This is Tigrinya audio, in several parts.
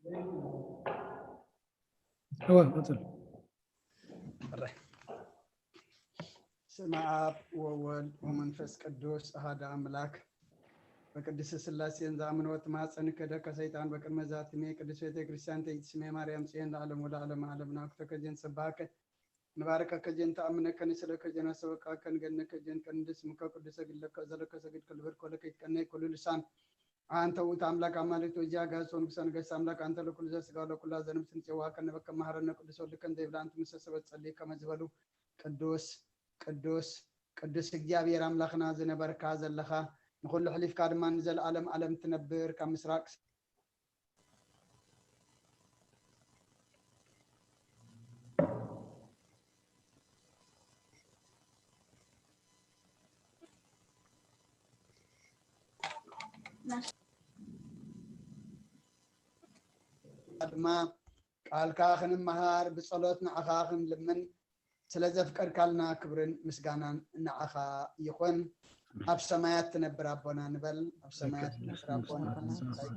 እወ፣ ቀጽል። እረ። ስመ ኣብ ወወልድ ወመንፈስ ቅዱስ ኣሃደ ኣምላክ። በቅድስት ስላሴን ዘኣምን ወትማጸን ከደከ ሰይጣን በቅድመ ዛትሜ ቅድስት ቤተ ክርስቲያን ተይትስሜ ማርያም ጽዮን ለዓለም ወለዓለም ዓለም ናኩተከ ዜን ሰባከ ንባርከከ ዜን ተኣምነከ ንስለከ ዜን ኣሰበቃከ ንገነከ ዜን ቀንድስ ምከ ቅዱሰ ግለከ ዘለከ ሰግድ ከልብር ኮለከ ይትቀነይ ኩሉ ልሳን። ኣንተ ውእቱ ኣምላክ ኣማልክት ወእግዚአ አጋእዝት ወንጉሰ ነገስት ኣምላክ ኣንተ ለኩሉ ዘስጋ ለኩላ ዘነብስ ንጽዋ ከነበከ መሃረነ ቅዱስ ወልድከ እንዘይብላ ኣንቲ ምስ ሰበት ጸልይ ከመ ዝበሉ ቅዱስ ቅዱስ ቅዱስ እግዚኣብሔር ኣምላክና ዝነበርካ ዘለኻ ንኩሉ ሕሊፍካ ድማ ንዘለኣለም ኣለም ትነብር ካብ ምስራቅ ድማ ቃልካ ክንመሃር ብጸሎት ንዓኻ ክንልምን ስለ ዘፍቀድካልና ክብርን ምስጋናን ንዓኻ ይኹን። ኣብ ሰማያት ትነብር ኣቦና ንበል። ኣብ ሰማያት ትነብር ኣቦና ንበል።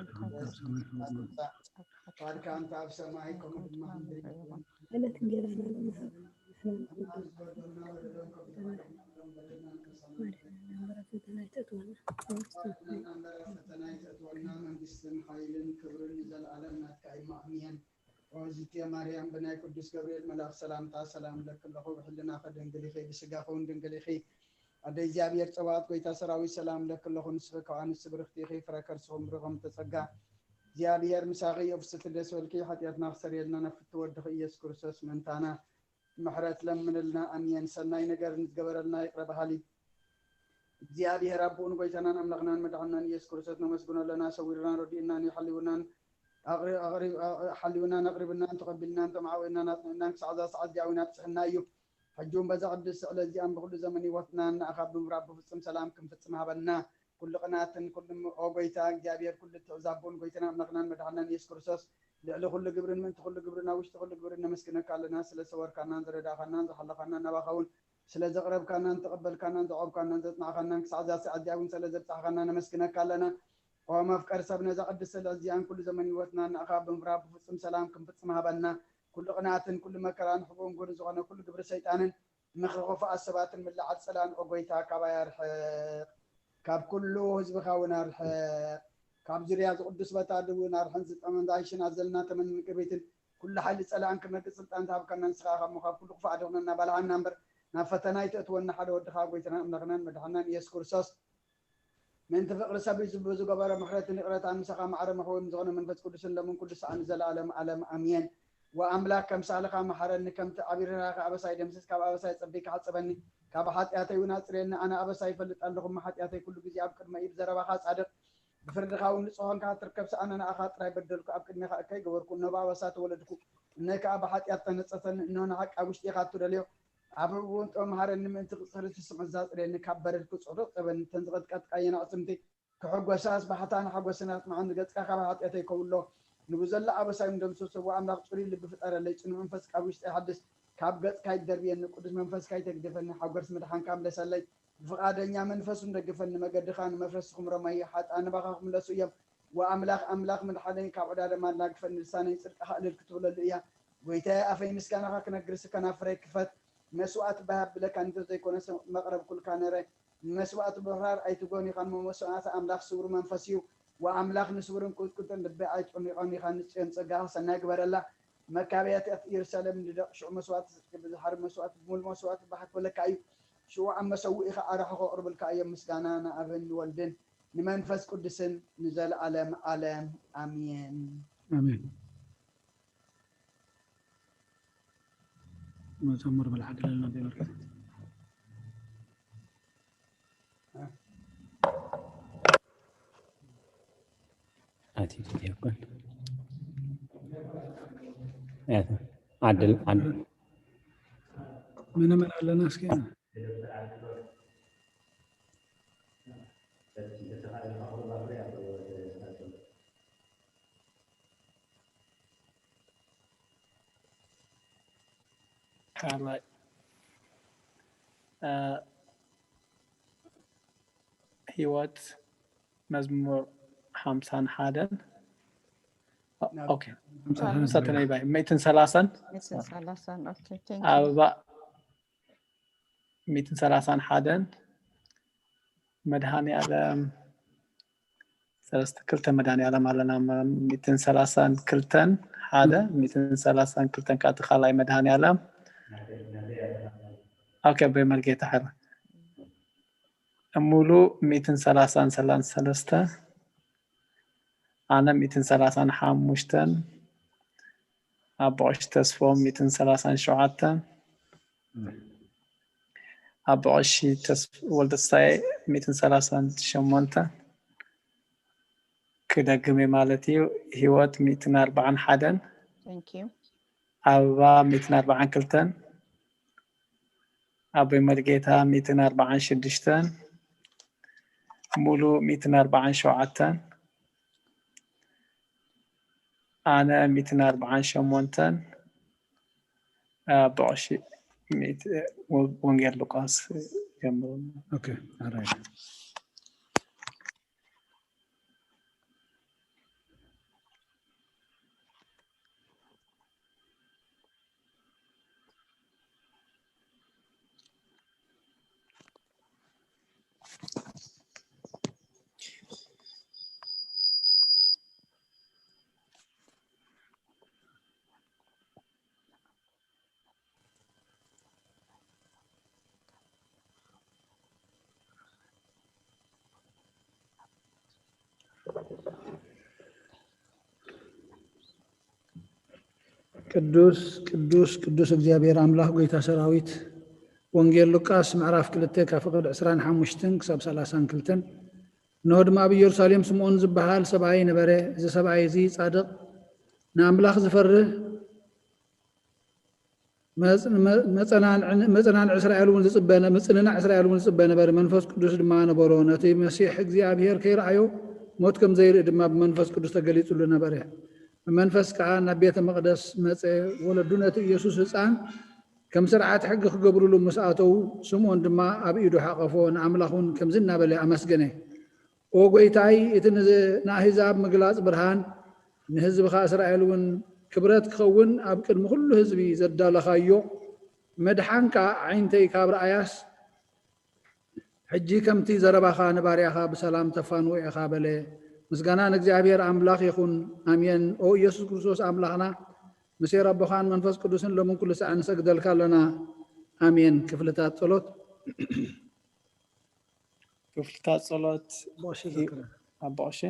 ፍቃድካ እንተ ኣብ ሰማይ ከምኡ ድማ ምድሪ ትኹን። ዕለት እንጀራና ንህብ። ንሕና ንበድለና በደሎም ከም ንበድል ንሕና ንበድል። ፈተና ኣይተእትወና። ፈተና ኣይተእትወና። መንግስትን ሓይልን ክብርን ንዘለኣለም ናትካ እዩ። ኣሜን። ኦዚቴ ማርያም ብናይ ቅዱስ ገብርኤል መልኣኽ ሰላምታ ሰላም ለኪ ኣለኹ፣ ብሕልናኺ ድንግል ኢኺ፣ ብስጋኺ እውን ድንግል ኢኺ። ኣደ እግዚኣብሔር ጸባኦት ጎይታ ሰራዊት ሰላም ለኪ ኣለኹ፣ ንስኺ ካብ ኣንስቲ ብርኽቲ ኢኺ፣ ፍረ ከርስኹም ብሩኽ ተጸጋ እግዚኣብሔር ምሳኺ እዩ። ፍስቲ ደስ በልኪ፣ ሓጢኣትና ክሰርየልና ናብ ፍቲ ወድኺ ኢየሱስ ክርስቶስ ምእንታና ምሕረት ለምንልና። ኣሜን። ሰናይ ነገር ንዝገበረልና ይቕረ በሃሊ እግዚኣብሔር ኣቦኡን ጎይታናን ኣምላኽናን መድሓንናን ኢየሱስ ክርስቶስ ነመስግኖ ኣለና። ሰዊርናን ረዲኡናን እዩ፣ ሓሊውናን ኣቕሪ-፣ ኣቕሪ-፣ ኣ-፣ ሓሊውናን ኣቕሪብናን ተቐቢልናን ተማዕዊዕናን ኣጽኒዕናን ክሳዕ እዛ ሰዓት እዚኣ እውን ኣብጽሕና እዩ። ሕጂ እውን በዛ ቅድስቲ ዕለት እዚኣን ብኹሉ ዘመን ህይወትናን ንኣኻ ብምፍራድ ብፍጹም ሰላም ክንፍጽም ሃበና። ኩሉ ቅናትን ኩሉ ም-፣ ኦ ጎይታ እግዚኣብሔር ኩሉ ትእዛቡን ጎይታና ኣምላኽናን መድሓንናን ኢየሱስ ክርስቶስ ልዕሊ ኩሉ ግብርን ምእንቲ ኩሉ ግብርን ኣብ ውሽጢ ኩሉ ግብርን ነመስግነካ ኣለና። ስለ ሰወርካናን ዝረዳኻናን ዝሓለኻናን ናባኻ እውን ስለ ዘቕረብካናን ተቐበልካናን ዘዕቆብካናን ዘጽናዕካናን ክሳዕ እዛ ሰዓት እዚኣ እውን ስለ ዘብጻሕካና ነመስግነካ ኣለና። ኦ መፍቀር ሰብ ነዛ ቅድስቲ ዕለት እዚኣን ኩሉ ዘመን ህይወትናን ንኣኻ ብምፍራድ ብፍጹም ሰላም ክንፍጽም ሃበና። ኩሉ ቅንኣትን ኩሉ መከራን ሕቡእን ጉርን ዝኾነ ኩሉ ግብሪ ሰይጣንን ምኽሪ ክፉኣት ሰባትን ምልዓል ጸላእን ኦ ጎይታ ካባይ ኣርሕቕ። ካብ ኩሉ ህዝብኻ እውን ኣርሕቕ። ካብ ዙርያ እዚ ቅዱስ ቦታ እውን ኣርሕን ዝጠመንዛ ኣይሽን ኣዘልና ተመንን ቅርቢትን ኩሉ ሓይሊ ጸላእን ክመግጽ ስልጣን ዝሃብካና ንስኻ ኢኻ እሞ ካብ ኩሉ ክፉእ ኣድሕነና ባልዓና እምበር ናብ ፈተና ኣይተእትወና ሓደ ወድኻ ጎይታናን ኣምላኽናን መድሓንናን ኢየሱስ ክርስቶስ ምእንቲ ፍቕሪ ሰብ እዩ ዝብ-፣ ዝገበሮ ምሕረትን ይቕረታን ምሳኻ ማዕረ መሕወይ ምስ ዝኾነ መንፈስ ቅዱስን ሎምን ኩሉ ሰዓን ንዘለኣለም ኣለም ኣሜን። ወኣምላክ ከም ሳልኻ መሓረኒ፣ ከምቲ ዓቢ ርህራኸ ኣበሳይ ደምስስ፣ ካብ ኣበሳይ ጸቢካ ሓጽበኒ፣ ካብ ሓጢኣተይ እውን ኣጽርየኒ። ኣነ ኣበሳይ ይፈልጥ ኣለኹ፣ እሞ ሓጢኣተይ ኩሉ ግዜ ኣብ ቅድመይ እዩ። ብዘረባኻ ጻድቕ፣ ብፍርድኻ እውን ንጹህ ኾንካ ትርከብ። ሰኣነ ንኣኻ ጥራይ በደልኩ፣ ኣብ ቅድሜኻ እከይ ገበርኩ፣ እነሆ ብኣበሳ ተወለድኩ፣ እነሆ ከኣ ብሓጢኣት ተነጸፈኒ። እነሆ ንሓቂ ኣብ ውሽጢ ኢኻ እትደልዮ፣ ኣብ ሕቡእ እውን ጥበብ መሃረኒ፣ ምእንቲ ቅጽሪ ትስምዕ ዛጽርየኒ፣ ካብ በረድ ክጽዕሩ እጸበኒ። እተን ዝቐጥቀጥካየን ኣዕጽምቲ ክሕጎሳ ኣስባሕታን ሓጎስን ኣጽንዓኒ። ገጽካ ካብ ሓጢኣተይ ከውሎ፣ ንብዘሎ ኣበሳይ እውን ደምስሶ። ኣምላኽ ጽሩይ ልቢ ፍጠረለይ፣ ጽኑዕ መንፈስ ካብ ውሽጠይ ሓድስ። ካብ ገጽካ ኣይትደርብየኒ፣ ቅዱስ መንፈስካ ኣይተግድፈኒ። ሓጎስ ምድሓንካ ምለሰለይ፣ ብፍቓደኛ መንፈስ እውን ደግፈኒ። መገድኻ ንመፍረስቲ ክምሮም ኣየ፣ ሓጥኣን ናባኻ ክምለሱ እዮም። ወኣምላኽ ኣምላኽ ምድሓነይ ካብ ዕዳ ደማ ኣናግፈኒ። ልሳነይ ጽድቅኻ እልል ክትብለሉ እያ። ጎይታየ ኣፈይ ምስጋናኻ ክነግርስ ከናፍረይ ክፈት። መስዋእቲ ባህ ኣብለካ እንተ ዘይኮነስ መቕረብኩልካ ነረ። ንመስዋእቲ ምሕራር ኣይትጎን ኢኻ እሞ መስዋእቲ ኣምላኽ ስውር መንፈስ እዩ። ወኣምላኽ ንስውርን ቅጥቅጥን ልቢ ኣይትዕሚቖን ኢኻ። ንጽዮን ጸጋኻ ሰናይ ግበረላ። መካበያታት ኢየሩሳሌም ንደቕ ሽዑ መስዋእቲ ጽድቂ ብዝሓርብ መስዋእቲ ብምሉእ መስዋእቲ ባህ ክብለካ እዩ። ሽዑ ኣብ መሰውኢኻ ኣራሑ ከቕርብልካ እዮም። ምስጋና ንኣብን ንወልድን ንመንፈስ ቅዱስን ንዘለኣለም ዓለም ኣሜን። ኣሜን። መዘሙር በል ዓድለልና ብመልክት። ኣቲቱ ዲያቆን። ኣቲ ዓድል፣ ዓድል። መነ መን ኣለና እስኪ? ካልኣይ፣ እ፣ ህይወት መዝሙር ሓምሳን ሓደን ኦኬ፣ ሰተነይ ባይ ሚእትን ሰላሳን ሚእትን ሰላሳን ኦኬ፣ thank you። ኣበባ ሚእትን ሰላሳን ሓደን መድሃኔ ዓለም ሰለስተ ክልተ መድሃኔ ዓለም ኣለና። ሚእትን ሰላሳን ክልተን ሓደ ሚእትን ሰላሳን ክልተን ከዓ እቲ ካልኣይ መድሃኔ ዓለም። ኦኬ፣ ኣቦይ መርጌታ ሕረ ሙሉ ሚእትን ሰላሳን ሰላሳን ሰለስተ ኣነ ሚእትን ሰላሳን ሓሙሽተን ኣቦ ቀሺ ተስፎም ሚእትን ሰላሳን ሸውዓተን ኣቦ ቀሺ ተስ- ወልደስታየ ሚእትን ሰላሳን ሸሞንተን ክደግም እየ ማለት እዩ። ህይወት ሚእትን ኣርባዓን ሓደን Thank you። ኣበባ ሚእትን ኣርባዓን ክልተን ኣቦይ መርጌታ ሚእትን ኣርባዓን ሽዱሽተን ሙሉ ሚእትን ኣርባዓን ሸውዓተን ኣነ ሚእትን ኣርባዓን ሸሞንተን ኣቦ ቀሺ ሚእቲ- ወ- ወንጌል ሉቃስ ጀምሩ። Okay, all right. ቅዱስ ቅዱስ ቅዱስ እግዚኣብሔር ኣምላኽ ጎይታ ሰራዊት። ወንጌል ሉቃስ ምዕራፍ ክልተ ካብ ፍቕድ ዕስራን ሓሙሽተን ክሳብ ሰላሳን ክልተን። እንሆ ድማ ኣብ ኢየሩሳሌም ስምዖን ዝበሃል ሰብኣይ ነበረ። እዚ ሰብኣይ እዚ ጻድቕ፣ ንኣምላኽ ዝፈርህ፣ መጽ- መ- መጸናንዕን- መጸናንዕ እስራኤል እውን ዝጽበ ነ- ምጽንናዕ እስራኤል እውን ዝጽበ ነበረ። መንፈስ ቅዱስ ድማ ነበሮ። ነቲ መሲሕ እግዚኣብሔር ከይረኣዮ ሞት ከም ዘይርኢ ድማ ብመንፈስ ቅዱስ ተገሊጹሉ ነበረ። ብመንፈስ ከኣ ናብ ቤተ መቕደስ መጸ። ወለዱ ነቲ ኢየሱስ ህፃን ከም ስርዓት ሕጊ ክገብሩሉ ምስ ኣተዉ፣ ስምዖን ድማ ኣብ ኢዱ ሓቐፎ፣ ንኣምላኽ እውን ከምዚ እናበለ ኣመስገነ። ኦ ጎይታይ፣ እቲ ንዝ- ንኣህዛብ ምግላጽ ብርሃን፣ ንህዝብኻ እስራኤል እውን ክብረት ክኸውን ኣብ ቅድሚ ኩሉ ህዝቢ ዘዳለኻዮ መድሓንካ ኣዒንተይ ካብ ረኣያስ፣ ሕጂ ከምቲ ዘረባኻ ንባርያኻ ብሰላም ተፋንዎ ኢኻ በለ። ምስጋና ንእግዚኣብሔር ኣምላኽ ይኹን። ኣሜን። ኦ ኢየሱስ ክርስቶስ ኣምላኽና፣ ምስ ኣቦኻን መንፈስ ቅዱስን ሎምን ኩሉ ሳዕ ንሰግደልካ ኣለና። ኣሜን። ክፍልታት ጸሎት። ክፍልታት ጸሎት ቦሽ ሂ- ዘክረ። ኣቦ ቀሺ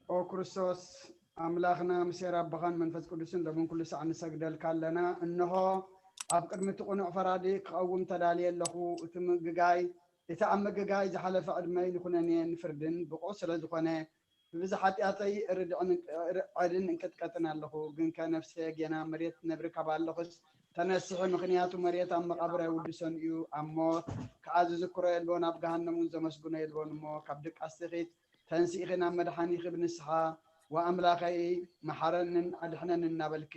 ኦ ክርስቶስ ኣምላኽና፣ ምስ ኣቦኻን መንፈስ ቅዱስን ሎምን ኩሉ ሳዕ ንሰግደልካ ኣለና። እንሆ ኣብ ቅድሚ እቲ ቅኑዕ ፈራዲ ክቐውም ተዳልየ ኣለኹ። እቲ ምግጋይ እቲ ኣብ ምግጋይ ዝሓለፈ ዕድመይ ንኹነኔን ፍርድን ብቑዕ ስለ ዝኾነ፣ ብብዝሒ ሓጢኣተይ ርድዕን ዕድን እንቅጥቀጥን ኣለኹ። ግንከ ነፍሰ ጌና መሬት ነብሪ ካብ ኣለኹስ ተነስሒ፣ ምኽንያቱ መሬት ኣብ መቓብር ኣይውድሶን እዩ። ኣብ ሞት ከኣ ዝዝክሮ የልቦን፣ ኣብ ገሃነም እውን ዘመስግኖ የልቦን እሞ፣ ካብ ድቃስኺ ተንሲእኺ ናብ መድሓኒኺ ብንስሓ፣ ወኣምላኸይ መሓረንን ኣድሕነንን እናበልኪ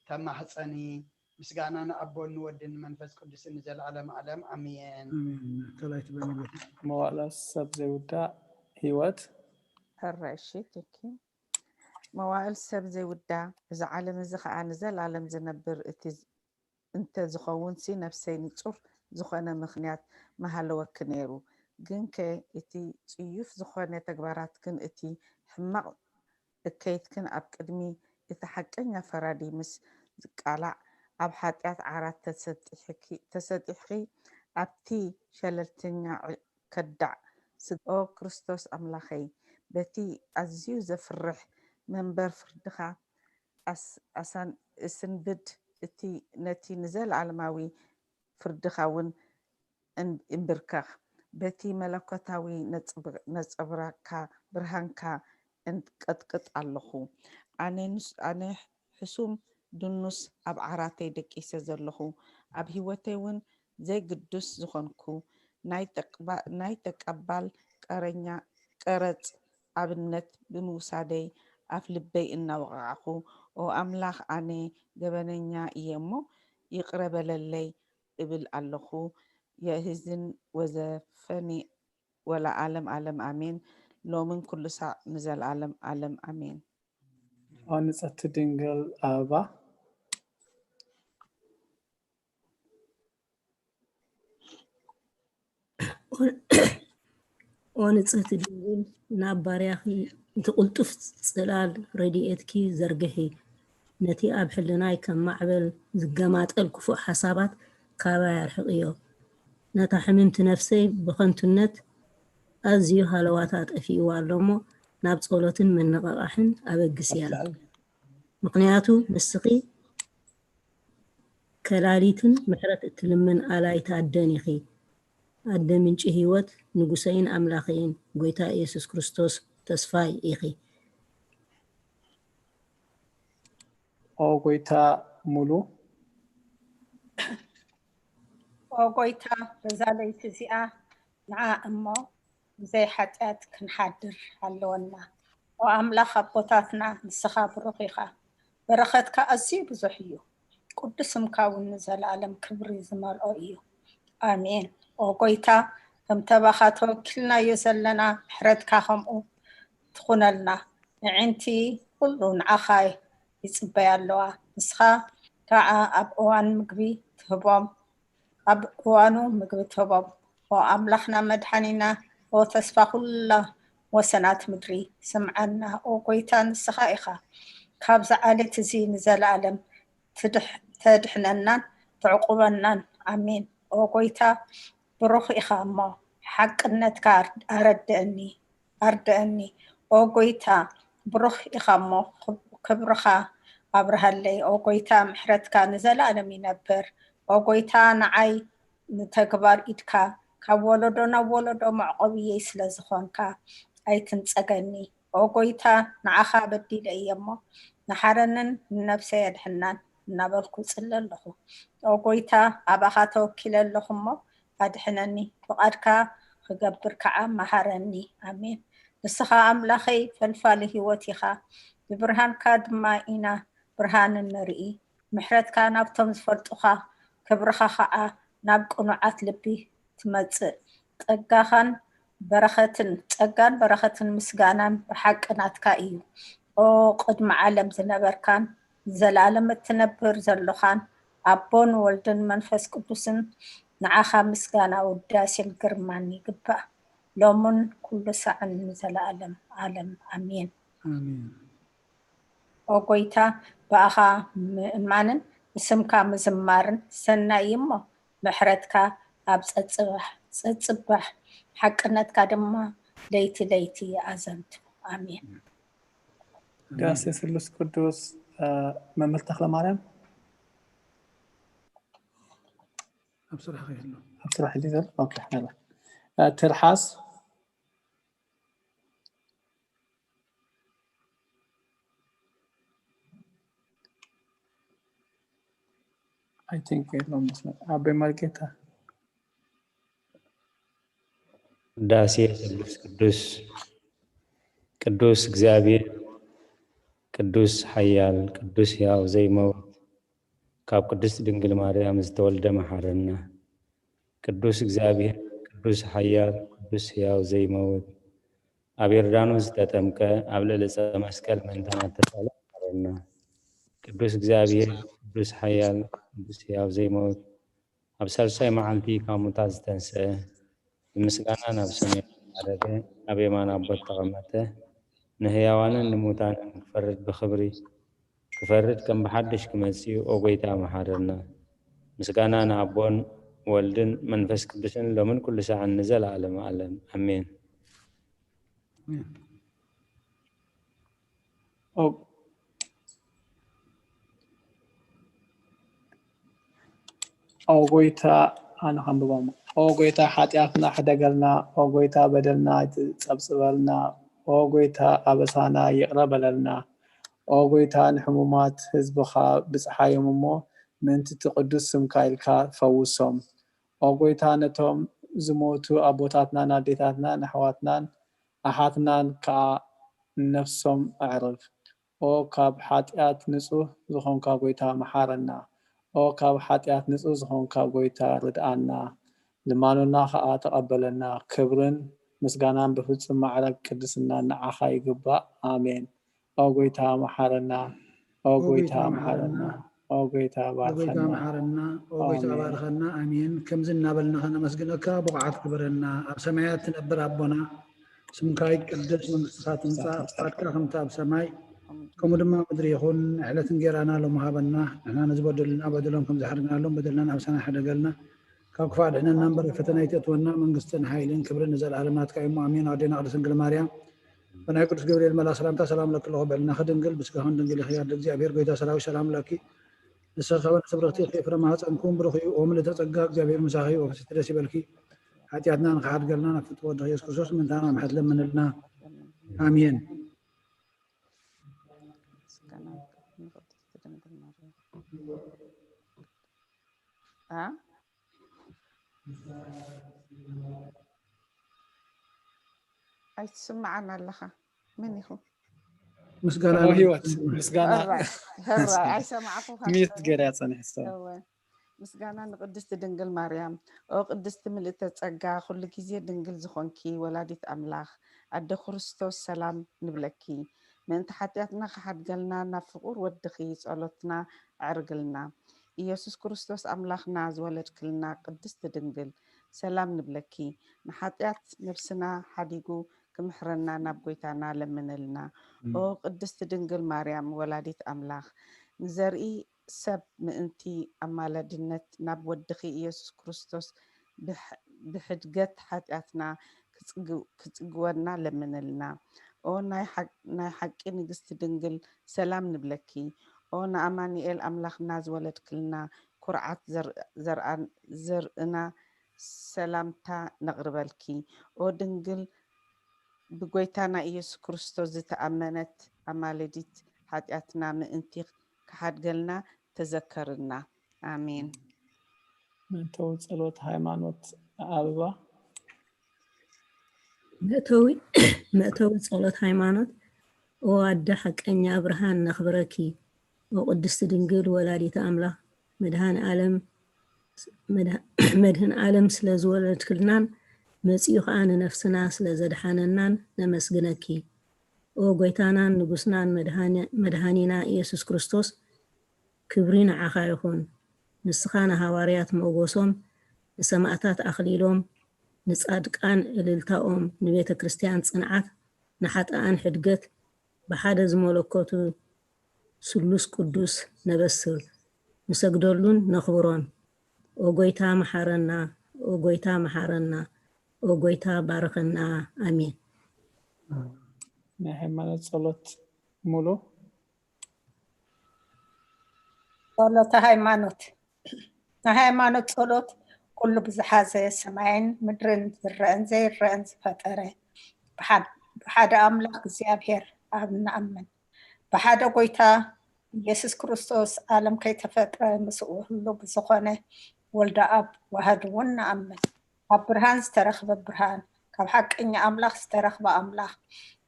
ተማሕጸኒ። ምስጋና ንኣቦን ንወድን ንመንፈስ ቅዱስን ንዘለኣለም ኣለም ኣሜን። ኣሜን። ካልኣይቲ በሚሎ። መዋእለ ሰብ ዘይውዳእ ህይወት ሕራይ እሺ፣ thank you። መዋእል ሰብ ዘይውዳ፣ እዚ ዓለም እዚ ኸኣ ንዘላለም ዝነብር እቲ እንተ ዝኸውንሲ፣ ነፍሰይ ንጹር ዝኾነ ምኽንያት ምሃለወኪ ነይሩ። ግንከ እቲ ጽዩፍ ዝኾነ ተግባራትክን እቲ ሕማቕ እከይትክን ኣብ ቅድሚ እቲ ሓቀኛ ፈራዲ ምስ ዝቃላዕ፣ ኣብ ሓጢኣት ዓራት ተሰጢሕኪ- ተሰጢሕኺ ኣብቲ ሸለልተኛ ዕ- ከዳዕ ስግ-፣ ኦ ክርስቶስ ኣምላኸይ፣ በቲ ኣዝዩ ዘፍርሕ መንበር ፍርድኻ ኣስ- ኣሳን- እስንብድ፣ እቲ ነቲ ንዘለኣለማዊ ፍርድኻ እውን እን- እንብርከኽ። በቲ መለኮታዊ ነጽብ- ነጸብራቕካ ብርሃንካ እንቀጥቅጥ ኣለኹ። ኣነ ንስ- ኣነ ሕሱም ድኑስ ኣብ ዓራተይ ደቂሰ ዘለኹ፣ ኣብ ህይወተይ እውን ዘይግዱስ ዝኾንኩ፣ ናይ ተቅባ- ናይ ተቀባል ቀረኛ ቀረጽ ኣብነት ብምውሳደይ ኣፍ ልበይ እናወቃዕኩ፣ ኦ ኣምላኽ፣ ኣነ ገበነኛ እየ እሞ ይቕረ በለለይ እብል ኣለኹ። የሕዝን ወዘፈኒ- ወለዓለም ዓለም ኣሜን። ሎምን ኩሉ ሳዕ ንዘለዓለም ዓለም ኣሜን። ኦ ንጽሕቲ ድንግል ኣበባ። ኦ ንጽሕቲ ድንግል፣ ናብ ባርያኺ እቲ ቅልጡፍ ጽላል ረድኤትኪ ዘርግሒ። ነቲ ኣብ ሕልናይ ከም ማዕበል ዝገማጠል ክፉእ ሓሳባት ካባይ ኣርሕቕዮ። ነታ ሕምምቲ ነፍሰይ ብኸንቱነት ኣዝዩ ሃለዋታ ጠፊእዋ ኣሎ እሞ ናብ ጸሎትን ምንቕቓሕን ኣበግስያ። ምኽንያቱ ንስኺ ከላሊትን ምሕረት እትልምን ኣላይት ኣደን ኢኺ። ኣደ ምንጪ ህይወት፣ ንጉሰይን ኣምላኸይን፣ ጎይታ ኢየሱስ ክርስቶስ ተስፋይ ኢኺ። ኦ ጎይታ ሙሉ። ኦ ጎይታ፣ በዛ ለይቲ እዚኣ ንዓ እሞ ብዘይ ሓጢኣት ክንሓድር ኣለወና። ኦ ኣምላኽ ኣቦታትና፣ ንስኻ ብሩኽ ኢኻ። በረኸትካ ኣዝዩ ብዙሕ እዩ። ቅዱስ ስምካ እውን ንዘለኣለም ክብሪ ዝመልኦ እዩ። ኣሜን። ኦ ጎይታ፣ ከምቲ ኣባኻ ተወኪልናዮ ዘለና ምሕረትካ ከምኡ ትኹነልና። ንዕንቲ ኩሉ ንዓኻ ይጽበያ ኣለዋ። ንስኻ ከዓ ኣብ እዋን ምግቢ ትህቦም፣ ኣብ እዋኑ ምግቢ ትህቦም። ኦ ኣምላኽና መድሓኒና፣ ኦ ተስፋ ኩላ ወሰናት ምድሪ፣ ስምዓና። ኦ ጎይታ፣ ንስኻ ኢኻ ካብዚ ዓሌት እዚ ንዘለኣለም ትድሕ-፣ ተድሕነናን ተዕቁበናን። ኣሜን። ኦ ጎይታ፣ ብሩኽ ኢኻ እሞ ሓቅነትካ ኣር-፣ ኣረድእኒ፣ ኣርድእኒ። ኦ ጎይታ፣ ብሩኽ ኢኻ እሞ ክብ-፣ ክብርኻ ኣብርሃለይ። ኦ ጎይታ፣ ምሕረትካ ንዘለኣለም ይነብር። ኦ ጎይታ፣ ንዓይ ንተግባር ኢድካ ካብ ወለዶ ናብ ወለዶ መዕቆብየይ ስለ ዝኾንካ ኣይትንጸገኒ። ኦ ጎይታ፣ ንዓኻ በዲለ እየ እሞ መሓረንን ንነፍሰይ ኣድሕናን እናበልኩ እጽሊ ኣለኹ። ኦ ጎይታ፣ ኣባኻ ተወኪለ ኣለኹ እሞ ኣድሕነኒ፣ ፍቓድካ ክገብር ከዓ መሃረኒ። ኣሜን። ንስኻ ኣምላኸይ ፈልፋሊ ህይወት ኢኻ። ብብርሃንካ ድማ ኢና ብርሃን እንርኢ። ምሕረትካ ናብቶም ዝፈልጡኻ፣ ክብርኻ ከዓ ናብ ቅኑዓት ልቢ ትመጽእ። ጸጋኻን በረኸትን፣ ጸጋን በረኸትን ምስጋናን ብሓቂ ናትካ እዩ። ኦ ቅድሚ ዓለም ዝነበርካን ንዘለኣለም እትነብር ዘሎኻን፣ ኣቦን ወልድን መንፈስ ቅዱስን፣ ንዓኻ ምስጋና ውዳሴን ግርማን ይግባእ፣ ሎምን ኩሉ ሳዕን ንዘለኣለም ዓለም። ኣሜን። ኣሜን። ኦ ጎይታ፣ ብኣኻ ምእማንን ብስምካ ምዝማርን ሰናይ እዩ እሞ፣ ምሕረትካ ኣብ ጸጽባሕ፣ ጸጽባሕ፣ ሓቅነትካ ድማ ለይቲ ለይቲ ኣዘንቱ። ኣሜን። ዳሴ ስሉስ ቅዱስ። እ፣ መምህር ተኽለ ማርያም ኣብ ስራሕ ከይህሉ። ኣብ ስራሕ ድዩ ዘሎ? ኦኬ፣ ሓላ። እ፣ ትርሓስ። I think የለውም መስመር። ኣቦይ መርጌታ። ቅዳሴ ስሉስ ቅዱስ። ቅዱስ እግዚኣብሔር፣ ቅዱስ ሓያል፣ ቅዱስ ሕያው ዘይመውት፣ ካብ ቅድስት ድንግል ማርያም ዝተወልደ መሓረና። ቅዱስ እግዚኣብሔር፣ ቅዱስ ሓያል፣ ቅዱስ ሕያው ዘይመውት፣ ኣብ ዮርዳኖስ ዝተጠምቀ፣ ኣብ ልዕሊ ዕፀ መስቀል ምእንታና እተሳለ መሓረና። ቅዱስ እግዚኣብሔር፣ ቅዱስ ሓያል፣ ቅዱስ ሕያው ዘይመውት፣ ኣብ ሳልሳይ መዓልቲ ካብ ሙታት ዝተንስአ፣ ብምስጋና ናብ ሰማይ ዓረገ፣ ኣብ የማን ኣቦ ተቐመጠ፣ ንህያዋንን ንሙታንን ክፈርድ ብኽብሪ ክፈርድ ከም ብሓድሽ ክመጽእ እዩ። ኦ ጐይታ መሓረና። ምስጋና ንኣቦን ወልድን መንፈስ ቅዱስን ሎምን ኩሉ ሳዕን ንዘለዓለመ ዓለም ኣሜን። ኦ ኦ ጐይታ፣ ኣነ ከንብቦም። ኦ ጐይታ ሓጢኣትና ሕደገልና፣ ኦ ጐይታ በደልና ኣይትጸብጽበልና፣ ኦ ጐይታ ኣበሳና ይቕረ በለልና። ኦ ጐይታ ንሕሙማት ህዝብኻ ብጽሓዮም እሞ ምእንቲ እቲ ቅዱስ ስምካ ኢልካ ፈውሶም። ኦ ጐይታ ነቶም ዝሞቱ ኣቦታትናን ኣዴታትናን ኣሕዋትናን ኣሓትናን ከኣ ንነፍሶም ኣዕርፍ። ኦ ካብ ሓጢኣት ንጹህ ዝኾንካ ጐይታ መሓረና። ኦ ካብ ሓጢኣት ንጹህ ዝኾንካ ጐይታ ርድኣና። ልማኖና ኸኣ ተቐበለና። ክብርን ምስጋናን ብፍጹም ማዕረግ ቅድስና ንዓኻ ይግባእ። ኣሜን። ኦ ጎይታ መሓረና፣ ኦ ጎይታ መሓረና፣ ኦ ጎይታ ኦ ጎይታ ባርኸና። መሓረና፣ ኦ ጎይታ ኣሜን። ባርኸና። ኣሜን። ከምዚ እናበልና ከነመስግነካ ብቑዓት ግበረና። ኣብ ሰማያት ትነብር ኣቦና፣ ስምካ ይቀደስ፣ መንግስትኻ ትምጻእ፣ ፍቃድካ ከምቲ ኣብ ሰማይ ከምኡ ድማ ምድሪ ይኹን። ዕለት እንጌራና ሎሚ ሃበና። ንሕና ንዝበደሉና በደሎም ከም ዝሓደግናሎም በደልናን ኣብሳና ሕደገልና። ካብ ክፋእ ድሕነና እምበር ፈተና ይተእትወና። መንግስትን ሓይልን ክብርን ንዘለኣለም ናትካ እዩ። ኣሜን። ኣዴና ቅድስት ድንግል ማርያም ብናይ ቅዱስ ገብርኤል መልኣኽ ሰላምታ ሰላም ለኪ ኣለኹ በልና። ድንግል ብስጋኽን ድንግል ኢኺ ኣደ እግዚኣብሔር ጎይታ ሰራዊት ሰላም ለኪ። ንስኺ ከበነ ስብርኽቲ ኢኺ ፍረ ማህፀንኩም ብሩኽ እዩ። ኦ ምልእተ ጸጋ እግዚኣብሔር ምሳኺ እዩ። ኦ ፍስሕቲ ደስ ይበልኪ። ሓጢኣትና ንኽሓድገልና ናብ ፍትወ ወድኺ የሱስ ክርስቶስ ምእንታና ምሕረት ለምንልና። ኣሜን። ምስጋና ንቅድስቲ ድንግል ማርያም። አ? ኣይትስምዓን ኣለኻ። መን ኢኹም? ምስጋና ኦ ህይወት ምስጋና ሕራይ፣ ሕራይ፣ ኣይሰማዕኩኻን። ሚዩት ገይረ ጸኒሐ ሰብ። እወ። ምስጋና ንቅድስቲ ድንግል ማርያም። ኦ ቅድስቲ ምልእተ ጸጋ፣ ኩሉ ግዜ ድንግል ዝኾንኪ ወላዲት ኣምላኽ፣ ኣደ ክርስቶስ ሰላም ንብለኪ። ምእንቲ ሓጢኣትና ክሓድገልና ናብ ፍቁር ወድኺ ጸሎትና ኣዕርግልና። ኢየሱስ ክርስቶስ ኣምላኽና ዝወለድክልና ቅድስቲ ድንግል ሰላም ንብለኪ። ንሓጢኣት ነብስና ሓዲጉ ክምሕረና ናብ ጎይታና ለምነልና። ኦ ቅድስቲ ድንግል ማርያም ወላዲት ኣምላኽ፣ ንዘርኢ ሰብ ምእንቲ ኣማላድነት ናብ ወድኺ ኢየሱስ ክርስቶስ ብሕ- ብሕድገት ሓጢኣትና ክጽግ- ክጽግወና ለምንልና። ኦ ናይ ሓቅ- ናይ ሓቂ ንግስቲ ድንግል ሰላም ንብለኪ። ኦ ንኣማኑኤል ኣምላኽና ዝወለድክልና ኩርዓት ዘር- ዘርኣን- ዘርእና ሰላምታ ነቕርበልኪ። ኦ ድንግል ብጎይታና ኢየሱስ ክርስቶስ ዝተኣመነት ኣማልዲት ሓጢኣትና ምእንቲ ክሓድገልና ተዘከርና። ኣሜን። መእተዊ ጸሎት ሃይማኖት ኣበባ። መእተዊ መእተዊ ጸሎት ሃይማኖት። ኦ ኣደ ሓቀኛ ብርሃን ነኽብረኪ። ኦ ቅድስቲ ድንግል ወላዲተ ኣምላኽ፣ መድሃን ዓለም መድሃ- መድህን ዓለም ስለ ዝወለድክልናን መጺኡ ኸኣ ንነፍስና ስለ ዘድሓነናን ነመስግነኪ። ኦ ጎይታናን ንጉስናን መድሃኒ- መድሃኒና ኢየሱስ ክርስቶስ፣ ክብሪ ንዓኻ ይኹን። ንስኻ ንሃዋርያት ሞጎሶም፣ ንሰማእታት ኣኽሊሎም፣ ንጻድቃን እልልታኦም፣ ንቤተ ክርስቲያን ጽንዓት፣ ንሓጥኣን ሕድገት፣ ብሓደ ዝመለኮቱ ስሉስ ቅዱስ ነበስር፣ ንሰግደሉን ነኽብሮን። ኦ ጎይታ መሓረና፣ ኦ ጎይታ መሓረና፣ ኦ ጎይታ ባርኸና። ኣሜን። ናይ ሃይማኖት ጸሎት ሙሉ። ጸሎተ ሃይማኖት። ናይ ሃይማኖት ጸሎት ኩሉ ብዝሓዘ ሰማይን ምድርን ዝረአን ዘይረአን ዝፈጠረ ብሓድ- ብሓደ ኣምላኽ እግዚኣብሔር ኣብ ንኣምን። ብሓደ ጎይታ ኢየሱስ ክርስቶስ ዓለም ከይተፈጥረ ምስኡ ህሉ ብዝኾነ ወልደ ኣብ ዋህድ እውን ንኣምን። ካብ ብርሃን ዝተረኽበ ብርሃን፣ ካብ ሓቀኛ ኣምላኽ ዝተረኽበ ኣምላኽ፣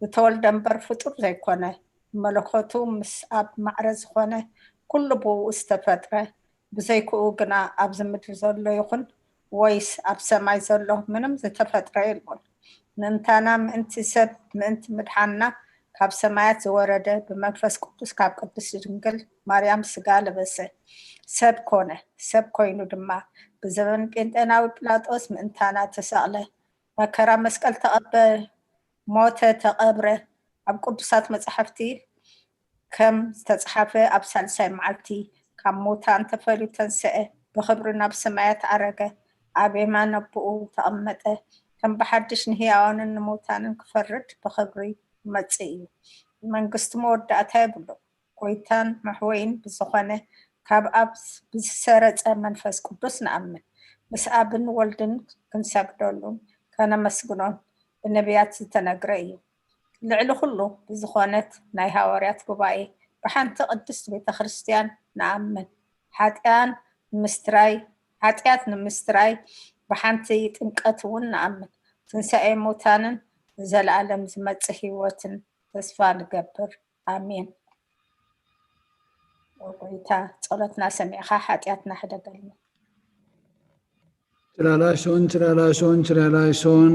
ዝተወልደ እምበር ፍጡር ዘይኮነ፣ መለኮቱ ምስ ኣብ ማዕረ ዝኾነ ኩሉ ብኡ ዝተፈጥረ፣ ብዘይክኡ ግና ኣብዚ ምድሪ ዘሎ ይኹን ወይስ ኣብ ሰማይ ዘሎ ምንም ዝተፈጥረ የልቦን። ምእንታና ምእንቲ ሰብ ምእንቲ ምድሓንና ካብ ሰማያት ዝወረደ ብመንፈስ ቅዱስ ካብ ቅድስቲ ድንግል ማርያም ስጋ ለበሰ፣ ሰብ ኮነ። ሰብ ኮይኑ ድማ ብዘበን ጴንጤናዊ ጲላጦስ ምእንታና ተሰቕለ፣ መከራ መስቀል ተቐበ፣ ሞተ፣ ተቐብረ። ኣብ ቅዱሳት መጻሕፍቲ ከም ዝተጻሕፈ ኣብ ሳልሳይ መዓልቲ ካብ ሙታን ተፈልዩ ተንስአ፣ ብኽብሪ ናብ ሰማያት ዓረገ፣ ኣብ የማን ኣቦኡ ተቐመጠ። ከም ብሓድሽ ንህያዋንን ንሙታንን ክፈርድ ብኽብሪ ይመጽእ እዩ። መንግስቲ መወዳእታ የብሉን። ጎይታን መሕወይን ብዝኾነ ካብ ኣብ ብዝሰረጸ መንፈስ ቅዱስ ንኣምን። ምስ ኣብን ወልድን ክንሰግደሉን ከነመስግኖን ብነቢያት ዝተነግረ እዩ። ልዕሊ ኩሉ ብዝኾነት ናይ ሃዋርያት ጉባኤ ብሓንቲ ቅድስት ቤተ ክርስቲያን ንኣምን። ሓጢኣን ንምስትራይ ሓጢኣት ንምስትራይ ብሓንቲ ጥምቀት እውን ንኣምን። ትንሳኤ ሙታንን ንዘለኣለም ዝመጽእ ህይወትን ተስፋ ንገብር። ኣሜን። ኦ ጎይታ ጸሎትና ሰሚዕኻ ሓጢኣትና ሕደገልና። ችላላሾን ችላላሾን ችላላሾን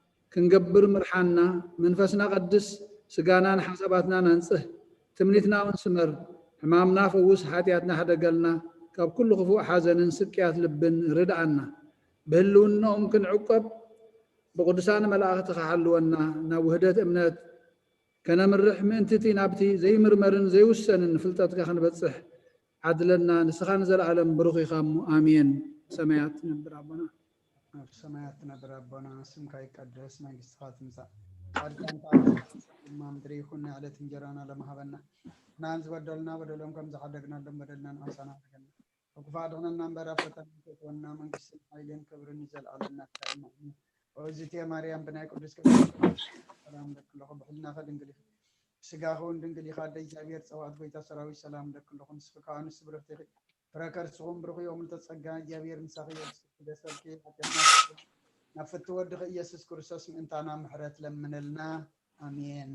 ክንገብር ምርሓና። መንፈስና ቀድስ፣ ስጋናን ሓሳባትናን ኣንጽህ። ትምኒትና እውን ስመር። ሕማምና ፈውስ፣ ሓጢኣትና ሕደገልና። ካብ ኩሉ ክፉእ ሓዘንን ስቅያት ልብን ርድኣና። ብህልውናኦም ክንዕቆብ ብቅዱሳን መላእኽቲ ክሓልወና ናብ ውህደት እምነት ከነምርሕ ምእንቲ እቲ ናብቲ ዘይምርመርን ዘይውሰንን ፍልጠትካ ክንበጽሕ ዓድለና። ንስኻ ንዘለኣለም ብሩኽ ኢኻ እሞ። ኣሜን። ሰማያት ትነብር ኣቦና። ኣብ ሰማያት ትነብር ኣቦና፣ ስምካ ይቀደስ፣ መንግስትኻ ትምጻእ፣ ፍቃድካ ንታ ኣብ ሰማይ ከም ኣብ ምድሪ ይኹን። ናይ ዕለት እንጀራና ሎም ሃበና፣ ንሕናን ዝበደሉና በደሎም ከም ዝሓደግናሎም በደልና ንዓሳና ሓደገና፣ ካብ ክፉእ ኣድሕነና እምበር ኣብ ፈተና ኣይተእትወና፣ መንግስትን ሓይልን ክብርን ንዘለኣለም ናትካ እዩ። ኣሜን። ኦዚቴ ማርያም ብናይ ቅዱስ ገብርኤል ሰላም ደክለኹ፣ ብሕልናኸ ድንግል ኢኺ፣ ስጋኸ እውን ድንግል ኢኻ፣ ኣደ እግዚኣብሔር ጸባኦት ጎይታ ሰራዊት ሰላም ደክለኹ፣ ንስኺ ከኣ ንስቲ ብርኽቲ ኢኺ፣ ፍረ ከርስኹም ብሩኽ እዩ፣ ምልተ ጸጋ እግዚኣብሔር ምሳኺ እዩ፣ ደሰልኪ ሓጢኣትና ይስረይ፣ ናብ ፍትው ወድኺ ኢየሱስ ክርስቶስ ምእንታና ምሕረት ለምንልና። ኣሜን።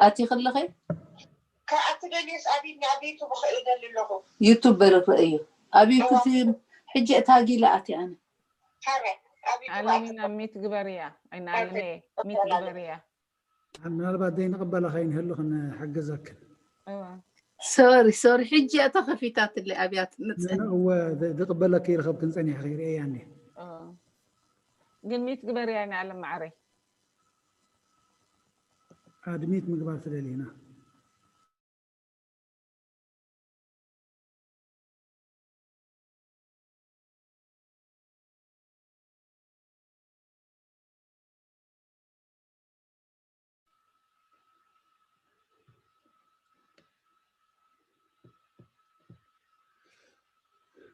ኣቲ ክልኸ ከኣቲ ደልየስ ኣብ ኢድኒ ኣብ ዩቱብ ክእል ደሊ ኣለኹ። ዩቱብ በርእ እዩ ኣብ ዩቱብ ሕጂ እታ ጊለ ኣቲ ኣነ ሓረ ኣብ ዩቱብ ኣቲ ኣለሚና ሚት ግበርያ ኣይና ኣለሜ ሚት ግበርያ ምናልባት ዘይንቕበላ ከይንህሉ ክንሕግዘክን። እዋ ሶሪ ሶሪ፣ ሕጂ እያ ተኸፊታትለይ ኣብያ ትመፀኒ። እወ፣ ዝ- ዝቕበለኪ ይረኸብክን ጸኒሕኺ፣ ርእየያ እንዴ። ኦ። ግን ሚት ግበርያ ኢና ኣለም ማዕረይ። ኣድሚት ምግባር ትደሊ ኢና።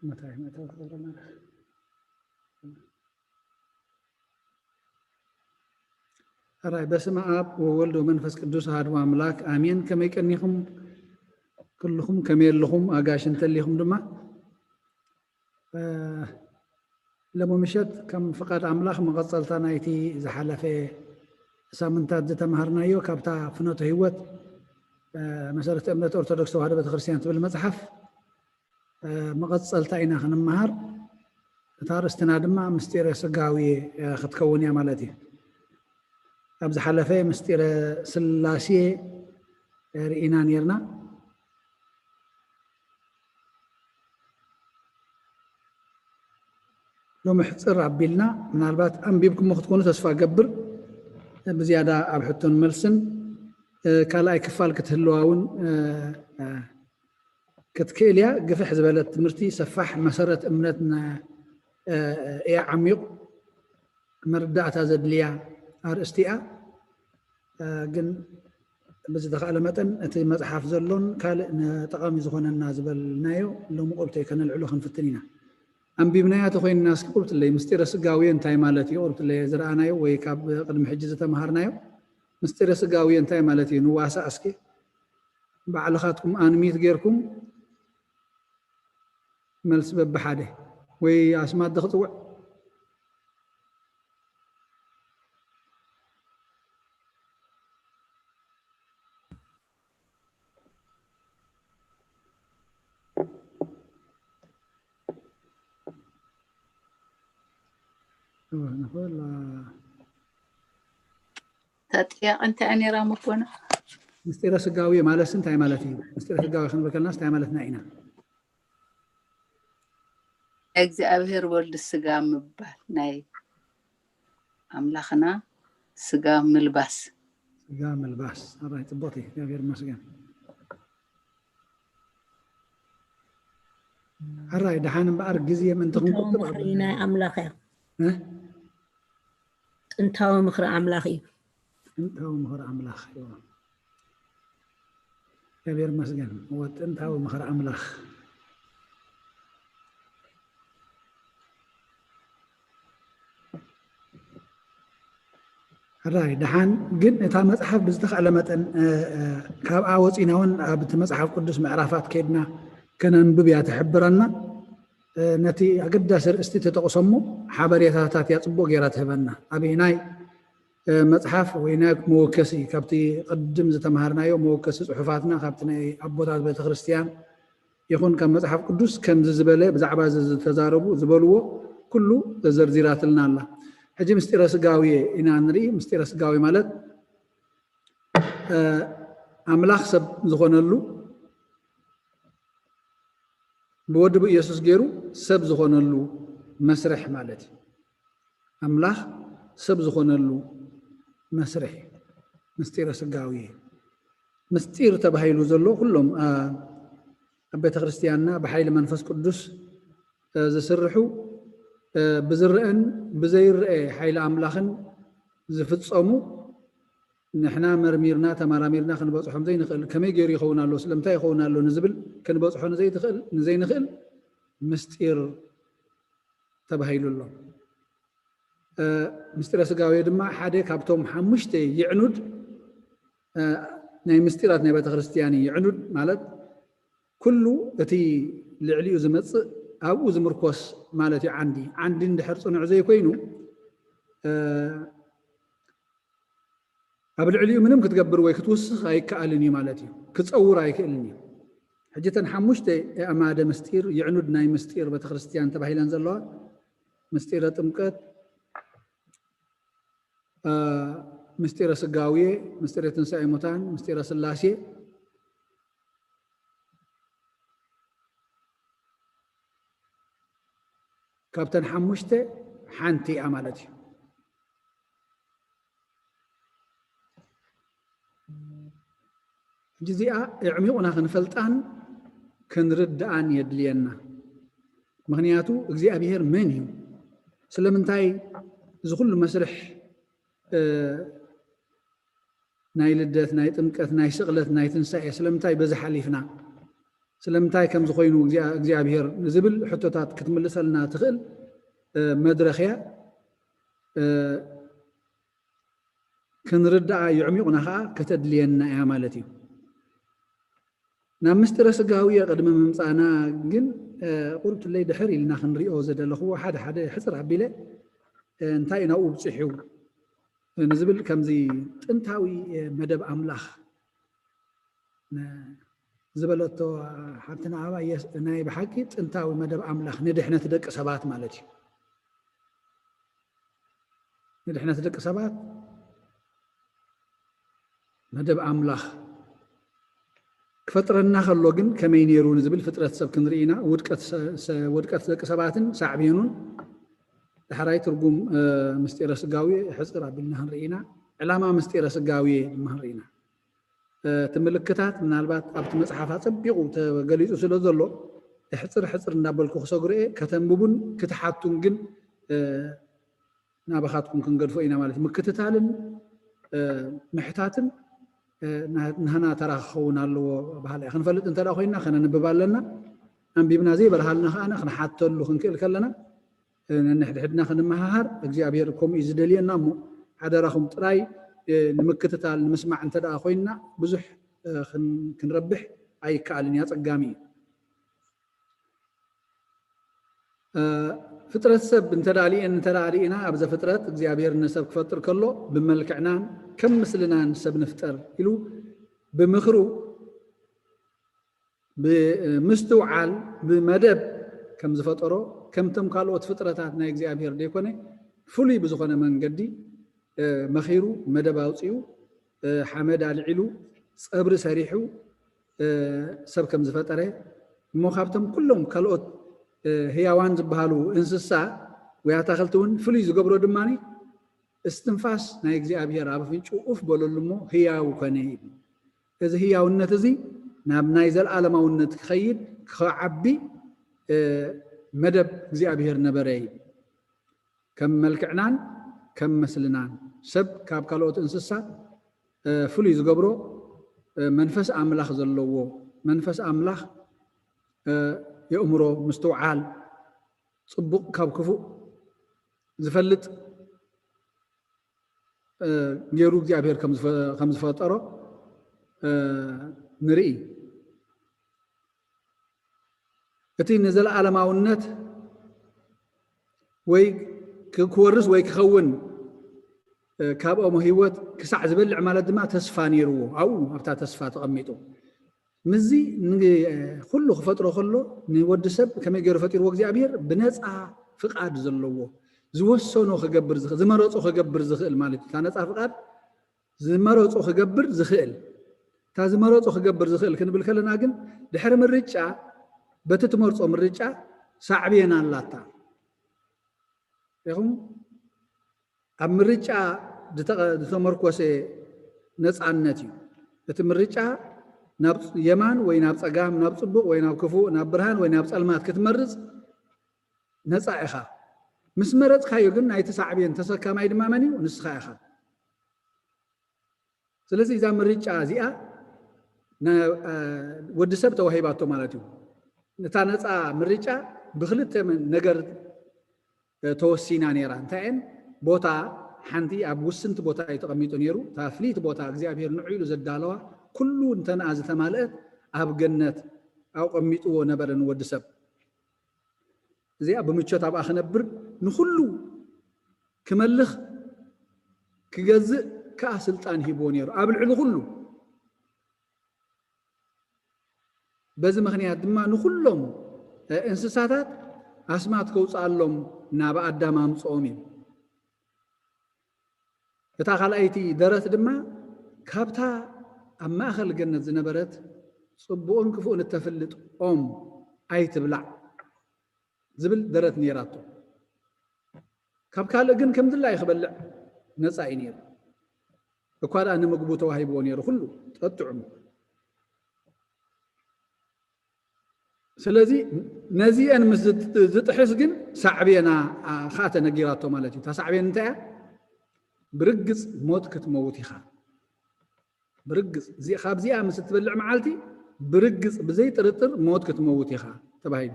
መታይ መእተዊ ክገብረና? ሕራይ በስመ ኣብ ወወልድ ወመንፈስ ቅዱስ ኣሐዱ ኣምላክ ኣሜን። ከመይ ቀኒኹም? ኩልኹም ከመይ ኣለኹም? ኣጋሽ እንተሊኹም ድማ ሎሚ ምሸት ከም ፍቃድ ኣምላኽ መቐጸልታ ናይቲ ዝሓለፈ ሳምንታት ዝተምሃርናዮ ካብታ ፍኖተ ህይወት መሰረተ እምነት ኦርቶዶክስ ተዋህዶ ቤተክርስትያን ትብል መጽሓፍ መቐጸልታ ኢና ክንመሃር። እታ ኣርእስትና ድማ ምስጢረ ስጋዌ ክትከውን እያ ማለት እዩ። ኣብ ዝሓለፈ ምስጢረ ስላሴ ርኢና ኔርና። ሎሚ ሕጽር ኣቢልና ምናልባት ኣንቢብኩሞ ክትኮኑ ተስፋ ገብር። ብዝያዳ ኣብ ሕቶን መልስን ካልኣይ ክፋል ክትህልዋ እውን ክትክእል እያ። ግፍሕ ዝበለት ትምህርቲ ሰፋሕ መሰረት እምነት እያ፣ ዓሚቕ መረዳእታ ዘድልያ ኣርእስቲ እያ። ግን ብዝተኻእለ መጠን እቲ መፅሓፍ ዘሎን ካልእ ንጠቓሚ ዝኾነና ዝበልናዮ ሎሚ ቁርብተይ ከነልዕሎ ክንፍትን ኢና። ኣንቢብናያ ተኾይንና እስኪ ቁርብትለይ ምስጢረ ስጋዊ እንታይ ማለት እዩ? ቁርብትለይ ዝረኣናዮ ወይ ካብ ቅድሚ ሕጂ ዝተምሃርናዮ ምስጢረ ስጋዊ እንታይ ማለት እዩ? ንዋሳእ እስኪ ባዕልኻትኩም ኣንሚት ጌርኩም መልሲ በብሓደ ወይ ኣስማት ዶ ክጽውዕ? እወ፣ ንኽእል፣ ኣ፣ እታ ጥያቐ እንታይ እያ ነይራ መኮነ? ምስጢረ ስጋዊ ማለትስ እንታይ ማለት እዩ? ምስጢረ ስጋዊ ክንብል ከለናስ እንታይ ማለትና ኢና? እግዚኣብሔር ወልድ ስጋ ምባል፣ ናይ ኣምላኽና ስጋ ምልባስ። ስጋ ምልባስ። ኣራይ፣ ጽቡቕቲ፣ እግዚኣብሔር ይመስገን። ኣራይ፣ ደሓን እምበኣር ግዜ ምእንቲ ጥንታዊ ክንቁጥብ ምኽሪ ናይ ኣምላኽ እያ። እ? ጥንታዊ ምኽሪ ኣምላኽ እዩ። ጥንታዊ ምኽሪ ኣምላኽ እዩ። እግዚኣብሔር ይመስገን። እወ፣ ጥንታዊ ምኽሪ ኣምላኽ። ሕራይ፣ ደሓን ግን እታ መጽሓፍ ብዝተኻእለ መጠን፣ እ፣ እ፣ ካብኣ ወጺና እውን ኣብ እቲ መጽሓፍ ቅዱስ ምዕራፋት ከይድና ከነንብብ እያ ትሕብረና። እ፣ ነቲ ኣገዳሲ ኣርእስቲ ተጠቕሶ እሞ ሓበሬታታት እያ ጽቡቕ ገይራ ትህበና። ኣበየናይ፣ እ፣ መጽሓፍ ወይ ናይ መወከሲ፣ ካብቲ ቅድም ዝተማሃርናዮ መወከሲ ጽሑፋትና፣ ካብቲ ናይ ኣቦታት ቤተክርስትያን ይኹን ካብ መጽሓፍ ቅዱስ ከምዚ ዝበለ ብዛዕባ እዚ ዝተዛረቡ ዝበልዎ ኩሉ ዘርዚራትልና ኣላ። ሕጂ ምስጢረ ስጋዌ ኢና ንርኢ። ምስጢረ ስጋዌ ማለት፣ እ፣ ኣምላኽ ሰብ ዝኾነሉ፣ ብወዲ ብኢየሱስ ገይሩ ሰብ ዝኾነሉ መስርሕ ማለት እዩ። ኣምላኽ ሰብ ዝኾነሉ መስርሕ እዩ። ምስጢረ ስጋዌ ምስጢር ተባሂሉ ዘሎ ኩሎም፣ አ፣ ኣብ ቤተ ክርስቲያንና ብሓይሊ መንፈስ ቅዱስ፣ እ፣ ዝስርሑ፣ እ፣ ብዝረአን ብዘይረአ ሓይሊ ኣምላኽን ዝፍጸሙ፣ ንሕና መርሚርና ተመራሚርና ክንበጽሖም ዘይንኽእል፣ ከመይ ገይሩ ይኸውን ኣሎ፣ ስለምንታይ ይኸውን ኣሎ ንዝብል ክንበጽሖ ንዘይትኽእል፣ ንዘይንኽእል ምስጢር ተባሂሉ ኣሎ። እ፣ ምስጢረ ስጋዌ ድማ ሓደ ካብቶም ሓሙሽተ ይዕኑድ፣ እ፣ ናይ ምስጢራት ናይ ቤተ ክርስቲያን እዩ። ይዕኑድ ማለት ኩሉ እቲ ልዕሊኡ ዝመጽእ ኣብኡ ዝምርኮስ ማለት እዩ። ዓንዲ፣ ዓንዲ እንድሕር ጽኑዕ ዘይኮይኑ፣ እ፣ ኣብ ልዕሊኡ ምንም ክትገብር ወይ ክትውስኽ ኣይከኣልን እዩ ማለት እዩ። ክጸውር ኣይክእልን እዩ። ሕጂ እተን ሓሙሽተ ኣዕማደ ምስጢር፣ ይዕኑድ ናይ ምስጢር ቤተክርስትያን ተባሂለን ዘለዋ፣ ምስጢረ ጥምቀት፣ እ፣ ምስጢረ ስጋዌ፣ ምስጢረ ትንሳኤ ሙታን፣ ምስጢረ ስላሴ፣ ካብተን ሓሙሽተ ሓንቲ እያ ማለት እዩ። ሕጂ እዚኣ ኣዕሚቑና ክንፈልጣን ክንርድኣን የድልየና። ምኽንያቱ እግዚኣብሄር መን እዩ? ስለምንታይ እዚ ኩሉ መስርሕ፣ እ፣ ናይ ልደት፣ ናይ ጥምቀት፣ ናይ ስቕለት፣ ናይ ትንሳኤ ስለምንታይ በዚ ሓሊፍና? ስለምንታይ ከምዚ ኮይኑ እግዚኣብ-፣ እግዚኣብሄር ንዝብል ሕቶታት ክትምልሰልና ትኽእል፣ እ፣ መድረኽ እያ። እ፣ ክንርድኣ የዕሚቑና ኸኣ ከተድልየና እያ ማለት እዩ። ናብ ምስጢረ ስጋዊ ቅድሚ ምምጻእና ግን፣ እ፣ ቁርብትለይ ድሕር ኢልና ክንሪኦ ዘደለኽዎ ሓደ ሓደ ሕጽር ኣቢለ፣ እ፣ እንታይ እዩ ናብኡ ብጺሑ ንዝብል ከምዚ ጥንታዊ፣ እ፣ መደብ ኣምላኽ ነ-፣ ዝበለቶ ሓብትና ኣባ የስ-፣ ናይ ብሓቂ ጥንታዊ መደብ ኣምላኽ ንድሕነት ደቂ ሰባት ማለት እዩ። ንድሕነት ደቂ ሰባት መደብ ኣምላኽ ክፈጥረና ከሎ ግን ከመይ ነይሩ ንዝብል ፍጥረት ሰብ ክንርኢ ኢና። ውድቀት ሰ-፣ ሰ-፣ ውድቀት ደቂ ሰባትን ሳዕቤኑን፣ ዳሕራይ ትርጉም፣ እ፣ ምስጢረ ስጋዌ ሕጽር ኣቢልና ክንርኢ ኢና። ዕላማ ምስጢረ ስጋዌ ድማ ክንርኢ ኢና። እ፣ እቲ ምልክታት ምናልባት ኣብቲ መጽሓፍ ኣጸቢቑ ተገሊጹ ስለ ዘሎ፣ ሕጽር ሕጽር እናበልኩ ክሰግሮ እየ። ከተንብቡን ክትሓቱን ግን፣ እ፣ ናባኻትኩም ክንገድፎ ኢና ማለት እዩ። ምክትታልን፣ እ፣ ምሕታትን፣ እ፣ ና-፣ ናህና ተራ ክኸውን ኣለዎ በሃላይ እየ። ክንፈልጥ እንተ ደኣ ኮይንና ከነንብብ ኣለና። ኣንቢብና ዘይበርሃልና ከኣ ክንሓተሉ ክንክእል ከለና፣ እ፣ ነንሕድሕድና ክንመሃሃር እግዚኣብሔር ከምኡ እዩ ዝደልየና እሞ፣ ሓደራኹም ጥራይ፣ እ፣ ንምክትታል ንምስማዕ እንተ ደኣ ኮይንና ብዙሕ፣ እ፣ ክን-፣ ክንረብሕ ኣይከኣልን እዩ፣ ኣጸጋሚ እዩ። ፍጥረት ሰብ እንተ ደኣ ርኢና፣ ኣብ ዘፍጥረት እግዚኣብሔር ንሰብ ክፈጥር ከሎ፣ ብመልክዕናን ከም ምስልናን ሰብ ንፍጠር ኢሉ ብምኽሩ፣ ብምስትውዓል፣ ብመደብ ከም ዝፈጠሮ፣ ከምቶም ካልኦት ፍጥረታት ናይ እግዚኣብሔር ዘይኮነ፣ ፍሉይ ብዝኾነ መንገዲ መኺሩ፣ መደብ ኣውጺኡ፣ ሓመድ ኣልዒሉ፣ ጸብሪ ሰሪሑ ሰብ ከም ዝፈጠረ፣ እሞ ካብቶም ኩሎም ካልኦት ህያዋን ዝበሃሉ እንስሳ ወይ ኣታኽልቲ እውን ፍሉይ ዝገብሮ ድማ፣ እስትንፋስ ናይ እግዚኣብሔር ኣብ ኣፍንጭኡ ኡፍ በለሉ እሞ ህያው ኮነ ይብል። እዚ ህያውነት እዚ ናብ ናይ ዘለኣለማውነት ክኸይድ፣ ክዓቢ መደብ እግዚኣብሔር ነበረ ይብል። ከም መልክዕናን ከም ምስልናን። ሰብ ካብ ካልኦት እንስሳ ፍሉይ ዝገብሮ መንፈስ ኣምላኽ ዘለዎ፣ መንፈስ ኣምላኽ፣ የእምሮ፣ ምስትውዓል፣ ጽቡቕ ካብ ክፉእ ዝፈልጥ ገይሩ እግዚኣብሔር ከም ዝፈጠሮ ንርኢ። እቲ ንዘለኣለማውነት ወይ ክወርስ ወይ ክኸውን ካብኦም ህይወት ክሳዕ ዝበልዕ ማለት ድማ ተስፋ ነይርዎ። ኣብኡ ኣብታ ተስፋ ተቐሚጡ ምስዚ ኩሉ ክፈጥሮ ከሎ ንወዲ ሰብ ከመይ ገይሩ ፈጢርዎ? እግዚኣብሔር ብነፃ ፍቓድ ዘለዎ ዝወሰኖ ክገብር ዝኽእል፣ ዝመረፆ ክገብር ዝኽእል ማለት እዩ። እታ ነፃ ፍቓድ ዝመረፆ ክገብር ዝኽእል፣ እታ ዝመረፆ ክገብር ዝኽእል ክንብል ከለና ግን ድሕሪ ምርጫ በቲ ትመርፆ ምርጫ ሳዕቤን ኣላታ። ኢኹም ኣብ ምርጫ ዝተመርኮሰ ነፃነት እዩ። እቲ ምርጫ ናብ የማን ወይ ናብ ፀጋም፣ ናብ ፅቡቕ ወይ ናብ ክፉእ፣ ናብ ብርሃን ወይ ናብ ፀልማት ክትመርፅ ነፃ ኢኻ። ምስ መረፅካዮ ግን ናይቲ ሳዕቤን ተሰካማይ ድማ መን እዩ? ንስኻ ኢኻ። ስለዚ እዛ ምርጫ እዚኣ ወዲ ሰብ ተዋሂባቶ ማለት እዩ። እታ ነፃ ምርጫ ብክልተ ነገር ተወሲና ነይራ። እንታይ እየን? ቦታ ሓንቲ ኣብ ውስንቲ ቦታ እዩ ተቐሚጡ ነይሩ። እታ ፍልይቲ ቦታ እግዚኣብሔር ንዑ ኢሉ ዘዳለዋ ኩሉ እንተንኣ ዝተማልአት ኣብ ገነት ኣቐሚጥዎ ነበረ ንወዲ ሰብ። እዚኣ ብምቾት ኣብኣ ክነብር ንኹሉ ክመልኽ ክገዝእ ከኣ ስልጣን ሂብዎ ነይሩ ኣብ ልዕሊ ኩሉ። በዚ ምኽንያት ድማ ንኹሎም እንስሳታት ኣስማት ከውፅኣሎም ናብ ኣዳም ኣምፅኦም እዩ። እታ ካልኣይቲ ደረት ድማ ካብታ ኣብ ማእኸል ገነት ዝነበረት ፅቡቕን ክፉእን እተፍልጥ ኦም ኣይትብላዕ ዝብል ደረት ነይራቶ። ካብ ካልእ ግን ከም ድላዩ ክበልዕ ነፃ እዩ ነይሩ። እኳ ደኣ ንምግቡ ተዋሂብዎ ነይሩ ኩሉ ጠጥዑሙ። ስለዚ ነዚአን ምስ ዝጥሕስ ግን ሳዕቤና ከዓ ተነጊራቶ ማለት እዩ። እታ ሳዕቤን እንታይ እያ? ብርግፅ ሞት ክትመውት ኢኻ። ብርግፅ ካብዚኣ ምስ እትበልዕ መዓልቲ ብርግፅ ብዘይ ጥርጥር ሞት ክትመውት ኢኻ ተባሂሉ።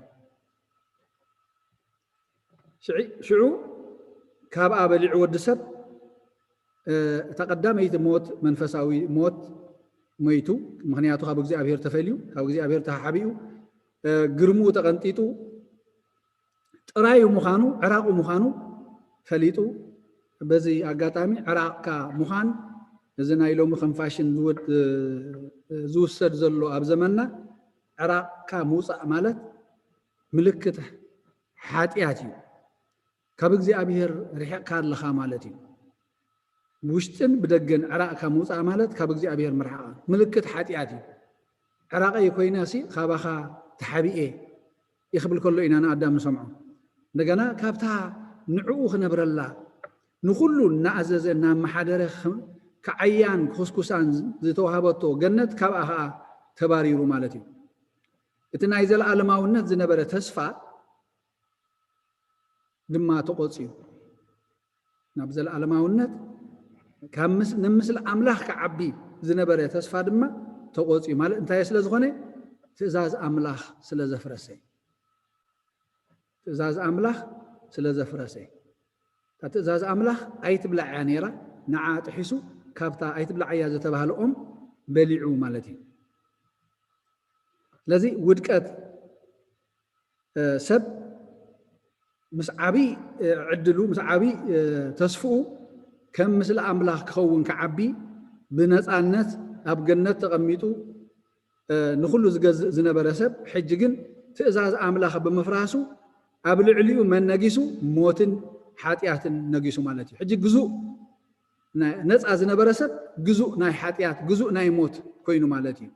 ሽዑ ካብኣ በሊዑ ወዲ ሰብ እታ ቀዳመይቲ ሞት መንፈሳዊ ሞት ሞይቱ፣ ምክንያቱ ካብ እግዚኣብሔር ተፈልዩ፣ ካብ እግዚኣብሔር ተሓቢኡ፣ ግርምኡ ተቐንጢጡ፣ ጥራዩ ምዃኑ፣ ዕራቑ ምዃኑ ፈሊጡ፣ በዚ ኣጋጣሚ ዕራቕካ ምዃን፣ እዚ ናይ ሎሚ ከም ፋሽን ዝውሰድ ዘሎ ኣብ ዘመንና፣ ዕራቕካ ምውፃእ ማለት ምልክት ሓጢኣት እዩ። ካብ እግዚኣብሔር ርሒቕካ ኣለኻ ማለት እዩ። ውሽጥን ብደገን ዕራቕካ ምውፃእ ማለት ካብ እግዚኣብሔር ምርሓቕ ምልክት ሓጢኣት እዩ። ዕራቐይ ኮይናሲ ካባኻ ተሓቢኤ ይኽብል ከሎ ኢና ንኣዳም ንሰምዖ። እንደገና ካብታ ንዕኡ ክነብረላ ንኹሉ እናኣዘዘ እናመሓደረ ክዓያን ክኹስኩሳን ዝተዋሃበቶ ገነት ካብኣ ኸዓ ተባሪሩ ማለት እዩ። እቲ ናይ ዘለኣለማውነት ዝነበረ ተስፋ ድማ ተቖፅዩ ናብ ዘለኣለማውነት ካብ ንምስሊ ኣምላኽ ክዓቢ ዝነበረ ተስፋ ድማ ተቖፅዩ ማለት እንታይ ስለ ዝኾነ ትእዛዝ ኣምላኽ ስለ ዘፍረሰ ትእዛዝ ኣምላኽ ስለ ዘፍረሰ እታ ትእዛዝ ኣምላኽ ኣይትብላዕ እያ ነይራ። ንዓ ጥሒሱ ካብታ ኣይትብላዕ እያ ዝተባህለ ኦም በሊዑ ማለት እዩ። ስለዚ ውድቀት ሰብ ምስ ዓብይ ዕድሉ፣ ምስ ዓብይ ተስፍኡ ከም ምስሊ ኣምላኽ ክኸውን፣ ክዓቢ፣ ብነፃነት ኣብ ገነት ተቐሚጡ ንኹሉ ዝገዝእ ዝነበረ ሰብ፣ ሕጂ ግን ትእዛዝ ኣምላኽ ብምፍራሱ ኣብ ልዕሊኡ መን ነጊሱ? ሞትን ሓጢኣትን ነጊሱ ማለት እዩ። ሕጂ ግዙእ፣ ነፃ ዝነበረ ሰብ ግዙእ ናይ ሓጢኣት፣ ግዙእ ናይ ሞት ኮይኑ ማለት እዩ።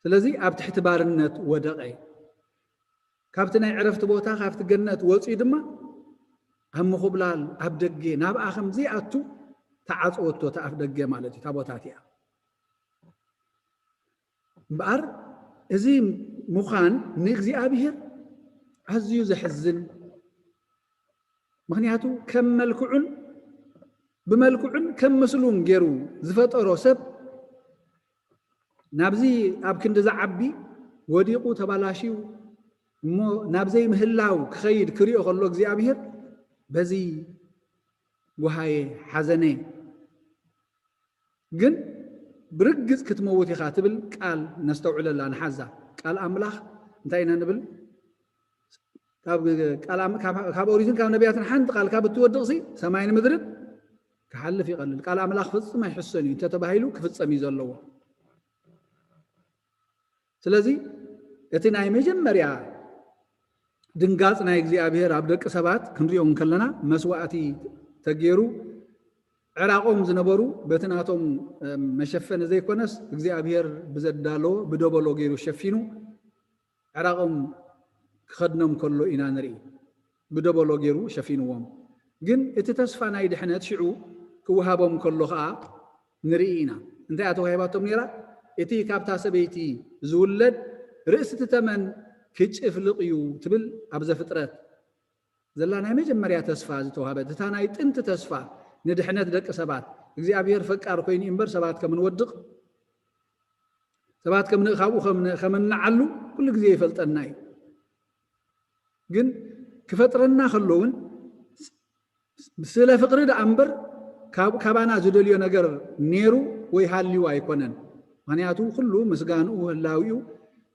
ስለዚ ኣብ ትሕቲ ባርነት ወደቐ። ካብቲ ናይ ዕረፍቲ ቦታ፣ ካብቲ ገነት ወፂኡ ድማ ኣብ ምኹብላል፣ ኣብ ደገ፣ ናብኣ ከም ዘይኣቱ ተዓፀወቶ፣ እቲ ኣፍ ደገ ማለት እዩ፣ እታ ቦታ እቲኣ። እምበኣር እዚ ምዃን ንእግዚኣብሔር ኣዝዩ ዘሕዝን፣ ምኽንያቱ ከም መልክዑን ብመልክዑን ከም ምስሉን ገይሩ ዝፈጠሮ ሰብ ናብዚ ኣብ ክንዲ ዝዓቢ ወዲቑ ተባላሽዩ እሞ ናብ ዘይምህላው ክኸይድ ክሪኦ ከሎ እግዚኣብሔር በዚ ጓሃየ ሓዘነ። ግን ብርግጽ ክትመውት ኢኻ ትብል ቃል ነስተውዕለላ፣ ንሓዛ። ቃል ኣምላኽ እንታይ ኢና ንብል? ካብ ቃል ኣም-፣ ካብ፣ ካብ ኦሪትን ካብ ነቢያትን ሓንቲ ቃል ካብ እትወድቕ ሲ ሰማይን ምድርን ክሓልፍ ይቐልል። ቃል ኣምላኽ ፍጹም ኣይሕሰን እዩ እንተተባሂሉ ክፍጸም እዩ ዘለዎ። ስለዚ እቲ ናይ መጀመርያ ድንጋጽ ናይ እግዚኣብሔር ኣብ ደቂ ሰባት ክንሪኦ እንከለና፣ መስዋእቲ ተገይሩ ዕራቖም ዝነበሩ በቲ ናቶም፣ እም፣ መሸፈኒ ዘይኮነስ እግዚኣብሔር ብዘዳለዎ ብደበሎ ገይሩ ሸፊኑ ዕራቖም ክኸድኖም ከሎ ኢና ንርኢ። ብደበሎ ገይሩ ሸፊንዎም። ግን እቲ ተስፋ ናይ ድሕነት ሽዑ ክወሃቦም ከሎ ኸኣ ንርኢ ኢና። እንታይ እያ ተዋሂባቶም ነይራ? እቲ ካብታ ሰበይቲ ዝውለድ ርእሲ እቲ ተመን ክጭፍልቕ እዩ ትብል ኣብ ዘፍጥረት ዘላ ናይ መጀመርያ ተስፋ ዝተዋህበት፣ እታ ናይ ጥንቲ ተስፋ ንድሕነት ደቂ ሰባት። እግዚኣብሔር ፈቃር ኮይኑ እምበር ሰባት ከም እንወድቕ፣ ሰባት ከም ን-፣ ካብኡ ከም ን-፣ ከም እንዓሉ ኩሉ ግዜ ይፈልጠና እዩ። ግን ክፈጥረና ከሎ እውን ስለ ፍቕሪ ደኣ እምበር ካብ-፣ ካባና ዝደልዮ ነገር ነይሩ ወይ ሃልዩ ኣይኮነን። ምኽንያቱ ኩሉ ምስጋንኡ፣ ህላዊኡ፣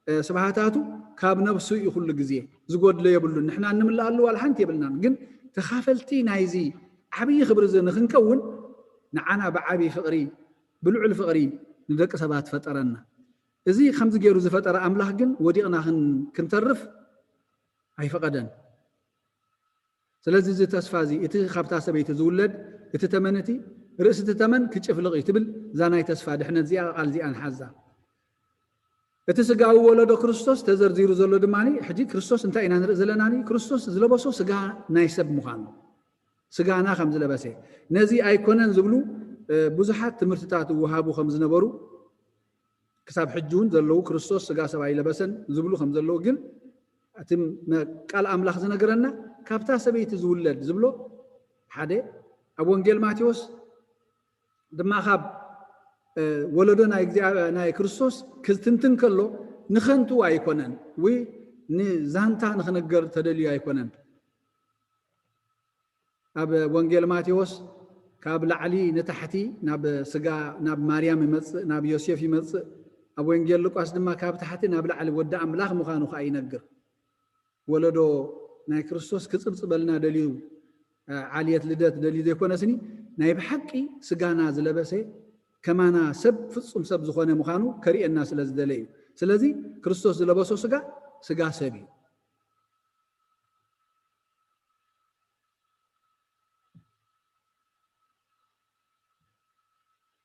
እ፣ ስብሃታቱ ካብ ነብሱ እዩ። ኩሉ ግዜ ዝጎድሎ የብሉን። ንሕና እንምልኣሉ ዋላ ሓንቲ የብልናን። ግን ተኻፈልቲ ናይዚ ዓብዪ ክብሪ እዚ ንኽንከውን ንዓና ብዓብዪ ፍቕሪ፣ ብልዑል ፍቕሪ ንደቂ ሰባት ፈጠረና። እዚ ከምዚ ገይሩ ዝፈጠረ ኣምላኽ ግን ወዲቕና ክን-፣ ክንተርፍ ኣይፈቐደን። ስለዚ እዚ ተስፋ እዚ፣ እቲ ካብታ ሰበይቲ ዝውለድ፣ እቲ ተመን፣ እቲ ርእሲ እቲ ተመን ክጭፍልቕ እዩ ትብል እዛ ናይ ተስፋ ድሕነት እዚኣ፣ ቃል እዚኣ ንሓዛ። እቲ ስጋዊ ወለዶ ክርስቶስ ተዘርዚሩ ዘሎ ድማ፣ ሕጂ ክርስቶስ እንታይ ኢና ንርኢ ዘለና? ክርስቶስ ዝለበሶ ስጋ ናይ ሰብ ምዃኑ፣ ስጋና ከም ዝለበሰ፣ ነዚ ኣይኮነን ዝብሉ፣ እ፣ ብዙሓት ትምህርትታት ይወሃቡ ከም ዝነበሩ፣ ክሳብ ሕጂ እውን ዘለዉ፣ ክርስቶስ ስጋ ሰብ ኣይለበሰን ዝብሉ ከም ዘለዉ፣ ግን እቲ መ-፣ ቃል ኣምላኽ ዝነገረና ካብታ ሰበይቲ ዝውለድ ዝብሎ ሓደ፣ ኣብ ወንጌል ማቴዎስ ድማ ካብ፣ እ፣ ወለዶ ናይ እግዚኣብ-፣ ናይ ክርስቶስ ክትንትን ከሎ ንኸንቱ ኣይኮነን ወይ ንዛንታ ንኽነገር ተደልዩ ኣይኮነን። ኣብ ወንጌል ማቴዎስ ካብ ላዕሊ ንታሕቲ ናብ ስጋ፣ ናብ ማርያም ይመጽእ፣ ናብ ዮሴፍ ይመጽእ። ኣብ ወንጌል ሉቃስ ድማ ካብ ታሕቲ ናብ ላዕሊ ወዲ ኣምላኽ ምዃኑ ኸኣ ይነግር። ወለዶ ናይ ክርስቶስ ክጽብጽበልና ደልዩ፣ እ፣ ዓልየት ልደት ደልዩ ዘይኮነስኒ፣ ናይ ብሓቂ ስጋና ዝለበሰ፣ ከማና ሰብ፣ ፍጹም ሰብ ዝኾነ ምዃኑ ከርእየና ስለ ዝደለ እዩ። ስለዚ ክርስቶስ ዝለበሶ ስጋ፣ ስጋ ሰብ እዩ።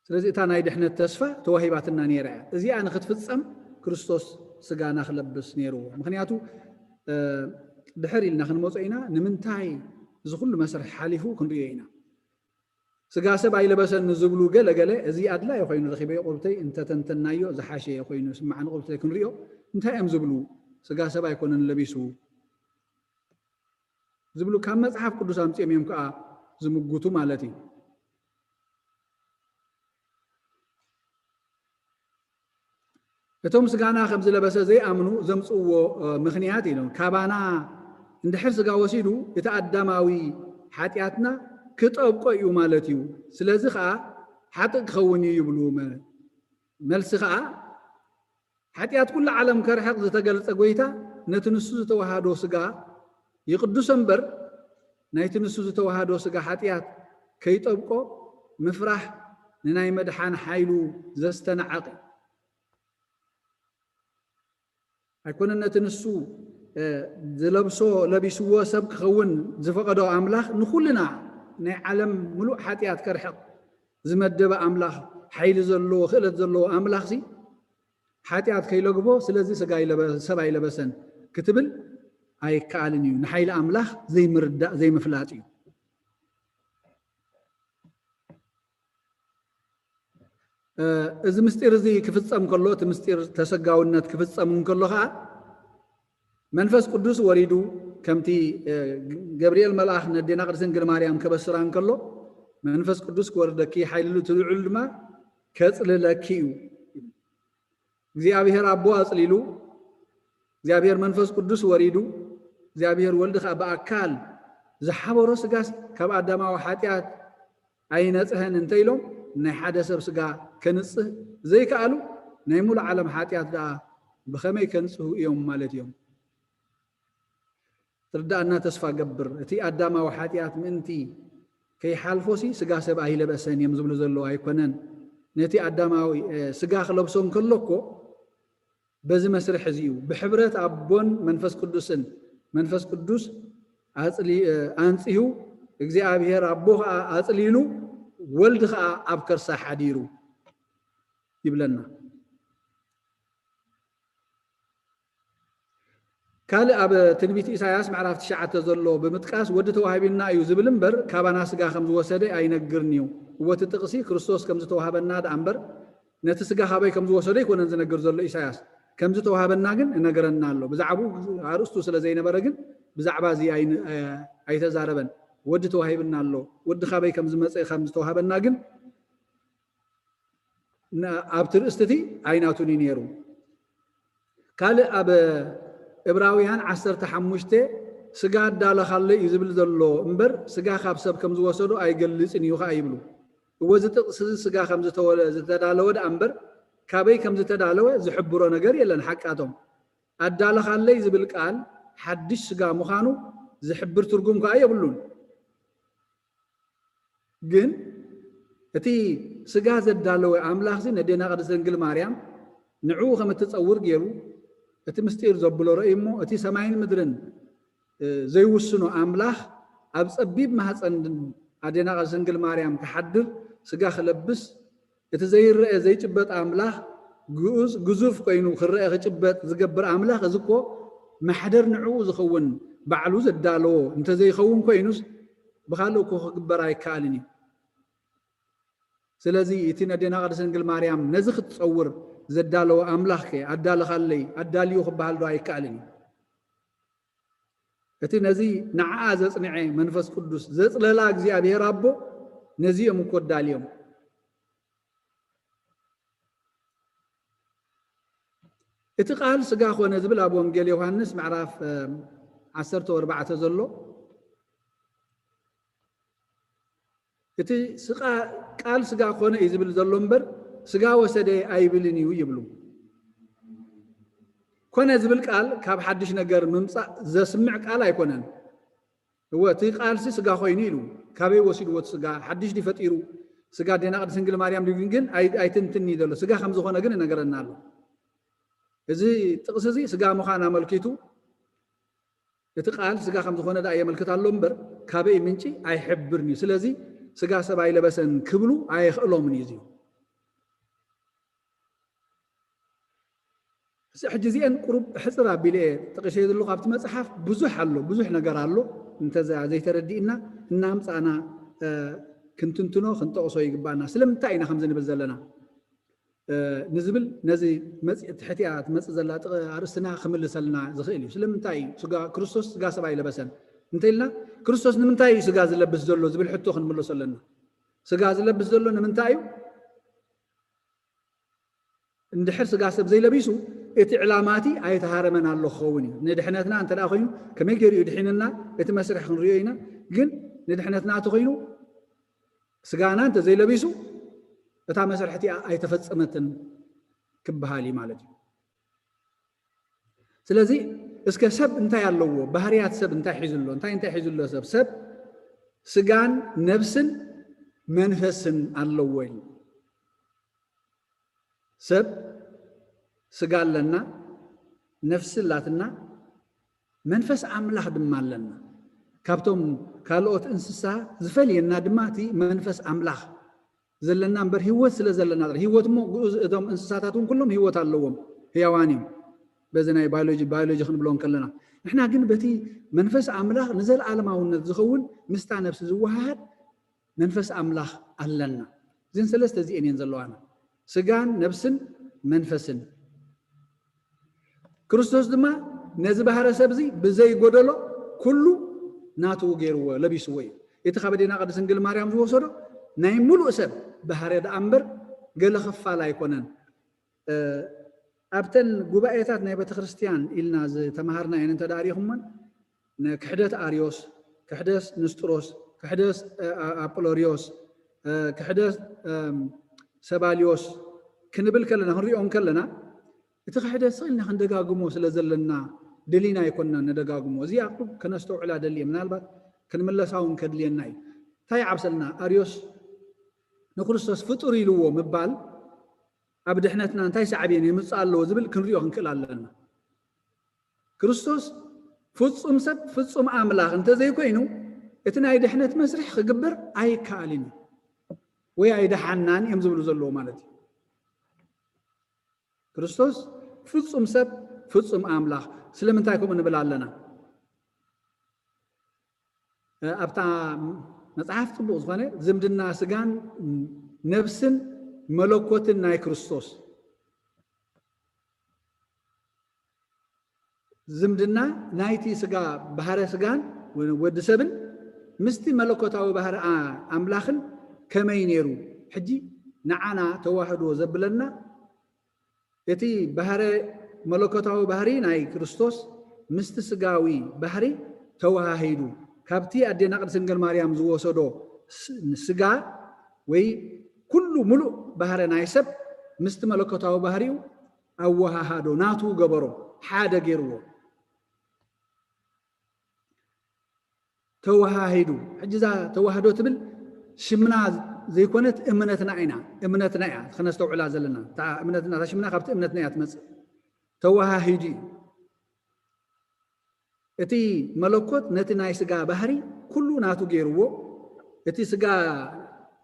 ስለዚ እታ ናይ ድሕነት ተስፋ ተዋሂባትና ነይራ እያ። እዚኣ ንኽትፍጸም ክርስቶስ ስጋና ክለብስ ነይርዎ። ምኽንያቱ፣ እ፣ ድሕር ኢልና ክንመጾ ኢና፣ ንምንታይ እዚ ኩሉ መስርሕ ሓሊፉ ክንርእዮ ኢና። ስጋ ሰብ ኣይለበሰን ንዝብሉ ገለ ገለ፣ እዚ ኣድላዪ ኮይኑ ረኺበዮ፣ ቁብተይ እንተተንተናዮ ዝሓሸ ኮይኑ ይስምዓኒ፣ ቁብተይ ክንርእዮ፣ እንታይ እዮም ዝብሉ? ስጋ ሰብ ኣይኮነን ለቢሱ ዝብሉ ካብ መጽሓፍ ቅዱስ ኣምጺኦም እዮም ከኣ ዝምጉቱ ማለት እዩ። እቶም ስጋና ከም ዝለበሰ ዘይኣምኑ ዘምጽእዎ፣ እ፣ ምኽንያት ኢሎም፣ ካባና እንድሕር ስጋ ወሲዱ እቲ ኣዳማዊ ሓጢኣትና ክጠብቆ እዩ ማለት እዩ። ስለዚ ኸኣ ሓጥእ ክኸውን እዩ ይብሉ። መ-፣ መልሲ ኸኣ ሓጢኣት ኩሉ ዓለም ከርሕቕ ዝተገልጸ ጐይታ ነቲ ንሱ ዝተዋሃዶ ስጋ ይቕድሶ እምበር፣ ናይቲ ንሱ ዝተዋህዶ ስጋ ሓጢኣት ከይጠብቆ ምፍራሕ ንናይ መድሓን ሓይሉ ዘስተናዕቕ እዩ። ኣይኮነን ነቲ ንሱ ዝለብሶ ለቢስዎ ሰብ ክኸውን ዝፈቐዶ ኣምላኽ ንኹልና ናይ ዓለም ምሉእ ሓጢኣት ከርሕቕ ዝመደበ ኣምላኽ፣ ሓይሊ ዘለዎ ክእለት ዘለዎ ኣምላኽሲ ሓጢኣት ከይለግቦ ስለዚ ስጋ ይለበ- ሰብ ኣይለበሰን ክትብል ኣይከኣልን እዩ። ንሓይሊ ኣምላኽ ዘይምርዳእ ዘይምፍላጥ እዩ። እዚ ምስጢር እዚ ክፍጸም ከሎ፣ እቲ ምስጢር ተሰጋውነት ክፍጸም እንከሎ ከዓ መንፈስ ቅዱስ ወሪዱ፣ ከምቲ ገብርኤል መልኣኽ ነዴና ቅድስት ድንግል ማርያም ከበስራ እንከሎ፣ መንፈስ ቅዱስ ክወርደኪ ሓይሊ እቲ ልዑል ድማ ከጽልለኪ እዩ። እግዚኣብሔር ኣቦ ኣጽሊሉ፣ እግዚኣብሔር መንፈስ ቅዱስ ወሪዱ፣ እግዚኣብሔር ወልድ ከዓ ብኣካል ዝሓበሮ ስጋስ ካብ ኣዳማዊ ሓጢኣት ኣይነጽሀን እንተ ኢሎም ናይ ሓደ ሰብ ስጋ ከንጽህ ዘይከኣሉ ናይ ሙሉእ ዓለም ሓጢኣት ደኣ ብኸመይ ከንጽሁ እዮም ማለት እዮም? ትርዳእና ተስፋ ገብር። እቲ ኣዳማዊ ሓጢኣት ምእንቲ ከይሓልፎሲ ስጋ ሰብ ኣይለበሰን እዮም ዝብሉ ዘለዉ ኣይኮነን። ነቲ ኣዳማዊ ስጋ ክለብሶ እንከሎ እኮ በዚ መስርሕ እዚ እዩ። ብሕብረት ኣቦን መንፈስ ቅዱስን መንፈስ ቅዱስ ኣንጽሁ፣ እግዚኣብሔር ኣቦ ከዓ ኣጽሊሉ፣ ወልድ ከዓ ኣብ ከርሳ ሓዲሩ ይብለና። ካልእ ኣብ ትንቢት ኢሳያስ ምዕራፍ ትሽዓተ ዘሎ ብምጥቃስ ወዲ ተዋሂብና እዩ ዝብል እምበር ካባና ስጋ ከም ዝወሰደ ኣይነግርን እዩ። እወ እቲ ጥቕሲ ክርስቶስ ከም ዝተዋሃበና ደኣ እምበር ነቲ ስጋ ካበይ ከም ዝወሰዶ ኣይኮነን ዝነግር ዘሎ ኢሳያስ። ከም ዝተዋሃበና ግን እነግረና ኣሎ። ብዛዕባኡ ኣርእስቱ ስለ ዘይነበረ ግን ብዛዕባ እዚ ኣይን- ኣይተዛረበን። ወዲ ተዋሂብና ኣሎ። ወዲ ካበይ ከም ዝመጸ ከም ዝተዋሃበና ግን ን- ኣብቲ ርእስቲ እቲ ኣይናቱን እዩ ነይሩ። ካልእ ኣብ እብራውያን ዓሰርተ ሓሙሽተ ስጋ ኣዳለኻለይ እዩ ዝብል ዘሎ እምበር ስጋ ካብ ሰብ ከም ዝወሰዶ ኣይገልጽን እዩ ከዓ ይብሉ። እወ እዚ ጥቕሲ እዚ ስጋ ከም ዝተወለ ዝተዳለወ ደኣ እምበር ካበይ ከም ዝተዳለወ ዝሕብሮ ነገር የለን። ሓቃቶም ኣዳለኻለይ ዝብል ቃል ሓድሽ ስጋ ምዃኑ ዝሕብር ትርጉም ከዓ የብሉን። ግን እቲ ስጋ ዘዳለወ ኣምላኽዚ ነዴና ቅድስት ድንግል ማርያም ንዕኡ ከም እትጸውር ገይሩ እቲ ምስጢር ዘብሎ ረእዩ እሞ እቲ ሰማይን ምድርን ዘይውስኖ ኣምላኽ ኣብ ጸቢብ ማህፀን ኣዴና ቅድስት ድንግል ማርያም ክሓድር ስጋ ክለብስ እቲ ዘይረአ ዘይጭበጥ ኣምላኽ ግኡዝ ግዙፍ ኮይኑ ክረአ ክጭበጥ ዝገብር ኣምላኽ እዚ እኮ ማሕደር ንዕኡ ዝኸውን ባዕሉ ዘዳለዎ እንተዘይኸውን ኮይኑስ ብኻልእ እኮ ክግበር ኣይከኣልን እዩ። ስለዚ እቲ ነዴና ቅድስት ድንግል ማርያም ነዚ ክትጸውር ዘዳለወ ኣምላኽ ከ ኣዳልኻለይ ኣዳልዩ ክበሃል ዶ ኣይከኣልን እዩ? እቲ ነዚ ንዓኣ ዘጽንዐ መንፈስ ቅዱስ ዘጽለላ እግዚኣብሔር ኣቦ ነዚኦም እኮ ኣዳልዮም። እቲ ቃል ስጋ ኾነ ዝብል ኣብ ወንጌል ዮሃንስ ምዕራፍ ዓሰርተ ኣርባዕተ ዘሎ እቲ ቃል ስጋ ኮነ እዩ ዝብል ዘሎ እምበር ስጋ ወሰደ ኣይብልን እዩ ይብሉ። ኮነ ዝብል ቃል ካብ ሓድሽ ነገር ምምፃእ ዘስምዕ ቃል ኣይኮነን። እወ እቲ ቃልሲ ስጋ ኮይኑ ኢሉ ካበይ ወሲድዎ እቲ ስጋ ሓድሽ ድዩ ፈጢሩ ስጋ ኣዴና ቅድስት ድንግል ማርያም ድዩ ግን ኣይትንትን እዩ ዘሎ። ስጋ ከም ዝኾነ ግን እነገረና ኣሎ። እዚ ጥቕሲ እዚ ስጋ ምዃን ኣመልኪቱ እቲ ቃል ስጋ ከም ዝኾነ ደኣ የመልክት ኣሎ እምበር ካበይ ምንጪ ኣይሕብርን እዩ። ስለዚ ስጋ ሰብ ኣይለበሰን ክብሉ ኣየኽእሎምን እዩ። እዚ እዚ ሕጂ እዚአን ቁሩብ ሕፅር ኣቢለ እየ ጠቂሰ ዘለኹ። ኣብቲ መፅሓፍ ብዙሕ ኣሎ፣ ብዙሕ ነገር ኣሎ። እንተዛ ዘይተረዲእና እናምፃእና ክንትንትኖ ክንጠቕሶ ይግባእና። ስለምንታይ ኢና ከምዚ ንብል ዘለና? ንዝብል ነዚ መጽ- ትሕቲኣ ትመጽእ ዘላ ጥቕ- ኣርእስትና ክምልሰልና ዝኽእል እዩ። ስለምንታይ እዩ ስጋ ክርስቶስ ስጋ ሰብ ኣይለበሰን እንተኢልና፣ ክርስቶስ ንምንታይ እዩ ስጋ ዝለብስ ዘሎ ዝብል ሕቶ ክንምልሶ ኣለና። ስጋ ዝለብስ ዘሎ ንምንታይ እዩ? እንድሕር ስጋ ሰብ ዘይለቢሱ እቲ ዕላማ እቲ ኣይተሃረመን ኣሎ ክኸውን እዩ። ንድሕነትና እንተ ደኣ ኮይኑ ከመይ ገይሩ እዩ ድሒንና? እቲ መስርሕ ክንሪኦ ኢና። ግን ንድሕነትና እቲ ኮይኑ ስጋና እንተ ዘይለቢሱ እታ መስርሕ እቲኣ ኣይተፈጸመትን ክበሃል እዩ ማለት እዩ። ስለዚ እስከ ሰብ እንታይ ኣለዎ? ባህርያት ሰብ እንታይ ሒዙ ኣሎ? እንታይ እንታይ ሒዙ ኣሎ ሰብ? ሰብ ስጋን ነፍስን መንፈስን ኣለዎ ኢሉ። ሰብ ስጋ ኣለና፣ ነፍሲ ኣላትና፣ መንፈስ ኣምላኽ ድማ ኣለና። ካብቶም ካልኦት እንስሳ ዝፈልየና ድማ እቲ መንፈስ ኣምላኽ ዘለና እምበር ህይወት ስለ ዘለና ጥራይ። ህይወት እሞ ግኡዝ፣ እቶም እንስሳታት እውን ኩሎም ህይወት ኣለዎም፣ ህያዋን እዮም። በዚ ናይ ባዮሎጂ ባዮሎጂ ክንብሎ እንከለና፣ ንሕና ግን በቲ መንፈስ ኣምላኽ ንዘለኣለማውነት ዝኸውን ምስታ ነፍሲ ዝወሃሃድ መንፈስ ኣምላኽ ኣለና። እዘን ሰለስተ እዚኤን እየን ዘለዋና፣ ስጋን ነፍስን መንፈስን። ክርስቶስ ድማ ነዚ ባህረ ሰብ እዚ ብዘይ ጎደሎ ኩሉ ናቱ ገይርዎ፣ ለቢስዎ እዩ። እቲ ካብ ኣዴና ቅድስት ድንግል ማርያም ዝወሰዶ ናይ ምሉእ ሰብ ባህረ ደኣ እምበር ገለ ክፋል ኣይኮነን። እ፣ ኣብተን ጉባኤታት ናይ ቤተ ክርስቲያን ኢልና ዝተምሃርናየን እንተ ደኣ ርኢኹመን፣ ንክሕደት ኣርዮስ፣ ክሕደት ንስጥሮስ፣ ክሕደት፣ እ፣ ኣ-፣ ኣጵሎርዮስ፣ እ፣ ክሕደት፣ እም፣ ሰባልዮስ ክንብል ከለና፣ ክንሪኦ እንከለና፣ እቲ ክሕደት ስቕ ኢልና ክንደጋግሞ ስለ ዘለና ደሊና ኣይኮንና ንደጋግሞ። እዚኣ ከነስተውዕላ ደልየ፣ ምናልባት ክንምለሳ እውን ከድልየና እዩ። እንታይ ይዓብሰልና? ኣርዮስ ንክርስቶስ ፍጡር ኢልዎ ምባል ኣብ ድሕነትና እንታይ ሳዕቤን የምጽእ ኣለዎ ዝብል ክንሪኦ ክንክእል ኣለና። ክርስቶስ ፍጹም ሰብ ፍጹም ኣምላኽ እንተዘይኮይኑ፣ እቲ ናይ ድሕነት መስርሕ ክግበር ኣይከኣልን እዩ፣ ወይ ኣይደሓናን እዮም ዝብሉ ዘለዉ ማለት እዩ። ክርስቶስ ፍጹም ሰብ ፍጹም ኣምላኽ። ስለምንታይ ከምኡ ንብል ኣለና? እ፣ ኣብታ መጽሓፍ ጽቡቕ ዝኾነ ዝምድና ስጋን ነፍስን መለኮትን ናይ ክርስቶስ፣ ዝምድና ናይቲ ስጋ፣ ባህረ ስጋን ወዲ ሰብን ምስቲ መለኮታዊ ባህረ ኣ-፣ ኣምላኽን ከመይ ነይሩ? ሕጂ ንዓና ተዋህዶ ዘብለና እቲ ባህረ መለኮታዊ ባህሪ ናይ ክርስቶስ ምስቲ ስጋዊ ባህሪ ተወሃሂዱ፣ ካብቲ ኣዴና ቅድስት ድንግል ማርያም ዝወሰዶ ስ-፣ ስጋ ወይ ኩሉ ምሉእ ባህረ ናይ ሰብ ምስቲ መለኮታዊ ባህሪኡ ኣወሃሃዶ፣ ናቱ ገበሮ፣ ሓደ ገይርዎ። ተወሃሂዱ። ሕጂ እዛ ተዋህዶ ትብል ሽምና ዘይኮነት እምነትና ኢና፣ እምነትና እያ ከነስተውዕላ ዘለና። እታ እምነትና፣ እታ ሽምና ካብቲ እምነትና እያ ትመጽእ። ተወሃሂዱ እዩ። እቲ መለኮት ነቲ ናይ ስጋ ባህሪ ኩሉ ናቱ ገይርዎ፣ እቲ ስጋ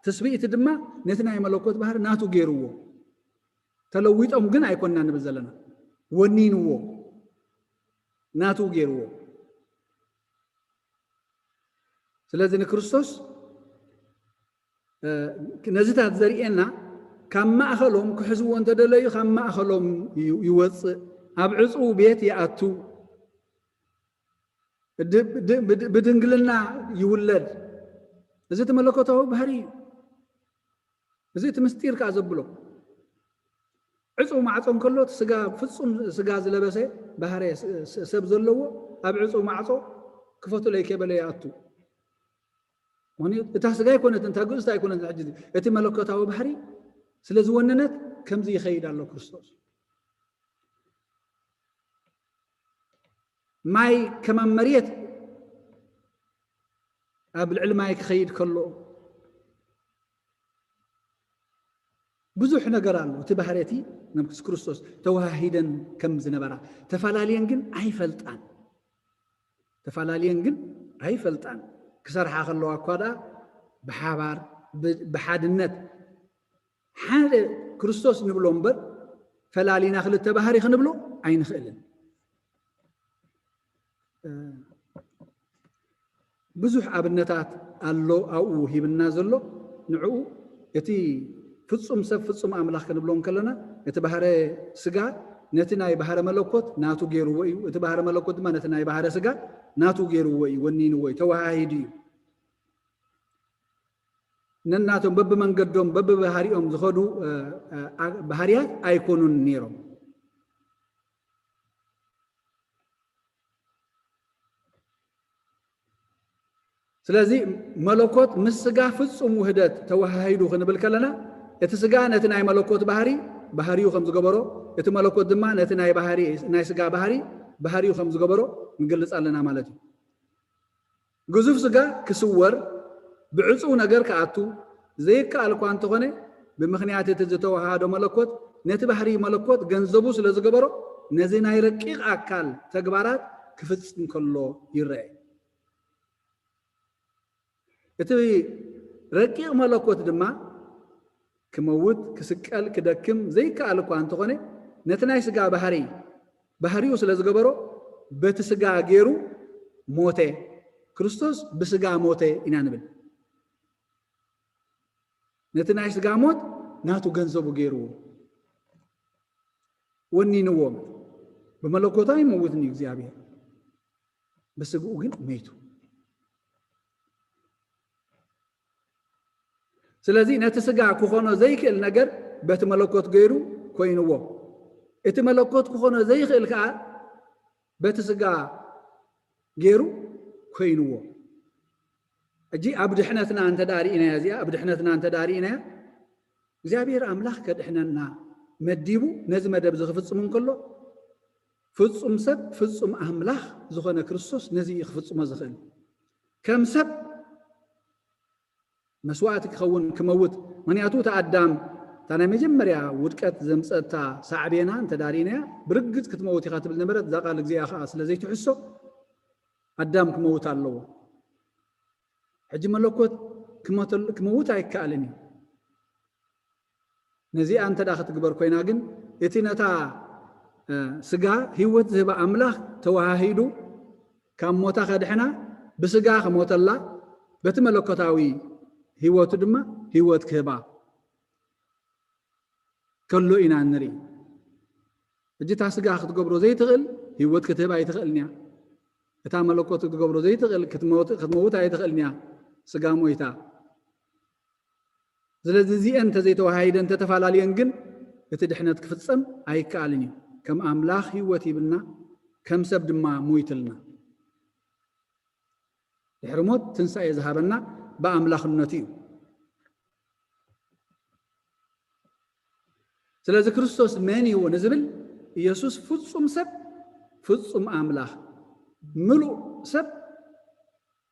ትስብእቲ ድማ ነቲ ናይ መለኮት ባህሪ ናቱ ገይርዎ። ተለዊጦም ግን ኣይኮንና ንብል ዘለና፣ ወኒንዎ፣ ናቱ ገይርዎ። ስለዚ ንክርስቶስ፣ እ፣ ነዚታት ዘርእየና፣ ካብ ማእኸሎም ክሕዝዎ እንተደለዩ፣ ካብ ማእኸሎም ዩ-፣ ይወፅእ፣ ኣብ ዕፁው ቤት ይኣቱ፣ ድ-፣ ድ-፣ ብድ-፣ ብድንግልና ይውለድ። እዚ እቲ መለኮታዊ ባህሪ እዩ። እዚ እቲ ምስጢር ከኣ ዘብሎ፣ ዕጹው ማዕጾ እንከሎ፣ እቲ ስጋ፣ ፍጹም ስጋ ዝለበሰ ባህረ ስ-፣ ስ-፣ ሰብ ዘለዎ፣ ኣብ ዕጹው ማዕጾ ክፈቱለይ ከይበለ ይኣቱ። ምኽንያቱ እታ ስጋ ኣይኮነትን፣ እታ ግእዝቲ ኣይኮነትን። ሕጂ እቲ መለኮታዊ ባህሪ ስለ ዝወነነት ከምዚ ይኸይድ ኣሎ ክርስቶስ። ማይ ከማን መሬት ኣብ ልዕሊ ማይ ክኸይድ ከሎ ብዙሕ ነገር ኣሎ። እቲ ባህሪ እቲ ምስ ክርስቶስ ተወሃሂደን ከም ዝነበራ፣ ተፈላለየን ግን ኣይፈልጣን። ተፈላለየን ግን ኣይፈልጣን። ክሰርሓ ከለዋ እኳ ደኣ ብሓባር፣ ብ-፣ ብሓድነት ሓደ ክርስቶስ ንብሎ እምበር፣ ፈላሊና ክልተ ባህሪ ክንብሎ ኣይንኽእልን። እ፣ ብዙሕ ኣብነታት ኣሎ ኣብኡ ሂብና ዘሎ። ንዕኡ እቲ ፍጹም ሰብ ፍጹም ኣምላኽ ክንብሎ እንከለና፣ እቲ ባህረ ስጋ ነቲ ናይ ባህረ መለኮት ናቱ ገይርዎ እዩ። እቲ ባህረ መለኮት ድማ ነቲ ናይ ባህረ ስጋ ናቱ ገይርዎ እዩ፣ ወኒንዎ እዩ፣ ተወሃሂዱ እዩ። ነናቶም በብመንገዶም በብባህሪኦም ዝኸዱ፣ እ፣ እ፣ ኣ-፣ ባህርያት ኣይኮኑን ነይሮም። ስለዚ መለኮት ምስ ስጋ ፍጹም ውህደት ተወሃሂዱ ክንብል ከለና፣ እቲ ስጋ ነቲ ናይ መለኮት ባህሪ፣ ባህሪኡ ከም ዝገበሮ፣ እቲ መለኮት ድማ ነቲ ናይ ባህሪ፣ ናይ ስጋ ባህሪ ባህሪኡ ከም ዝገበሮ ንገልጽ ኣለና ማለት እዩ። ግዙፍ ስጋ ክስወር፣ ብዕጹው ነገር ክኣቱ ዘይከኣል እኳ እንተኾነ፣ ብምኽንያት እቲ ዝተወሃሃዶ መለኮት፣ ነቲ ባህሪ መለኮት ገንዘቡ ስለ ዝገበሮ፣ ነዚ ናይ ረቂቕ ኣካል ተግባራት ክፍጽም ከሎ ይረአ። እቲ ረቂቕ መለኮት ድማ ክመውት፣ ክስቀል፣ ክደክም ዘይከኣል እኳ እንተኾነ፣ ነቲ ናይ ስጋ ባህሪ፣ ባህሪኡ ስለ ዝገበሮ፣ በቲ ስጋ ገይሩ ሞተ። ክርስቶስ ብስጋ ሞተ ኢና ንብል። ነቲ ናይ ስጋ ሞት ናቱ ገንዘቡ ገይርዎ፣ ወኒንዎ። ብመለኮቱ ኣይመውትን እዩ እግዚኣብሔር፣ ብስግኡ ግን መይቱ። ስለዚ ነቲ ስጋ ክኾኖ ዘይክእል ነገር በቲ መለኮት ገይሩ ኮይንዎ። እቲ መለኮት ክኾኖ ዘይክእል ከኣ በቲ ስጋ ገይሩ ኮይንዎ። ሕጂ ኣብ ድሕነትና እንተ ደኣ ርኢናያ፣ እዚኣ ኣብ ድሕነትና እንተ ደኣ ርኢናያ፣ እግዚኣብሔር ኣምላኽ ከድሕነና መዲቡ ነዚ መደብ እዚ ክፍጽም እንከሎ፣ ፍጹም ሰብ ፍጹም ኣምላኽ ዝኾነ ክርስቶስ ነዚ እዩ ክፍጽሞ ዝኽእል። ከም ሰብ መስዋእቲ ክኸውን ክመውት። ምኽንያቱ እቲ ኣዳም እታ ናይ መጀመርያ ውድቀት ዘምጸእታ ሳዕቤና እንተ ደኣ ርኢናያ፣ ብርግጽ ክትመውት ኢኻ ትብል ነበረት እዛ ቃል እግዚኣብሔር ከኣ ስለ ዘይትሕሶ ኣዳም ክመውት ኣለዎ። ሕጂ መለኮት ክመተል-፣ ክመውት ኣይከኣልን እዩ። ነዚኣ እንተ ደኣ ክትግበር ኮይና ግን፣ እቲ ነታ፣ እ፣ ስጋ ህይወት ዝህባ ኣምላኽ ተወሃሂዱ ካብ ሞታ ከድሕና፣ ብስጋ ክሞተላ፣ በቲ መለኮታዊ ህይወቱ ድማ ህይወት ክህባ ከሎ ኢና ንርኢ። ሕጂ እታ ስጋ ክትገብሮ ዘይትኽእል፣ ህይወት ክትህብ ኣይትኽእልን እያ። እታ መለኮት ክትገብሮ ዘይትኽእል፣ ክትመውት፣ ክትመውት ኣይትኽእልን እያ፣ ስጋ ሞይታ። ስለዚ እዚአን እንተዘይተወሃሂደን፣ እንተተፈላለየን ግን፣ እቲ ድሕነት ክፍጸም ኣይከኣልን እዩ። ከም ኣምላኽ ህይወት ሂብና፣ ከም ሰብ ድማ ሞይትልና። ድሕሪ ሞት ትንሳኤ ዝሃበና ብኣምላኽነቱ እዩ። ስለዚ ክርስቶስ መን እዩ ንዝብል፣ ኢየሱስ ፍጹም ሰብ፣ ፍጹም ኣምላኽ፣ ምሉእ ሰብ፣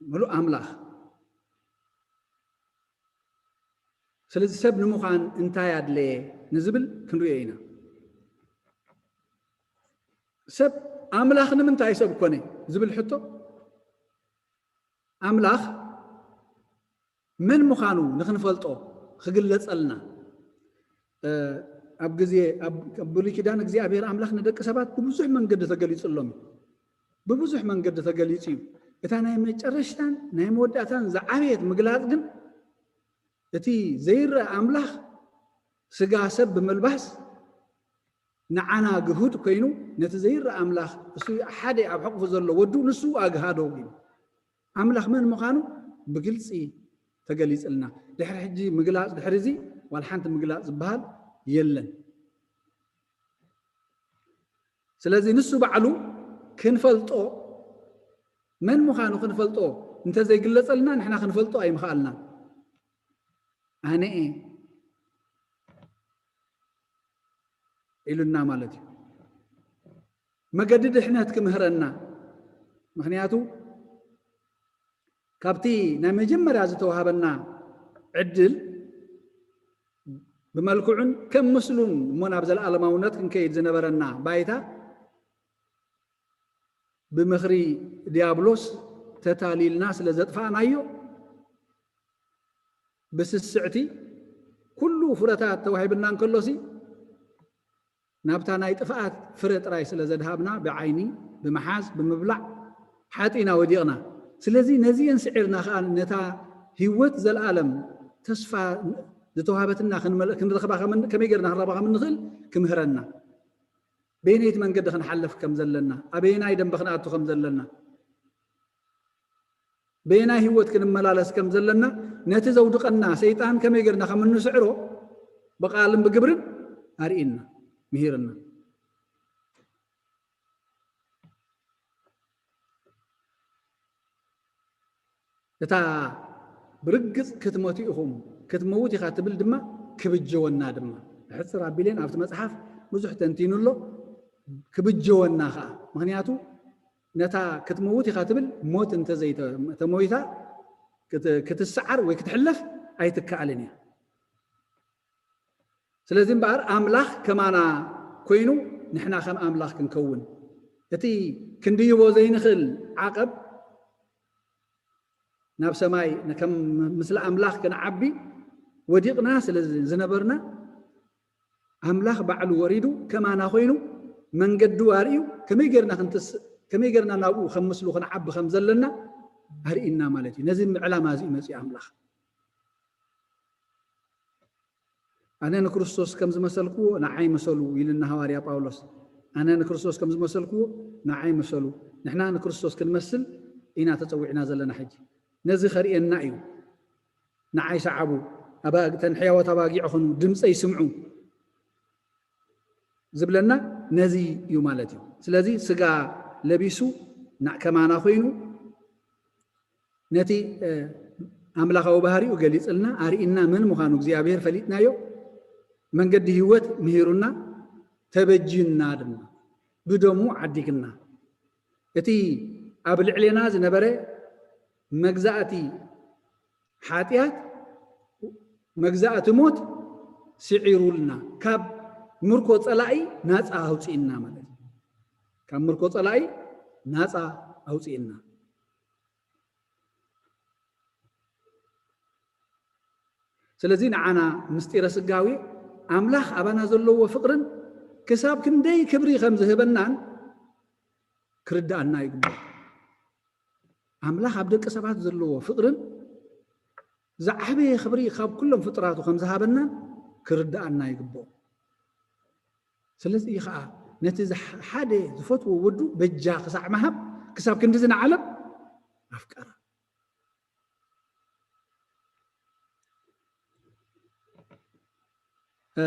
ምሉእ ኣምላኽ። ስለዚ ሰብ ንምዃን እንታይ ኣድለየ ንዝብል ክንሪኦ ኢና። ሰብ ኣምላኽ ንምንታይ ሰብ ኮነ ዝብል ሕቶ፣ ኣምላኽ መን ምዃኑ ንኽንፈልጦ ክግለጸልና፣ እ፣ ኣብ ግዜ፣ ኣብ፣ ኣብ ብሉይ ኪዳን እግዚኣብሔር ኣምላኽ ንደቂ ሰባት ብብዙሕ መንገዲ ተገሊጹሎም እዩ። ብብዙሕ መንገዲ ተገሊጹ እዩ። እታ ናይ መጨረሽታን ናይ መወዳእታን ዝዓበየት ምግላጽ ግን፣ እቲ ዘይረኣ ኣምላኽ ስጋ ሰብ ብምልባስ፣ ንዓና ግሁድ ኮይኑ፣ ነቲ ዘይረኣ ኣምላኽ፣ እሱ ሓደ ኣብ ሕቑፉ ዘሎ ወዱ፣ ንሱ ኣግሃዶ ኢሉ። ኣምላኽ መን ምዃኑ ብግልጺ ተገሊጽልና። ድሕሪ ሕጂ ምግላጽ፣ ድሕሪ እዚ ዋላ ሓንቲ ምግላጽ ዝበሃል የለን። ስለዚ ንሱ ባዕሉ ክንፈልጦ፣ መን ምዃኑ ክንፈልጦ እንተዘይግለጸልና፣ ንሕና ክንፈልጦ ኣይምኽኣልናን። ኣነ እየ ኢሉና ማለት እዩ። መገዲ ድሕነት ክምህረና። ምኽንያቱ ካብቲ ናይ መጀመርያ ዝተዋህበና ዕድል ብመልክዑን ከም ምስሉን እሞ ናብ ዘለኣለማውነት ክንከይድ ዝነበረና ባይታ ብምኽሪ ዲያብሎስ ተታሊልና ስለ ዘጥፋእናዮ፣ ብስስዕቲ ኩሉ ፍረታት ተዋሂብና እንከሎሲ፣ ናብታ ናይ ጥፍኣት ፍረ ጥራይ ስለ ዘድሃብና፣ ብዓይኒ፣ ብምሓዝ፣ ብምብላዕ ሓጢእና ወዲቕና። ስለዚ ነዚአን ስዒርና ኸኣ ነታ ህይወት ዘለኣለም ተስፋ ዝተዋህበትና ክንመል-፣ ክንረኽባ ከም-፣ ከመይ ጌርና ክንረኽባ ከም እንኽእል ክምህረና። በየነይቲ መንገዲ ክንሓልፍ ከም ዘለና፣ ኣበየናይ ደንበ ክንኣቱ ከም ዘለና፣ በየናይ ህይወት ክንመላለስ ከም ዘለና፣ ነቲ ዘውድቐና ሰይጣን ከመይ ጌርና ከም እንስዕሮ ብቓልን ብግብርን ኣርእየና፣ ምሂርና። እታ ብርግጽ ክትሞቱ ኢኹም፣ ክትመውት ኢኻ ትብል ድማ ክብጀወና ድማ። ብሕጽር ኣቢለን ኣብቲ መጽሓፍ ብዙሕ ተንቲኑ ኣሎ። ክብጀወና ኸኣ፣ ምኽንያቱ ነታ ክትመውት ኢኻ ትብል ሞት እንተዘይተሞይታ ክትሰዓር ወይ ክትሕለፍ ኣይትከኣልን እያ። ስለዚ እምበኣር ኣምላኽ ከማና ኮይኑ ንሕና ከም ኣምላኽ ክንከውን፣ እቲ ክንድይቦ ዘይንኽእል ዓቐብ ናብ ሰማይ ከም ምስለ ኣምላኽ ክንዓቢ ወዲቕና ስለ ዝነበርና ኣምላኽ ባዕሉ ወሪዱ ከማና ኮይኑ መንገዱ ኣርእዩ ከመይ ጌርና ክንትስእ ከመይ ጌርና ናብኡ ከም ምስሉ ክንዓቢ ከም ዘለና ኣርእና ማለት እዩ። ነዚ ዕላማ እዚ እዩ መፅኡ ኣምላኽ። ኣነ ንክርስቶስ ከም ዝመሰልክዎ ንዓይ ምሰሉ ኢልና ሃዋርያ ጳውሎስ። ኣነ ንክርስቶስ ከም ዝመሰልክዎ ንዓይ ምሰሉ። ንሕና ንክርስቶስ ክንመስል ኢና ተጸዊዕና ዘለና ሕጂ። ነዚ ከርእየና እዩ። ንዓይ ሰዓቡ፣ ኣባግ-፣ ተን ሕያዋት ኣባጊዕ ኹኑ፣ ድምፀይ ስምዑ ዝብለና ነዚ እዩ ማለት እዩ። ስለዚ ስጋ ለቢሱ ና-፣ ከማና ኮይኑ ነቲ ኣምላኻዊ ባህሪኡ ገሊጽልና ኣርእና መን ምዃኑ እግዚኣብሔር ፈሊጥናዮ፣ መንገዲ ህይወት ምሂሩና፣ ተበጅዩና ድማ ብደሙ ዓዲግና። እቲ ኣብ ልዕሌና ዝነበረ መግዛእቲ ሓጢኣት፣ መግዛእቲ ሞት ስዒሩልና፣ ካብ ምርኮ ጸላኢ ናጻ ኣውጺእና ማለት እዩ። ካብ ምርኮ ጸላኢ ናጻ ኣውጺእና። ስለዚ ንዓና ምስጢረ ስጋዊ ኣምላኽ ኣባና ዘለዎ ፍቕርን ክሳብ ክንደይ ክብሪ ከም ዝህበናን ክርድኣና ይግባእ። ኣምላኽ ኣብ ደቂ ሰባት ዘለዎ ፍቕርን ዝዓበየ ክብሪ ካብ ኩሎም ፍጥራቱ ከም ዝሃበናን ክርድኣና ይግባእ። ስለዚ እዩ ኸዓ ነቲ ዝሓ-፣ ሓደ ዝፈትዎ ወዱ በጃ ክሳዕ ምሃብ ክሳብ ክንድዚ ንዓለም ኣፍቀራ። እ፣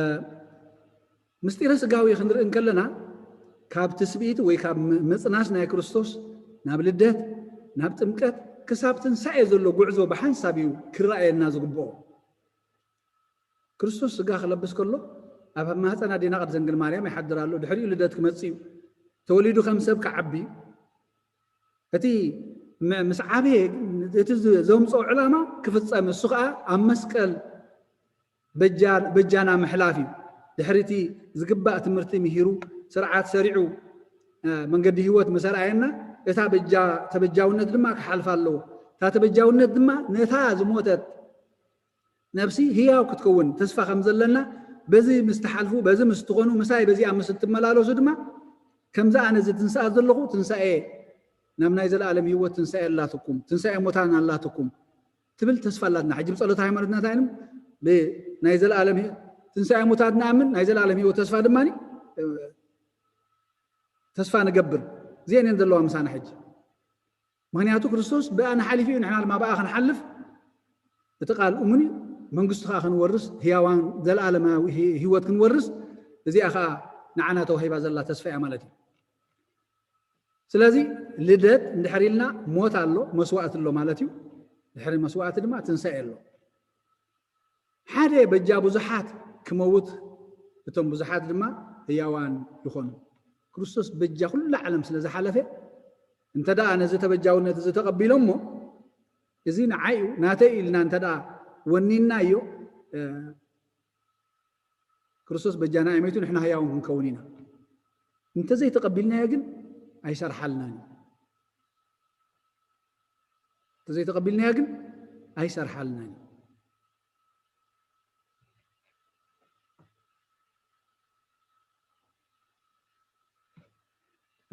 ምስጢረ ስጋዊ ክንርኢ እንከለና ካብ ትስብእቲ ወይ ካብ ም-፣ ምጽናስ ናይ ክርስቶስ ናብ ልደት፣ ናብ ጥምቀት ክሳብ ትንሳኤ ዘሎ ጉዕዞ ብሓንሳብ እዩ ክረኣየና ዝግብኦ። ክርስቶስ ስጋ ክለብስ ከሎ ኣብ ማህፀን ኣዴና ቅድስት ድንግል ማርያም ይሓድር ኣሎ። ድሕሪኡ ልደት ክመጽእ እዩ። ተወሊዱ ከም ሰብ ክዓቢ እዩ። እቲ ም-፣ ምስ ዓበየ እቲ ዝ-፣ ዘምፅኦ ዕላማ ክፍፀም፣ እሱ ከዓ ኣብ መስቀል በጃ-፣ በጃና ምሕላፍ እዩ። ድሕሪ እቲ ዝግባእ ትምህርቲ ምሂሩ፣ ስርዓት ሰሪዑ፣ እ፣ መንገዲ ህይወት ምስ ኣርኣየና፣ እታ በጃ-፣ ተበጃውነት ድማ ክሓልፋ ኣለዎ። እታ ተበጃውነት ድማ ነታ ዝሞተት ነብሲ ህያው ክትከውን ተስፋ ከም ዘለና፣ በዚ ምስ ትሓልፉ፣ በዚ ምስ ትኾኑ፣ ምሳይ በዚኣ ምስ እትመላለሱ ድማ፣ ከምዚ ኣነ ዝትንስኣ ዘለኹ ትንሳኤ፣ ናብ ናይ ዘለኣለም ህይወት ትንሳኤ ኣላትኩም፣ ትንሳኤ ሙታን ኣላትኩም ትብል ተስፋ ኣላትና። ሕጂ ብጸሎት ሃይማኖትና እንታይ ኢሎም? ብናይ ዘለኣለም ህይ-፣ ትንሳኤ ሙታት ንኣምን፣ ናይ ዘለኣለም ህይወት ተስፋ ድማ፣ እ፣ ተስፋ ንገብር። እዚአን እየን ዘለዋ ምሳና ሕጂ። ምኽንያቱ ክርስቶስ ብኣነ ሓሊፉ እዩ፣ ንሕና ድማ ብኣ ክንሓልፍ። እቲ ቃል እሙን እዩ። መንግስቱ ከዓ ክንወርስ፣ ህያዋን ዘለኣለማዊ ህይ-፣ ህይወት ክንወርስ፣ እዚኣ ከዓ ንዓና ተዋሂባ ዘላ ተስፋ እያ ማለት እዩ። ስለዚ ልደት እንድሕር ኢልና ሞት ኣሎ፣ መስዋእቲ ኣሎ ማለት እዩ። ድሕሪ መስዋእቲ ድማ ትንሳኤ ኣሎ። ሓደ በጃ ብዙሓት ክመውት፣ እቶም ብዙሓት ድማ ህያዋን ይኾኑ። ክርስቶስ በጃ ኩላ ዓለም ስለ ዝሓለፈ፣ እንተ ደኣ ነዚ ተበጃውነት እዚ ተቐቢሎሞ፣ እዚ ንዓይ እዩ፣ ናተይ እዩ ኢልና እንተ ደኣ ወኒንናዮ፣ እ፣ ክርስቶስ በጃና እዩ መይቱ፣ ንሕና ህያውን ክንከውን ኢና። እንተዘይተቐቢልናዮ ግን ኣይሰርሓልናን እዩ። እንተዘይተቐቢልናዮ ግን ኣይሰርሓልናን እዩ።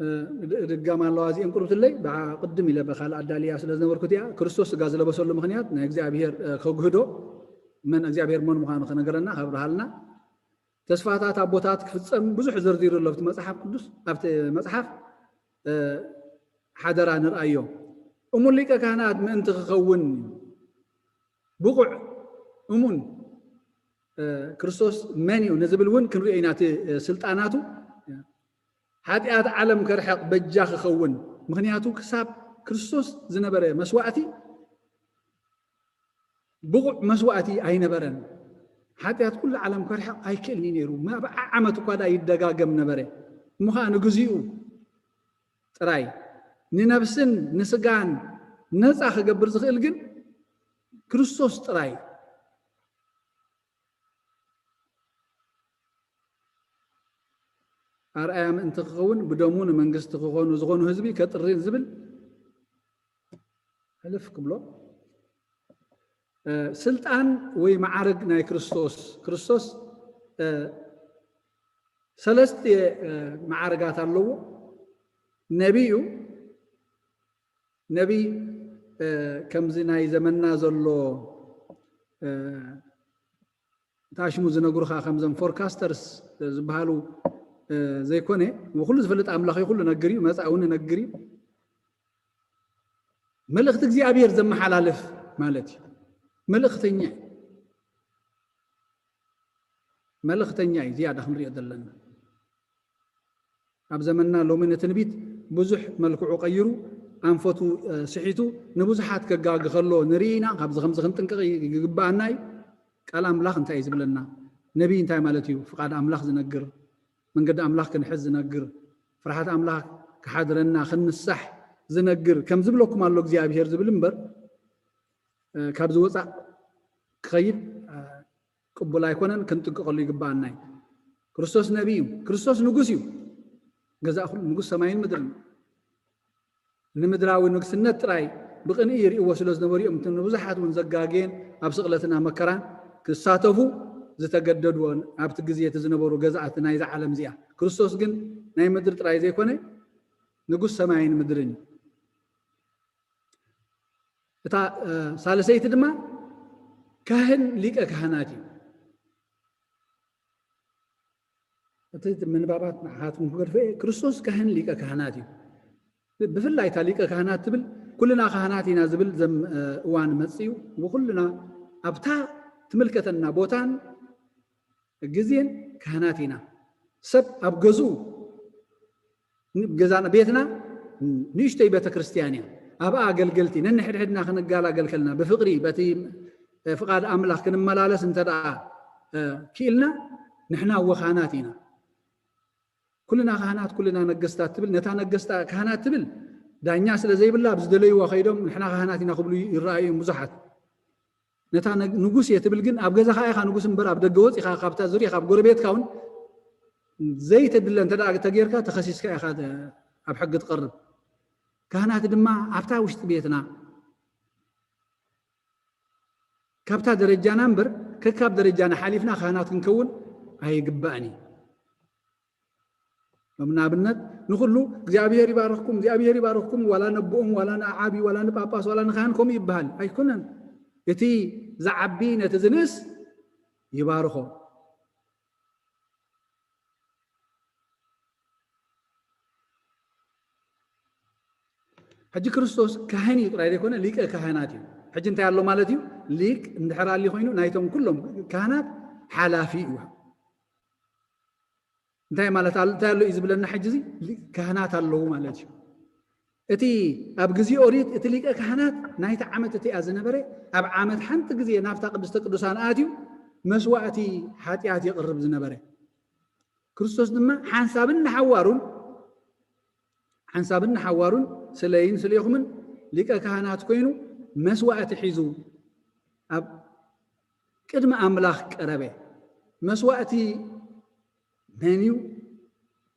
እ፣ ድ-፣ ድጋም ኣለዋ እዚአን ቁርብትለይ፣ ብዓ-፣ ቅድም ኢለ ብኻልእ ኣዳልያ ስለ ዝነበርኩ እቲኣ፣ ክርስቶስ ስጋ ዝለበሰሉ ምኽንያት ናይ እግዚኣብሔር፣ እ፣ ከጉህዶ፣ መን እግዚኣብሔር መን ምዃኑ ከነገረና፣ ከብርሃልና፣ ተስፋታት ኣቦታት ክፍጸም ብዙሕ ዘርዚሩ ኣሎ ኣብቲ መጽሓፍ ቅዱስ፣ ኣብቲ መጽሓፍ፣ እ፣ ሓደራ ንርኣዮ። እሙን ሊቀ ካህናት ምእንቲ ክኸውን ብቑዕ፣ እሙን፣ እ፣ ክርስቶስ መን እዩ ንዝብል እውን ክንሪኦ ኢና። እቲ፣ እ፣ ስልጣናቱ፣ እ፣ ሓጢኣት ዓለም ከርሕቕ በጃ ክኸውን። ምኽንያቱ ክሳብ ክርስቶስ ዝነበረ መስዋእቲ ብቑዕ መስዋእቲ ኣይነበረን። ሓጢኣት ኩሉ ዓለም ከርሕቕ ኣይክእልን እዩ ነይሩ። ማ-፣ ብዓዓመት እኳ ደኣ ይደጋገም ነበረ። እሞ ኸኣ ንግዚኡ ጥራይ፣ ንነብስን ንስጋን ነፃ ክገብር ዝኽእል ግን ክርስቶስ ጥራይ። ኣርኣያ ምእንቲ ክኸውን ብደሙ ንመንግስቲ ክኾኑ ዝኾኑ ህዝቢ ከጥሪ ዝብል ሕልፍ ክብሎ። ስልጣን ወይ መዓርግ ናይ ክርስቶስ፣ ክርስቶስ ሰለስተ መዓርጋት ኣለዎ። ነቢይ እዩ። ነቢይ ከምዚ ናይ ዘመንና ዘሎ ታሽሙ ዝነግሩኻ ከምዞም ፎርካስተርስ ዝበሃሉ ዘይኮነ፣ ኩሉ ዝፈልጥ ኣምላኽ እዩ። ኩሉ ነግር እዩ፣ መፃኢ እውን ነግር እዩ። መልእኽቲ እግዚኣብሔር ዘመሓላልፍ ማለት እዩ። መልእኽተኛ እዩ። መልእኽተኛ እዩ ዝያዳ ክንሪኦ ዘለና። ኣብ ዘመንና ሎሚ ንትንቢት ብዙሕ መልክዑ ቀይሩ፣ ኣንፈቱ ስሒቱ ንብዙሓት ከጋግ ከሎ ንርኢ ኢና። ካብዚ ከምዚ ክንጥንቀቕ ይግብኣና እዩ። ቃል ኣምላኽ እንታይ እዩ ዝብለና? ነቢይ እንታይ ማለት እዩ? ፍቓድ ኣምላኽ ዝነግር፣ መንገዲ ኣምላኽ ክንሕዝ ዝነግር፣ ፍርሃት ኣምላኽ ክሓድረና ክንንሳሕ ዝነግር፣ ከም ዝብለኩም ኣሎ እግዚኣብሔር ዝብል እምበር፣ ካብዚ ወፃእ ክኸይድ ቅቡል ኣይኮነን። ክንጥንቀቐሉ ይግባኣና እዩ። ክርስቶስ ነቢይ እዩ። ክርስቶስ ንጉስ እዩ። ገዛእ ኩሉ ንጉስ ሰማይን ምድርን። ንምድራዊ ንግስነት ጥራይ ብቕንኢ ይርእይዎ ስለ ዝነበሩ እዮም፣ እቲ ንብዙሓት እውን ዘጋገየን ኣብ ስቕለትና መከራን ክሳተፉ ዝተገደድዎን ኣብቲ ግዜ እቲ ዝነበሩ ገዛእቲ ናይዛ ዓለም እዚኣ። ክርስቶስ ግን ናይ ምድሪ ጥራይ ዘይኮነ ንጉስ ሰማይን ምድርን እዩ። እታ ሳልሰይቲ ድማ ካህን ሊቀ ካህናት እዩ። እቲ ምንባባት ንዓኻትኩም ክገድፎ እየ። ክርስቶስ ካህን ሊቀ ካህናት እዩ። ብፍላይ እታ ሊቀ ካህናት ትብል ኩልና ካህናት ኢና ዝብል ዘም እዋን መፅዩ ብኩልና ኣብታ ትምልከተና ቦታን ግዜን ካህናት ኢና። ሰብ ኣብ ገዝኡ ገዛና ቤትና ንእሽተይ ቤተ ክርስቲያን እያ። ኣብኣ ኣገልገልቲ ነንሕድሕድና ክንገላገል ከለና ብፍቕሪ በቲ ፍቓድ ኣምላኽ ክንመላለስ እንተ ደኣ ክኢልና ንሕና እወ ካህናት ኢና። ኩልና ካህናት ኩልና ነገስታት ትብል፣ ነታ ነገስታ ካህናት ትብል ዳኛ ስለ ዘይብላ ኣብ ዝደለይዋ ከይዶም ንሕና ካህናት ኢና ክብሉ ይረኣዩ እዮም ብዙሓት። ነታ ንጉስ እየ ትብል ግን ኣብ ገዛኻ ኢኻ ንጉስ እምበር ኣብ ደገ ወፂኻ ካብታ ዙርያ ካብ ጎረቤትካ እውን ዘይተድለ እንተ ተጌርካ ተኸሲስካ ኢኻ ኣብ ሕጊ ትቐርብ። ካህናት ድማ ኣብታ ውሽጢ ቤትና ካብታ ደረጃና እምበር ከካብ ደረጃና ሓሊፍና ካህናት ክንከውን ኣይግባእን እዩ። ሎም ንኣብነት ንኹሉ እግዚኣብሔር ይባርኽኩም፣ እግዚኣብሔር ይባርኽኩም፣ ዋላ ነቦኦም ዋላ ንዓቢ ዋላ ንጳጳስ ዋላ ንካህን ከምኡ ይበሃል ኣይኮነን። እቲ ዝዓቢ ነቲ ዝንእስ ይባርኾ። ሕጂ ክርስቶስ ካህን እዩ ጥራይ ዘይኮነ ሊቀ ካህናት እዩ። ሕጂ እንታይ ኣሎ ማለት እዩ? ሊቅ እንድሕር ኣልዩ ኮይኑ ናይቶም ኩሎም ካህናት ሓላፊ እዩ። እንታይ ማለት እንታይ ኣሎ እዩ ዝብለና? ሕጂ እዚ ካህናት ኣለዉ ማለት እዩ። እቲ ኣብ ግዜ ኦሪት እቲ ሊቀ ካህናት ናይቲ ዓመት እቲኣ ዝነበረ ኣብ ዓመት ሓንቲ ግዜ ናብታ ቅድስተ ቅዱሳን ኣትዩ መስዋእቲ ሓጢኣት የቕርብ ዝነበረ። ክርስቶስ ድማ ሓንሳብን ንሓዋሩን ሓንሳብን ንሓዋሩን ስለይን ስለይኹምን ሊቀ ካህናት ኮይኑ መስዋእቲ ሒዙ ኣብ ቅድሚ ኣምላኽ ቀረበ። መስዋእቲ መን እዩ?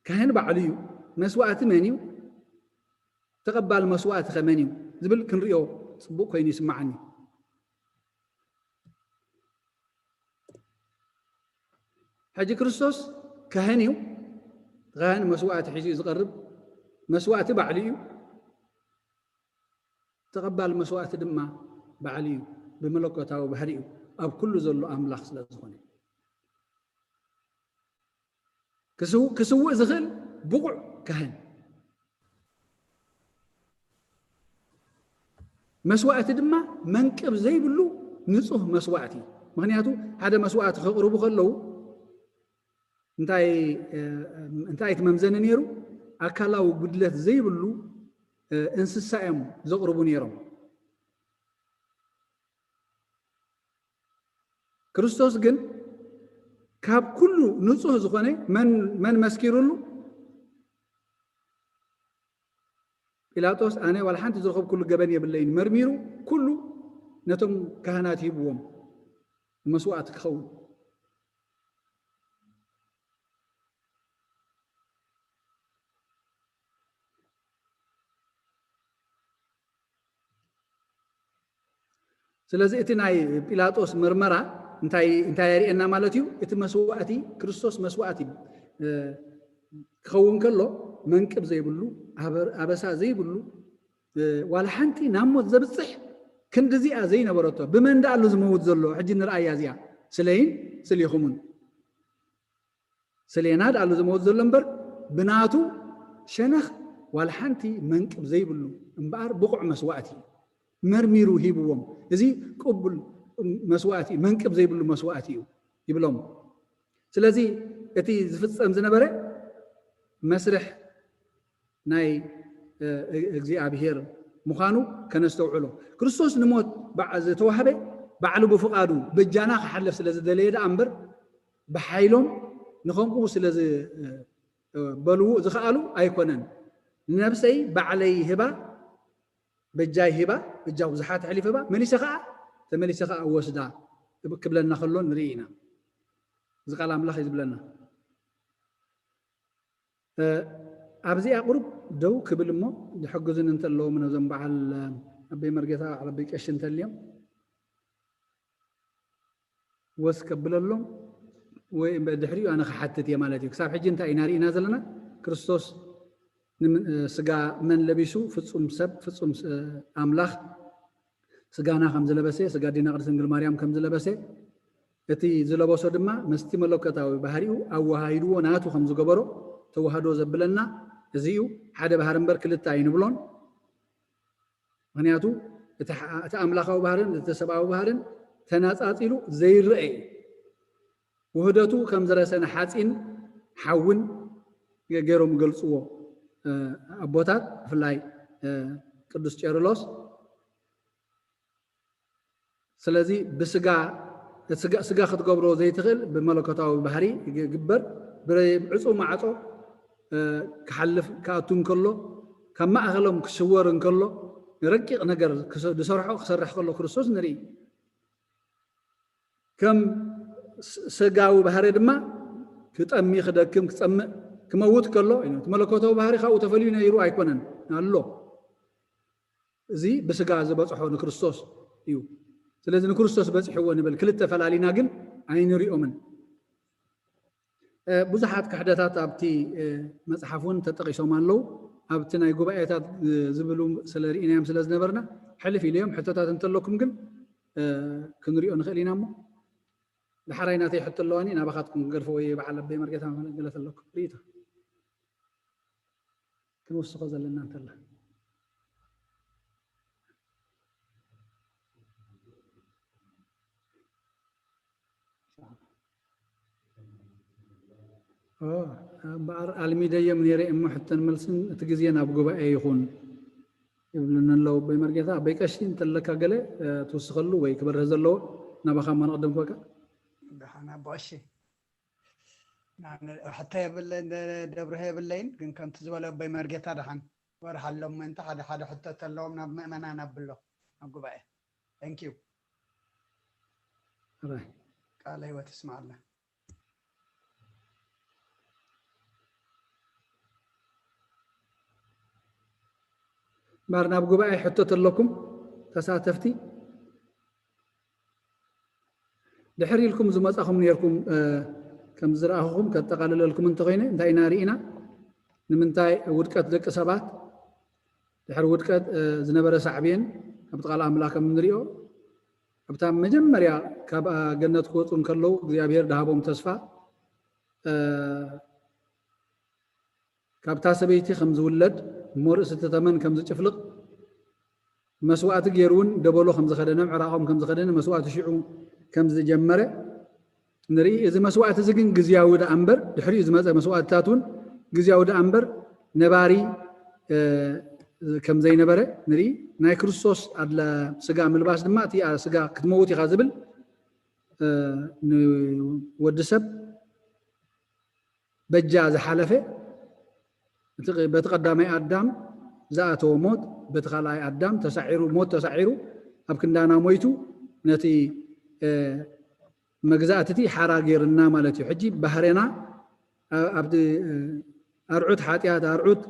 ካህን ባዕሉ እዩ። መስዋእቲ መን እዩ? ተቐባል መስዋእቲ ከ መን እዩ? ዝብል ክንሪኦ ጽቡቕ ኮይኑ ይስምዓኒ። ሕጂ ክርስቶስ ካህን እዩ። ካህን መስዋእቲ ሒዙ እዩ ዝቐርብ። መስዋእቲ ባዕሉ እዩ። ተቐባል መስዋእቲ ድማ ባዕሉ እዩ። ብመለኮታዊ ባህሪኡ ኣብ ኩሉ ዘሎ ኣምላኽ ስለ ዝኾነ። ክስው-፣ ክስውእ ዝኽእል ብቑዕ ካህን። መስዋእቲ ድማ መንቅብ ዘይብሉ ንጹህ መስዋእቲ። ምኽንያቱ ሓደ መስዋእቲ ከቕርቡ ከለዉ እንታይ፣ እ፣ እንታይ እቲ መምዘኒ ነይሩ? ኣካላዊ ጉድለት ዘይብሉ፣ እ፣ እንስሳ እዮም ዘቕርቡ ነይሮም። ክርስቶስ ግን ካብ ኩሉ ንጹህ ዝኾነ መን፣ መን መስኪሩሉ? ጲላጦስ ኣነ ዋላ ሓንቲ ዝረኸብኩሉ ገበን የብለይን፣ መርሚሩ ኩሉ ነቶም ካህናት ሂብዎም መስዋእቲ ክኸውን። ስለዚ እቲ ናይ ጲላጦስ መርመራ እንታይ እንታይ የርእየና ማለት እዩ? እቲ መስዋእቲ ክርስቶስ መስዋእቲ እ፣ ክኸውን ከሎ መንቅብ ዘይብሉ ኣበ- ኣበሳ ዘይብሉ እ፣ ዋላ ሓንቲ ናብ ሞት ዘብፅሕ ክንድዚኣ ዘይነበረቶ ብመን ደኣ ኣሎ ዝመውት ዘሎ? ሕጂ ንርኣያ እዚኣ ስለይን ስሊኹምን ስሌና ደኣ ኣሎ ዝመውት ዘሎ እምበር ብናቱ ሸነኽ ዋላ ሓንቲ መንቅብ ዘይብሉ እምበኣር ብቑዕ መስዋእቲ መርሚሩ ሂብዎም። እዚ ቅቡል መስዋእቲ መንቅብ ዘይብሉ መስዋእቲ እዩ ይብሎም። ስለዚ እቲ ዝፍጸም ዝነበረ መስርሕ ናይ እ፣ እግዚኣብሔር ምዃኑ ከነስተውዕሎ። ክርስቶስ ንሞት በዓ- ዝተዋህበ ባዕሉ ብፍቓዱ በጃና ክሓልፍ ስለ ዝደለየ ደኣ እምበር ብሓይሎም ንኸምኡ ስለ ዝ- እ፣ በልዉ ዝኸኣሉ ኣይኮነን። ንነብሰይ ባዕለይ ህባ በጃይ ሂባ በጃ ብዙሓት ኣሕሊፈ ባ መሊሰ ከዓ ተመሊሰ ከዓ እወስዳ ክብለና ከሎ ንርኢ ኢና። እዚ ቃል ኣምላኽ እዩ ዝብለና። ኣብዚኣ ቁሩብ ደው ክብል እሞ ዝሕግዙን እንተለዎም ነዞም በዓል ኣበይ መርጌታ በዓል ኣበይ ቀሺ እንተልዮም ወስ ከብለሎም ወይ ድሕሪኡ ኣነ ክሓትት እየ ማለት እዩ። ክሳብ ሕጂ እንታይ ኢና ርኢና ዘለና? ክርስቶስ ስጋ መን ለቢሱ? ፍጹም ሰብ ፍጹም ኣምላኽ ስጋና ከም ዝለበሰ፣ ስጋ ኣዴና ቅድስት ድንግል ማርያም ከም ዝለበሰ፣ እቲ ዝለበሶ ድማ ምስቲ መለኮታዊ ባህሪኡ ኣወሃሂድዎ ናቱ ከም ዝገበሮ ተዋህዶ ዘብለና እዚ እዩ። ሓደ ባህሪ እምበር ክልተ ኣይንብሎን። ምክንያቱ እቲ ኣምላኻዊ ባህርን እቲ ሰብኣዊ ባህርን ተናፃፂሉ ዘይረአ እዩ። ውህደቱ ከም ዝረሰነ ሓፂን ሓውን ገይሮም ይገልፅዎ ኣቦታት፣ ብፍላይ ቅዱስ ቄርሎስ። ስለዚ ብስጋ ስጋ ክትገብሮ ዘይትኽእል ብመለኮታዊ ባህሪ ግበር ብዕፁ ማዕፆ ክሓልፍ ክኣቱ እንከሎ ካብ ማእኸሎም ክስወር እንከሎ ረቂቕ ነገር ዝሰርሖ ክሰርሕ ከሎ ክርስቶስ ንርኢ። ከም ስጋዊ ባህሪ ድማ ክጠሚ ክደክም ክፀምእ ክመውት ከሎ እቲ መለኮታዊ ባህሪ ካብኡ ተፈልዩ ነይሩ ኣይኮነን ኣሎ። እዚ ብስጋ ዝበፅሖ ንክርስቶስ እዩ። ስለዚ ንክርስቶስ በፂሕዎ ንብል ክልተ ፈላሊና ግን ኣይንሪኦምን። ብዙሓት ክሕደታት ኣብቲ መፅሓፍ እውን ተጠቂሶም ኣለዉ። ኣብቲ ናይ ጉባኤታት ዝብሉ ስለ ርኢናዮም ስለ ዝነበርና ሕልፍ ኢለዮም። ሕቶታት እንተለኩም ግን ክንሪኦ ንኽእል ኢና። እሞ ዳሕራይ ናተይ ሕቶ ኣለዋኒ ናባኻትኩም ክገድፎ ወይ በዓል ኣበይ መርጌታ ገለ ተለኩም ርኢቶ ክንውስኾ ዘለና እንተላ እምበኣር ኣልሚደዮም ነይረ እሞ ሕቶን መልስን እቲ ግዜ ናብ ጉባኤ ይኹን ይብሉኒ ኣለዉ። ኣቦይ መርጌታ ኣቦይ ቀሺ እንተለካ ገለ ትውስኸሉ ወይ ክበርህ ዘለዎ ናባኻ እሞ ንቕድም ክበካ። ደሓን ኣቦ ቀሺ ሕቶ የብለይን ደብርሀ የብለይን ግን ከምቲ ዝበለ ኣቦይ መርጌታ ደሓን ወርሓሎም ምእንቲ ሓደ ሓደ ሕቶ ተለዎም ናብ ምእመናን ኣብሎ ኣብ ጉባኤ። Thank you። ቃለ ህይወት ይስማዓልና። እምበኣር ናብ ጉባኤ ሕቶ ተለኩም ተሳተፍቲ ድሕር ኢልኩም ዝመጻኹም ነርኩም ከም ዝረኣኹም ከጠቓልለልኩም እንተኾይነ እንታይ ኢና ርኢና? ንምንታይ ውድቀት ደቂ ሰባት ድሕሪ ውድቀት ዝነበረ ሳዕቤን ኣብቲ ቃል ኣምላኽ ከም እንሪኦ ኣብታ መጀመርያ ካብ ገነት ክወፁ እንከለዉ እግዚኣብሔር ድሃቦም ተስፋ ካብታ ሰበይቲ ከም ዝውለድ እሞ ርእሲ እቲ ተመን ከም ዝጭፍልቕ መስዋእቲ ገይሩ እውን ደበሎ ከም ዝኸደነ ምዕራቖም ከም ዝኸደነ መስዋእቲ ሽዑ ከም ዝጀመረ ንርኢ። እዚ መስዋእቲ እዚ ግን ግዝያዊ ደኣ እምበር ድሕሪኡ ዝመፀ መስዋእትታት እውን ግዝያዊ ደኣ እምበር ነባሪ ከም ዘይነበረ ንርኢ። ናይ ክርስቶስ ኣድላ ስጋ ምልባስ ድማ እቲ ስጋ ክትመውት ኢኻ ዝብል ንወዲ ሰብ በጃ ዝሓለፈ በቲ ቀዳማይ ኣዳም ዝኣተወ ሞት በቲ ካልኣይ ኣዳም ተሳዒሩ፣ ሞት ተሳዒሩ ኣብ ክንዳና ሞይቱ ነቲ መግዛእቲ እቲ ሓራ ገይርና ማለት እዩ። ሕጂ ባህርና ኣብቲ ኣርዑት ሓጢኣት፣ ኣርዑት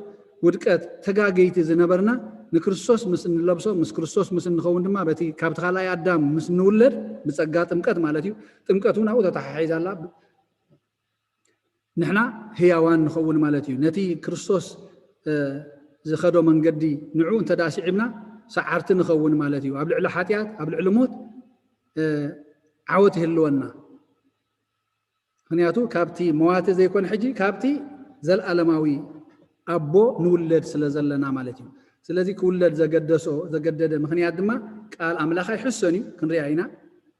ውድቀት፣ ተጋገይቲ ዝነበርና ንክርስቶስ ምስ እንለብሶ፣ ምስ ክርስቶስ ምስ እንኸውን ድማ በቲ ካብቲ ካልኣይ ኣዳም ምስ እንውለድ ብጸጋ ጥምቀት ማለት እዩ። ጥምቀት እውን ኣብኡ ተተሓሒዛ ኣላ። ንሕና ህያዋን ንኸውን ማለት እዩ። ነቲ ክርስቶስ ዝኸዶ መንገዲ ንዑ እንተ ደኣ ስዒብና ሰዓርቲ ንኸውን ማለት እዩ። ኣብ ልዕሊ ሓጢኣት፣ ኣብ ልዕሊ ሞት ዓወት ይህልወና። ምኽንያቱ ካብቲ መዋቲ ዘይኮነ ሕጂ ካብቲ ዘለኣለማዊ ኣቦ ንውለድ ስለ ዘለና ማለት እዩ። ስለዚ ክውለድ ዘገደሶ ዘገደደ ምኽንያት ድማ ቃል ኣምላኽ ኣይሕሶን እዩ፣ ክንሪኣ ኢና።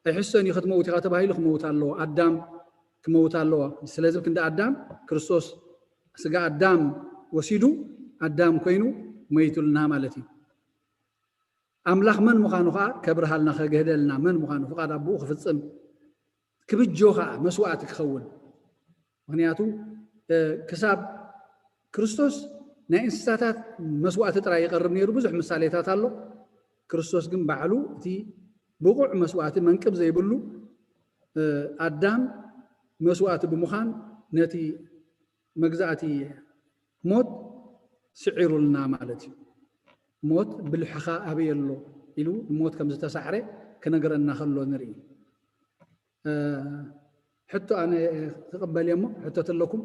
ኣይሕሶን እዩ፣ ክትመውት ኢኻ ተባሂሉ ክመውት ኣለዎ። ኣዳም ክመውት ኣለዎ። ስለዚ ክንዲ ኣዳም ክርስቶስ ስጋ ኣዳም ወሲዱ ኣዳም ኮይኑ መይቱልና ማለት እዩ። ኣምላኽ መን ምዃኑ ከዓ ከብርሃልና ከግህደልና መን ምዃኑ ፍቓድ ኣቦኡ ክፍጽም ክብጆ ከዓ መስዋእቲ ክኸውን። ምኽንያቱ ክሳብ ክርስቶስ ናይ እንስሳታት መስዋእቲ ጥራይ ይቐርብ ነይሩ። ብዙሕ ምሳሌታት ኣሎ። ክርስቶስ ግን ባዕሉ እቲ ብቑዕ መስዋእቲ መንቅብ ዘይብሉ ኣዳም መስዋእቲ ብምዃን ነቲ መግዛእቲ ሞት ስዒሩልና ማለት እዩ። ሞት ብልሕኻ ኣበይ ኣሎ ኢሉ ንሞት ከም ዝተሳዕረ ክነግረና ከሎ ንርኢ። ሕቶ ኣነ ክቕበል እየ እሞ ሕቶ ተለኩም?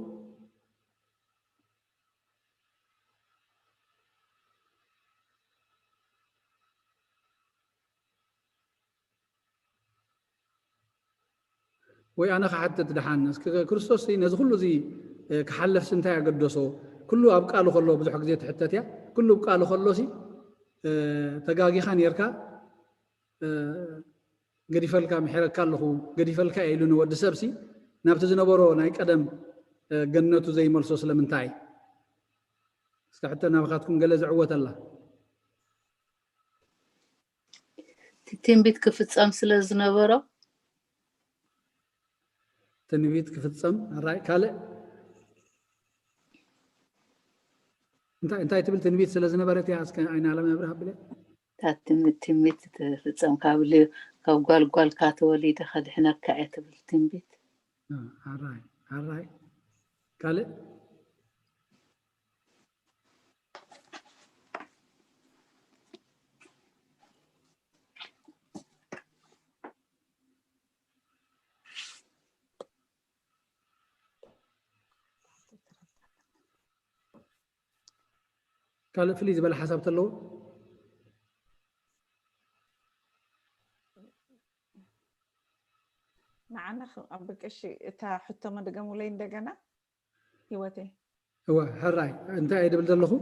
ወይ ኣነ ክሓትት ደሓን፣ እስኪ ክርስቶስ ነዚ ኩሉ እዚ ክሓልፍሲ እንታይ ኣገደሶ? ኩሉ ኣብ ቃሉ ከሎ ብዙሕ ግዜ ትሕተት እያ። ኩሉ ኣብ ቃሉ ከሎሲ ተጋጊኻ ነርካ፣ ገዲፈልካ ምሒረካ ኣለኹ፣ ገዲፈልካ እየ ኢሉ ንወዲ ሰብሲ ናብቲ ዝነበሮ ናይ ቀደም ገነቱ ዘይመልሶ ስለምንታይ? እስኪ ሕቶ ናባኻትኩም ገለ ዝዕወት ኣላ። እቲ ትንቢት ክፍጸም ስለ ዝነበሮ ትንቢት ክፍጸም ኣራይ ካልእ እንታይ እንታይ ትብል ትንቢት ስለ ዝነበረት እያ እስከ ኣይናለም ኣብርሃ ብለ እታ ትንቢት ትንቢት ትፍጸም ካብ ል- ካብ ጓልጓልካ ተወሊደ ከድሕነካ እየ ትብል ትንቢት ኣራይ ኣራይ ካልእ ካልእ ፍልይ ዝበለ ሓሳብ ተለዎ ንዓና ኣብ ብቅሺ እታ ሕቶ መድገሙለይ እንደገና ህይወተይ እወ ሕራይ እንታይ እየ ድብል ዘለኹ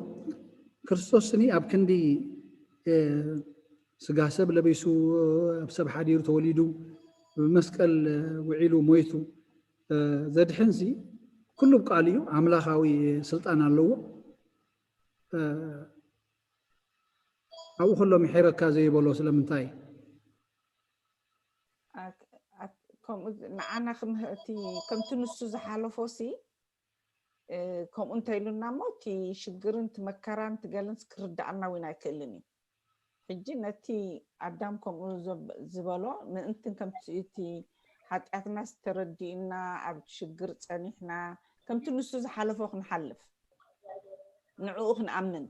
ክርስቶስኒ ኣብ ክንዲ ስጋ ሰብ ለቢሱ ኣብ ሰብ ሓዲሩ ተወሊዱ ብመስቀል ውዒሉ ሞይቱ ዘድሕንሲ ኩሉ ብቃሉ እዩ ኣምላኻዊ ስልጣን ኣለዎ ኣብኡ ከሎ ምሒረካ ዘይበሎ ስለምንታይ ከምኡ ንዓና ክምህእቲ ከምቲ ንሱ ዝሓለፎ ሲ ከምኡ እንተኢሉና እሞ እቲ ሽግርን እቲ መከራን እቲ ገለንስ ክርዳኣና እውን ኣይክእልን እዩ ሕጂ ነቲ ኣዳም ከምኡ ዝበሎ ምእንትን ከምቲ እቲ ሓጢኣትና ዝተረዲእና ኣብ ሽግር ፀኒሕና ከምቲ ንሱ ዝሓለፎ ክንሓልፍ ንዕኡ ክንኣምን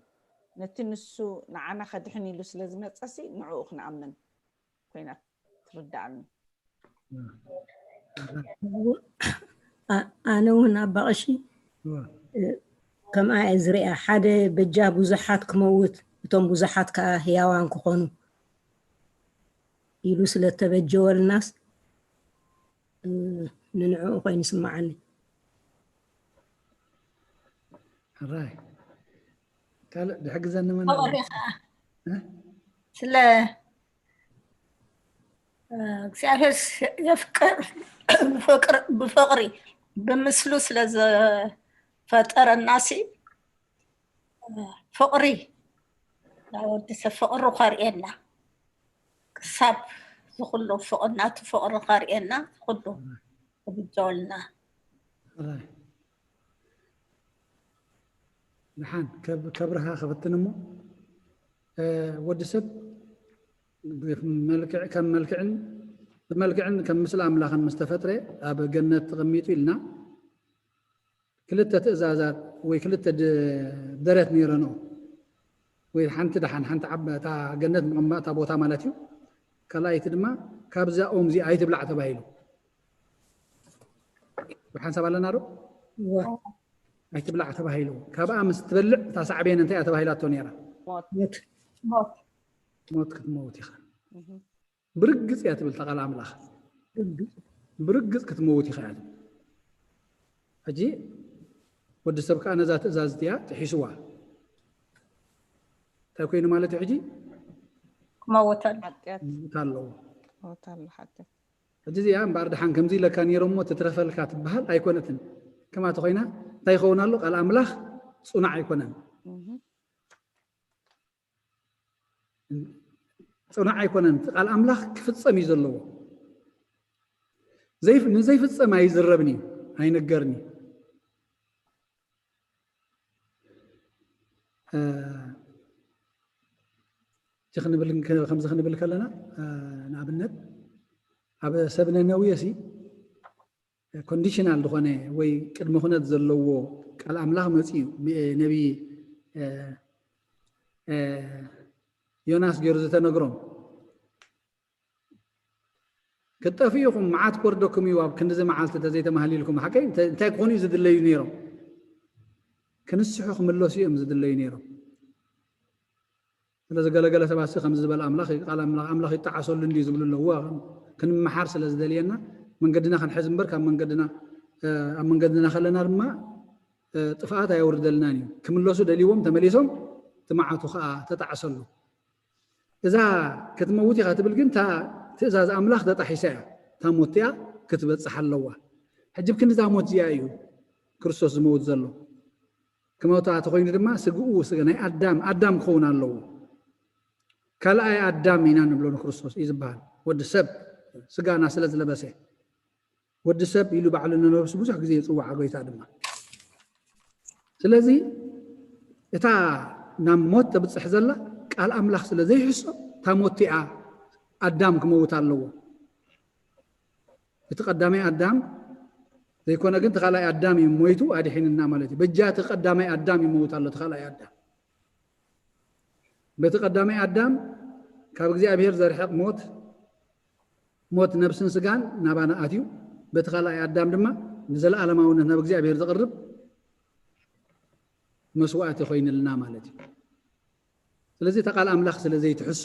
ነቲ ንሱ ንዓና ከድሕን ኢሉ ስለ ዝመፀሲ ንዕኡ ክንኣምን ኮይና ትርዳኣኒ ኣነ እውን ኣባቐሺ ከምኣ እየ ዝሪኣ ሓደ በጃ ብዙሓት ክመውት እቶም ብዙሓት ከዓ ህያዋን ክኾኑ ኢሉ ስለተበጀወልናስ ንንዕኡ ኮይኑ ይስምዓኒ ሕራይ ካልእ ዝሕግዘኒ መን ኣሎ? ስለ እግዚኣብሔር የፍቅር ብፍቅሪ ብምስሉ ስለ ዝፈጠረና ሲ ፍቕሪ ናይ ወዲ ሰብ ፍቕሪ ከርእየና ክሳብ ዝኩሉ ፍቕሪ ናቱ ፍቕሪ ከርእየና ኩሉ ክብጀወልና ደሓን ከብርሃ ክፍትን እሞ ወዲ ሰብ መልክዕ ከም መልክዕን ብመልክዕን ከም ምስለ ኣምላኽን ምስ ተፈጥረ ኣብ ገነት ተቐሚጡ ኢልና ክልተ ትእዛዛት ወይ ክልተ ደረት ነይረኖ ወይ ሓንቲ ደሓን ሓንቲ ዓብ እታ ገነት ምቕማጥ እታ ቦታ ማለት እዩ። ካልኣይቲ ድማ ካብዛ ኦም እዚ ኣይትብላዕ ተባሂሉ። ብሓንሳብ ኣለና ዶ? ኣይትብላዕ ተባሂሉ። ካብኣ ምስ ትበልዕ እታ ሳዕቤን እንታይ እያ ተባሂላቶ ነይራ? ሞት ክትመውት ኢኻ። ብርግጽ እያ ትብል እታ ቃል ኣምላኽ። ብርግጽ ክትመውት ኢኻ እያ ትብል። ሕጂ ወዲ ሰብ ከኣ ነዛ ትእዛዝ እቲኣ ጥሒስዋ። እንታይ ኮይኑ ማለት እዩ? ሕጂ ክመውት ኣለዎ። ሕጂ እዚኣ እምበኣር ደሓን ከምዚ ኢለካ ነይሮሞ ትትረፈልካ ትበሃል ኣይኮነትን። ከማቲ ኮይና እንታይ ይኸውን ኣሎ? ቃል ኣምላኽ ጽኑዕ ኣይኮነን። ጽኑዕ ኣይኮነን። እቲ ቃል ኣምላኽ ክፍጸም እዩ ዘለዎ። ንዘይፍጸም ኣይዝረብን እዩ፣ ኣይንገርን እዩ። ከምዚ ክንብል ከለና ንኣብነት ኣብ ሰብ ነነውየ ሲ ኮንዲሽናል ዝኾነ ወይ ቅድመ ኩነት ዘለዎ ቃል ኣምላኽ መፂኡ ነቢይ ዮናስ ገይሩ ዝተነግሮም ክትጠፍኡ ኢኹም፣ መዓት ክወርደኩም እዩ ኣብ ክንድዚ መዓልቲ እንተዘይተማህሊልኩም። ሓቀይ እንታይ ክኾኑ እዩ ዝድለዩ ነይሮም? ክንስሑ ክምለሱ እዮም ዝድለዩ ነይሮም። ስለዚ ገለገለ ሰባት ከምዚ ዝበለ ኣምላኽ ቃል ኣምላኽ ኣምላኽ ይጠዓሰሉ እንዲ ዝብሉ ኣለዉ። ክንመሓር ስለ ዝደልየና መንገድና ክንሕዝ እምበር ካብ መንገድና ኣብ መንገድና ከለና ድማ ጥፍኣት ኣየውርደልናን እዩ። ክምለሱ ደልዎም ተመሊሶም ትመዓቱ ከዓ ተጣዕሰሉ። እዛ ክትመውት ኢኻ ትብል ግን እታ ትእዛዝ ኣምላኽ ተጣሒሳ እያ። እታ ሞት እቲኣ ክትበፅሕ ኣለዋ። ሕጂ ብክንድዛ ሞት እዚኣ እዩ ክርስቶስ ዝመውት ዘሎ። ክመውታ ተኮይኑ ድማ ስግኡ ስጋ ናይ ኣዳም ኣዳም ክኸውን ኣለዎ። ካልኣይ ኣዳም ኢና ንብሎ ንክርስቶስ እዩ ዝበሃል። ወዲ ሰብ ስጋና ስለ ዝለበሰ ወዲ ሰብ ኢሉ ባዕሉ ንነብሱ ብዙሕ ግዜ ይፅዋዓ ጎይታ ድማ። ስለዚ እታ ናብ ሞት ተብፅሕ ዘላ ቃል ኣምላኽ ስለ ዘይሕሶ እታ ሞት እቲኣ ኣዳም ክመውት ኣለዎ። እቲ ቀዳማይ ኣዳም ዘይኮነ ግን እቲ ካልኣይ ኣዳም እዩ ሞይቱ ኣድሒንና ማለት እዩ። በጃ እቲ ቀዳማይ ኣዳም ይመውት ኣሎ እቲ ካልኣይ ኣዳም። በቲ ቀዳማይ ኣዳም ካብ እግዚኣብሔር ዘርሕቕ ሞት ሞት ነብስን ስጋን ናባና ኣትዩ። በቲ ካልኣይ ኣዳም ድማ ንዘለኣለማውነት ናብ እግዚኣብሔር ዘቕርብ መስዋእቲ ኮይንልና ማለት እዩ። ስለዚ እታ ቃል ኣምላኽ ስለ ዘይትሕሱ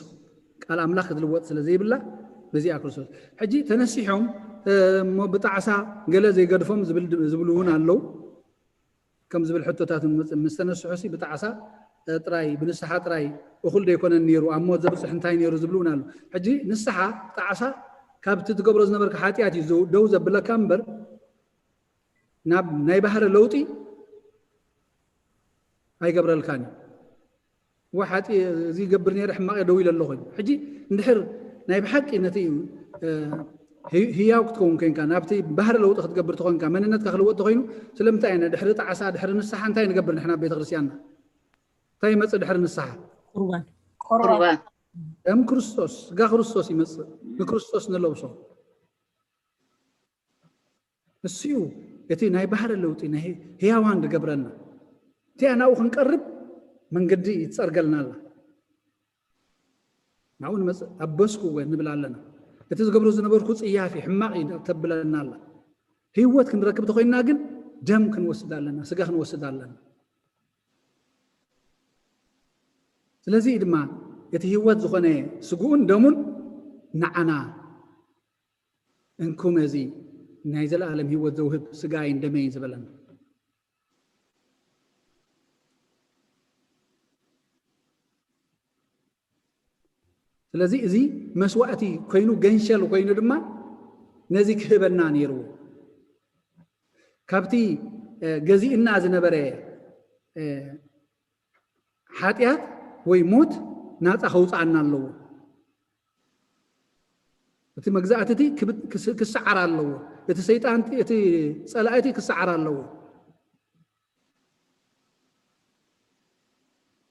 ቃል ኣምላኽ ክትልወጥ ስለ ዘይብላ በዚኣ ክርስቶስ ሕጂ ተነሲሖም እሞ ብጣዕሳ ገለ ዘይገድፎም ዝብሉ እውን ኣለዉ። ከም ዝብል ሕቶታት ምስ ተነስሑ ሲ ብጣዕሳ ጥራይ ብንስሓ ጥራይ እኹል ዶ ይኮነን ነይሩ ኣብ ሞት ዘብፅሕ እንታይ ነይሩ ዝብሉ እውን ኣለዉ። ሕጂ ንስሓ ጣዕሳ ካብቲ ትገብሮ ዝነበርካ ሓጢኣት እዩ ደው ዘብለካ እምበር ናብ ናይ ባህሪ ለውጢ ኣይገብረልካን እዩ። ዋ ሓጢ እዚ ይገብር ነይረ ሕማቕ እየ ደው ኢለ ኣለኹ። ሕጂ እንድሕር ናይ ብሓቂ ነቲ ህያው ክትከውን ኮንካ ናብቲ ባህሪ ለውጢ ክትገብር ተኾንካ መንነትካ ክልወጥ ተኾይኑ ስለምንታይ እየ ድሕሪ ጣዕሳ ድሕሪ ንስሓ እንታይ ንገብር ንሕና ቤተ ክርስቲያንና እንታይ ይመፅእ ድሕሪ ንስሓ ቁርባን ደም ክርስቶስ ስጋ ክርስቶስ ይመፅእ ንክርስቶስ ንለብሶ እሱ እዩ እቲ ናይ ባህሪ ለውጢ ናይ ህያዋን ዝገብረና እቲኣ ናብኡ ክንቀርብ መንገዲ ይፀርገልና ኣላ ናብኡ ንመፅእ ኣበስኩ እወ ንብል ኣለና እቲ ዝገብሮ ዝነበርኩ ፅያፊ ሕማቕ እዩ ተብለና ኣላ ህይወት ክንረክብ ተኮይንና ግን ደም ክንወስድ ኣለና ስጋ ክንወስድ ኣለና ስለዚ ድማ እቲ ህይወት ዝኾነ ስግኡን ደሙን ንዓና እንኩ መዚ ናይ ዘለኣለም ህይወት ዘውህብ ስጋይን ደመይን ዝበለና ስለዚ እዚ መስዋእቲ ኮይኑ ገንሸል ኮይኑ ድማ ነዚ ክህበና ነይርዎ ካብቲ ገዚእና ዝነበረ ሓጢኣት ወይ ሞት ናፃ ከውፅኣና ኣለዎ እቲ መግዛእቲ እቲ ክስዓር ኣለዎ እቲ ሰይጣን እቲ ፀላእቲ ክስዓር ኣለዎ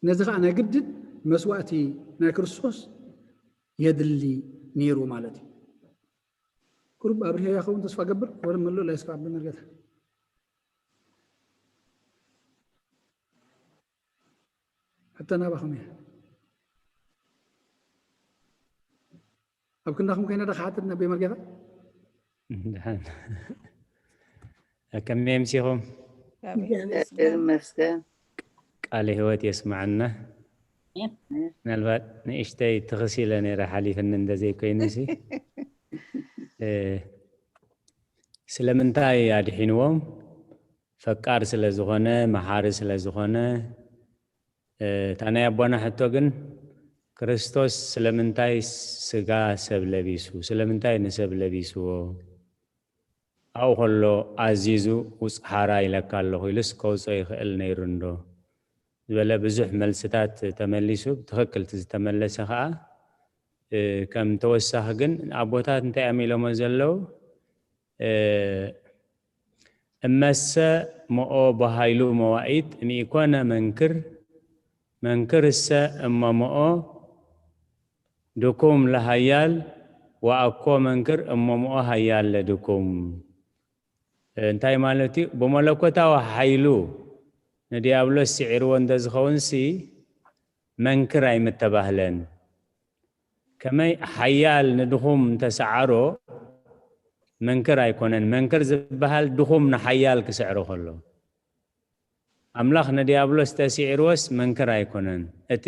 ነዚ ከዓ ናይ ግድን መስዋእቲ ናይ ክርስቶስ የድሊ ነይሩ ማለት እዩ። ቁሩብ ኣብሪሀያ ኸውን ተስፋ ገብር ወደ መሎ ላይ እስከ ዓቢ መርገታ ሕቶ ናባኹም እያ። ኣብ ክንዳኹም ኮይነ ዶ ክሓትት ነቢ መርጌታ? ደሓን። ከመይ ኣምሲኹም? እግዚኣብሔር ይመስገን። ቃለ ህይወት የስማዓና። ምናልባት ንእሽተይ ትኽስ ኢለ ነይረ ሓሊፍኒ እንተዘይኮይኑ ሲ እ፣ ስለምንታይ ኣድሒንዎም? ፈቃር ስለ ዝኾነ፣ መሓሪ ስለ ዝኾነ። እ፣ እታ ናይ ኣቦና ሕቶ ግን ክርስቶስ ስለምንታይ ስጋ ሰብ ለቢሱ? ስለምንታይ ንሰብ ለቢስዎ? ኣብኡ ከሎ ኣዚዙ ውፅ ሓራ ኢለካ ኣለኹ ኢሉስ ከውፅኦ ይኽእል ነይሩ እንዶ ዝበለ ብዙሕ መልስታት ተመሊሱ። ብትኽክል እቲ ዝተመለሰ ከዓ እ፣ ከም ተወሳኺ ግን ኣቦታት እንታይ እዮም ኢሎሞ ዘለዉ? እ፣ እመሰ ሞኦ በሃይሉ መዋኢት እምኢኮነ መንክር መንክር እሰ እመ ሞኦ ድኩም ለሃያል ወአኮ መንክር እመ ሞኦ ሃያል ለድኩም። እንታይ ማለት እዩ? ብመለኮታዊ ሓይሉ ንዲያብሎስ ስዒርዎ እንተዝኸውን ሲ መንክር ኣይምተባህለን። ከመይ ሓያል ንድኹም እንተሰዓሮ መንክር ኣይኮነን። መንክር ዝበሃል ድኹም ንሓያል ክስዕሮ ከሎ። ኣምላኽ ንዲያብሎስ ተስዒርዎስ መንክር ኣይኮነን። እቲ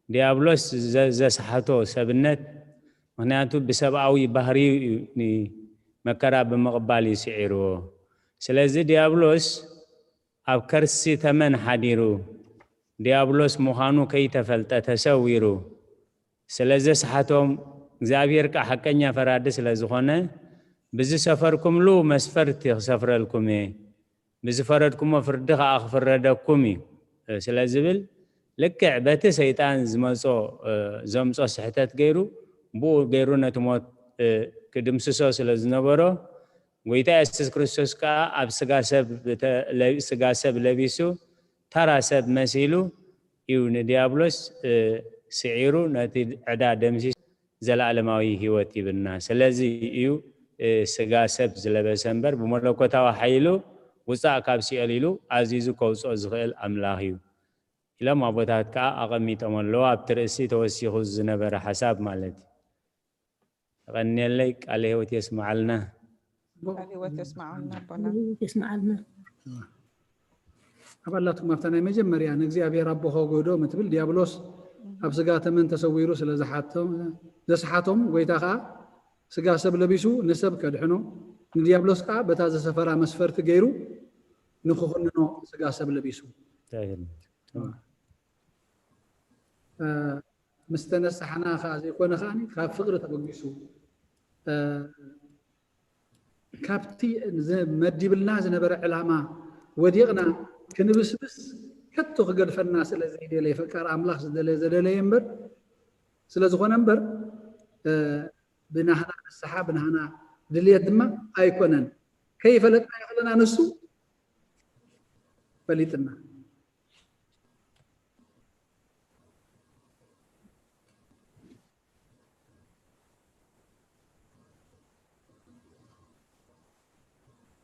ዲያብሎስ ዘ- ዘስሓቶ ሰብነት፣ ምኽንያቱ ብሰብኣዊ ባህርዩ እዩ ንመከራ ብምቕባል እዩ ስዒርዎ። ስለዚ ዲያብሎስ ኣብ ከርሲ ተመን ሓዲሩ፣ ዲያብሎስ ምዃኑ ከይተፈልጠ ተሰዊሩ ስለ ዘስሓቶም፣ እግዚኣብሔር ከዓ ሓቀኛ ፈራዲ ስለ ዝኾነ፣ ብዝሰፈርኩምሉ መስፈርቲ ክሰፍረልኩም እየ፣ ብዝፈረድኩሞ ፍርዲ ከዓ ክፍረደኩም እዩ ስለ ዝብል፣ ልክዕ በቲ ሰይጣን ዝመጾ ዘምጾ ስሕተት ገይሩ፣ ብኡ ገይሩ ነቲ ሞት ክድምስሶ ስለ ዝነበሮ፣ ጎይታ የሱስ ክርስቶስ ከዓ ኣብ ስጋ ሰብ ለቢሱ፣ ተራ ሰብ መሲሉ እዩ ንዲያብሎስ ስዒሩ፣ ነቲ ዕዳ ደምሲሱ ዘለኣለማዊ ህይወት ይብና። ስለዚ እዩ ስጋ ሰብ ዝለበሰ እምበር፣ ብመለኮታዊ ሓይሉ ውፃእ ካብ ሲኦል ኢሉ ኣዚዙ ከውፅኦ ዝኽእል ኣምላኽ እዩ ኢሎም ኣቦታት ከዓ ኣቐሚጦም ኣለዉ። ኣብቲ ርእሲ ተወሲኹ ዝነበረ ሓሳብ ማለት እዩ። የቐንየለይ። ቃለ ህይወት የስምዓልና። ቃለ ህይወት የስምዓልና ኣቦና። የስምዓልና። ኣባላትኩም ኣብታ ናይ መጀመርያ ንእግዚኣብሔር ኣቦ ከጎዶ ምትብል ዲያብሎስ ኣብ ስጋ ተመን ተሰዊሩ ስለ ዝሓቶም- ዘስሓቶም፣ ጎይታ ከዓ ስጋ ሰብ ለቢሱ ንሰብ ከድሕኖ፣ ንዲያብሎስ ከዓ በታ ዘሰፈራ መስፈርቲ ገይሩ ንክኹንኖ ስጋ ሰብ ለቢሱ። ምስ ተነሳሕና ከዓ ዘይኮነ ከዓ ካብ ፍቅሪ ተበጊሱ ካብቲ መዲብልና ዝነበረ ዕላማ ወዲቕና ክንብስብስ ከቶ ክገድፈና ስለ ዘይደለየ፣ ፈቃር ኣምላኽ ዝደለየ ዘደለየ እምበር ስለ ዝኾነ እምበር ብናህና ንስሓ ብናህና ድልየት ድማ ኣይኮነን። ከይፈለጥና ይኽእልና ንሱ ፈሊጥና።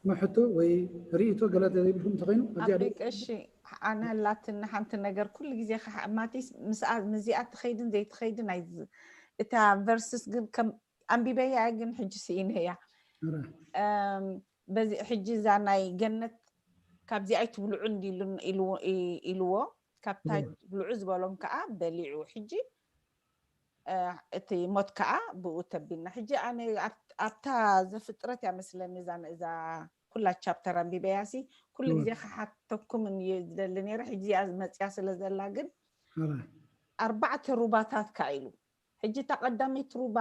ሕቶ ወይ ርእይቶ ገለ ዘይብልኩም እንተኾይኑ ኣቢቅ እሺ። ኣነ ኣላትኒ ሓንቲ ነገር ኩሉ ግዜ ማቲስ ምስኣ ምዚኣ ትኸይድን ዘይትኸይድን ኣይ እታ ቨርስስ ግን ከም ኣንቢበያ ግን ሕጂ ስኢነያ። በዚ ሕጂ እዛ ናይ ገነት ካብዚ ኣይትብልዑ እንዲሉ ኢልዎ ካብታ ብልዑ ዝበሎም ከዓ በሊዑ። ሕጂ እቲ ሞት ከዓ ብኡ ተቢልና። ሕጂ ኣነ ኣብታ ዘፍጥረት እያ መስለኒ እዛ እዛ ኩላ ቻፕተር ኣንቢበያ ሲ ኩሉ ግዜ ክሓተኩም እየ ዝደሊ ነይረ። ሕጂ እዚኣ መፅያ ስለ ዘላ ግን ኣርባዕተ ሩባታት ከዓ ኢሉ። ሕጂ እታ ቀዳመይቲ ሩባ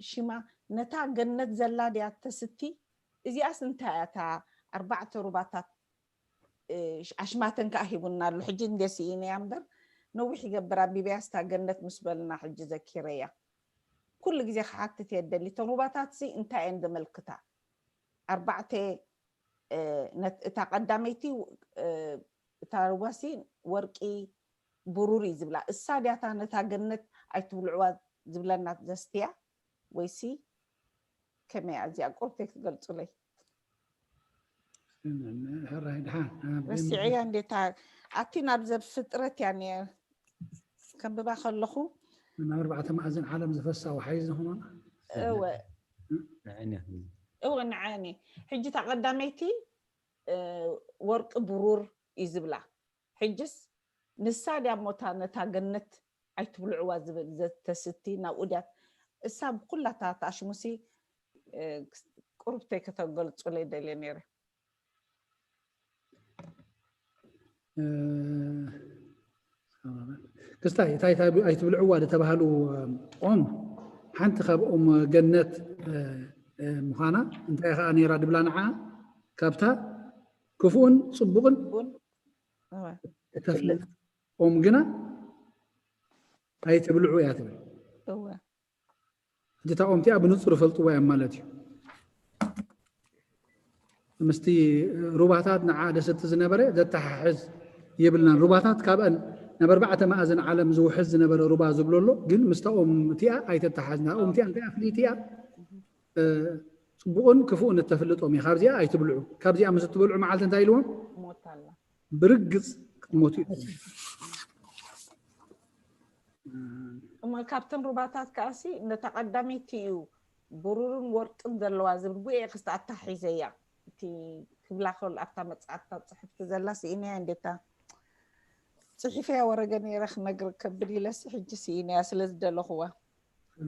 ሽማ ነታ ገነት ዘላ ድያ ተስቲ? እዚኣስ እንታይ እያ እታ ኣርባዕተ ሩባታት ኣሽማተን ከዓ ሂቡና ኣሎ። ሕጂ እንደ ስኢነያ እምበር ነዊሕ ይገብር ኣቢበያ ስታ ገነት ምስ በልና ሕጂ ዘኪረያ። ኩሉ ግዜ ክሓትት እየ ደሊ እተን ሩባታት ሲ እንታይ እየን ዘመልክታ? ኣርባዕተ እታ ቀዳመይቲ እታ ሩባሲ ወርቂ ብሩር እዩ ዝብላ። እሳ ድያታ ነታ ገነት ኣይትብልዕዋ ዝብለና ዘስትያ ወይሲ ከመይ እያ እዚኣ ቁርብ ክትገልጹለይ? ሕራይ ድሓን ረሲዐያ እንዴታ ኣቲ ናብ ዘፍጥረት እያ ነየ ከንብባ ከለኹ ናብ ኣርባዕተ ማዕዘን ዓለም ዝፈሳ ወሓይዝ ዝኾና እወ ንዓይኒ እወ ንዓኒ ሕጂ እታ ቀዳመይቲ እ፣ ወርቂ ብሩር እዩ ዝብላ። ሕጅስ ንሳ ድያ ሞታ ነታ ገነት ኣይትብልዕዋ ዝብል ዘተስቲ ናብኡ ድያ እሳ ብኩላታ ተኣሽሙሲ እ፣ ቁርብተይ ከተገልጹለይ ደልየ ነይረ። ክስታይ እታይ ኣይትብልዕዋ ዝተባሃሉ ኦም ሓንቲ ካብ ኦም ገነት ምዃና እንታይ ከዓ ነይራ ድብላ ንዓ ካብታ ክፉእን ፅቡቕን ቡን እወ እተፍልጥ ኦም ግና ኣይትብልዑ እያ ትብል። እወ ሕጂ እታ ኦም እቲኣ ብንፁር ይፈልጥዋ እዮም ማለት እዩ። ምስቲ ሩባታት ንዓ ደሰቲ ዝነበረ ዘተሓሕዝ የብልናን። ሩባታት ካብአን ናብ ኣርባዕተ ማእዘን ዓለም ዝውሕዝ ዝነበረ ሩባ ዝብሎ ኣሎ፣ ግን ምስታ ኦም እቲኣ ኣይተተሓዝና። ኦም እቲኣ እንታይ ኣፍልይቲ እያ? እ፣ ፅቡቕን ክፉእን እተፍልጥ ኦም እያ። ካብዚኣ ኣይትብልዑ። ካብዚኣ ምስ እትበልዑ መዓልቲ እንታይ ኢልዎም? ሞት ኣላ። ብርግፅ ክትሞቱ ኢኹም። እሞ ካብተን ሩባታት ከኣሲ ነታ ቀዳመይቲ እዩ ብሩርን ወርቅን ዘለዋ ዝብል ጉኤ ክስቲ ኣታሒዘያ እቲ ክብላ ከሎ ኣብታ መፅሓፍታ ፅሕፍቲ ዘላ ስኢነያ እንዴታ ፅሒፈያ ወረገ ነይረ ክነግር ከብል ኢለሲ ሕጂ ስኢነያ ስለ ዝደለኹዋ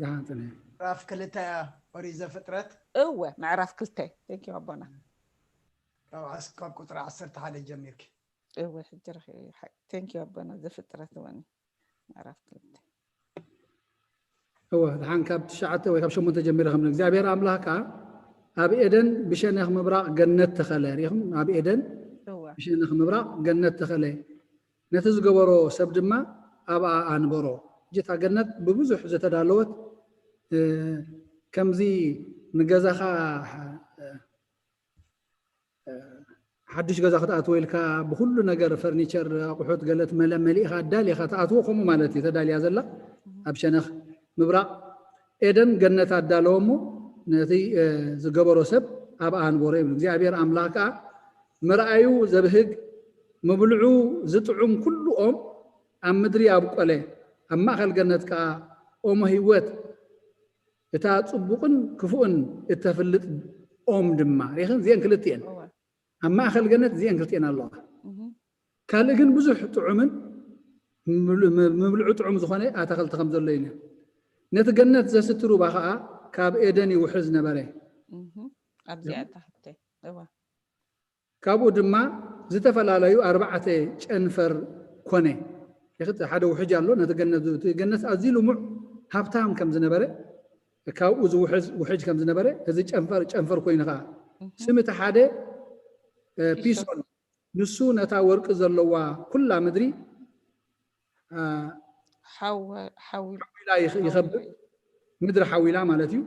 ደሓን ፅንሒ። ምዕራፍ ክልተ ኦሪት ዘፍጥረት እወ ምዕራፍ ክልተ ቴንኪ ኣቦና ካብ ዓስ- ካብ ቁፅሪ ዓሰርተ ሓደ ጀሚርኪ እወ ሕጂ ረኺበ ቴንኪ ኣቦና ዘፍጥረት እወኒ ምዕራፍ ክልተ እወ ደሓን ካብ ትሽዓተ ወይ ካብ ሸሞንተ ጀሚረ ከም እግዚኣብሔር ኣምላኽ ከዓ ኣብ ኤደን ብሸነኽ ምብራቕ ገነት ተኸለ ሪኹም ኣብ ኤደን እወ ብሸነኽ ምብራቕ ገነት ተኸለ ነቲ ዝገበሮ ሰብ ድማ ኣብኣ ኣንበሮ እጅታ ገነት ብብዙሕ ዝተዳለወት እ፣ ከምዚ ንገዛኻ እ፣ ሓድሽ ገዛ ክትኣትወ ኢልካ ብኩሉ ነገር ፈርኒቸር ኣቑሑት ገለት መለ መሊእኻ ኣዳሊኻ ትኣትዎ ከምኡ ማለት እዩ ተዳልያ ዘላ ኣብ ሸነኽ ምብራቕ ኤደን ገነት ኣዳለወ እሞ ነቲ እ፣ ዝገበሮ ሰብ ኣብኣ ኣንበሮ ይብል እግዚኣብሔር ኣምላኽ ከዓ ምርኣዩ ዘብህግ ምብልዑ ዝጥዑም ኩሉ ኦም ኣብ ምድሪ ኣብቆለ ኣብ ማእኸል ገነት ከዓ ኦሞ ህይወት እታ ፅቡቕን ክፉእን እተፍልጥ ኦም ድማ ሪኽን እዚአን ክልቲኤን እወ ኣብ ማእኸል ገነት እዚአን ክልቲኤን ኣለዋ እህ ካልእ ግን ብዙሕ ጥዑምን ምብልዑ ጥዑም ዝኾነ ኣታኽልቲ ከም ዘሎ እዩ ነቲ ገነት ዘስቲ ሩባ ከዓ ካብ ኤደን ይውሕዝ ነበረ እህ ኣብዚኣ እታ ሕተይ እወ ካብኡ ድማ ዝተፈላለዩ ኣርባዕተ ጨንፈር ኮነ ይኽት ሓደ ውሕጅ ኣሎ ነቲ ገነት ዝብሉ እቲ ገነት ኣዝዩ ልሙዕ ሃብታም ከም ዝነበረ ካብኡ ዝውሕዝ ውሕጅ ከም ዝነበረ እዚ ጨንፈር ጨንፈር ኮይኑ ከዓ ስም እቲ ሓደ እ፣ ፒሶን ንሱ ነታ ወርቂ ዘለዋ ኩላ ምድሪ እ፣ ሓወ- ሓዊሉ ሓዊላ ይኽ- ይኸብር ምድሪ ሓዊላ ማለት እዩ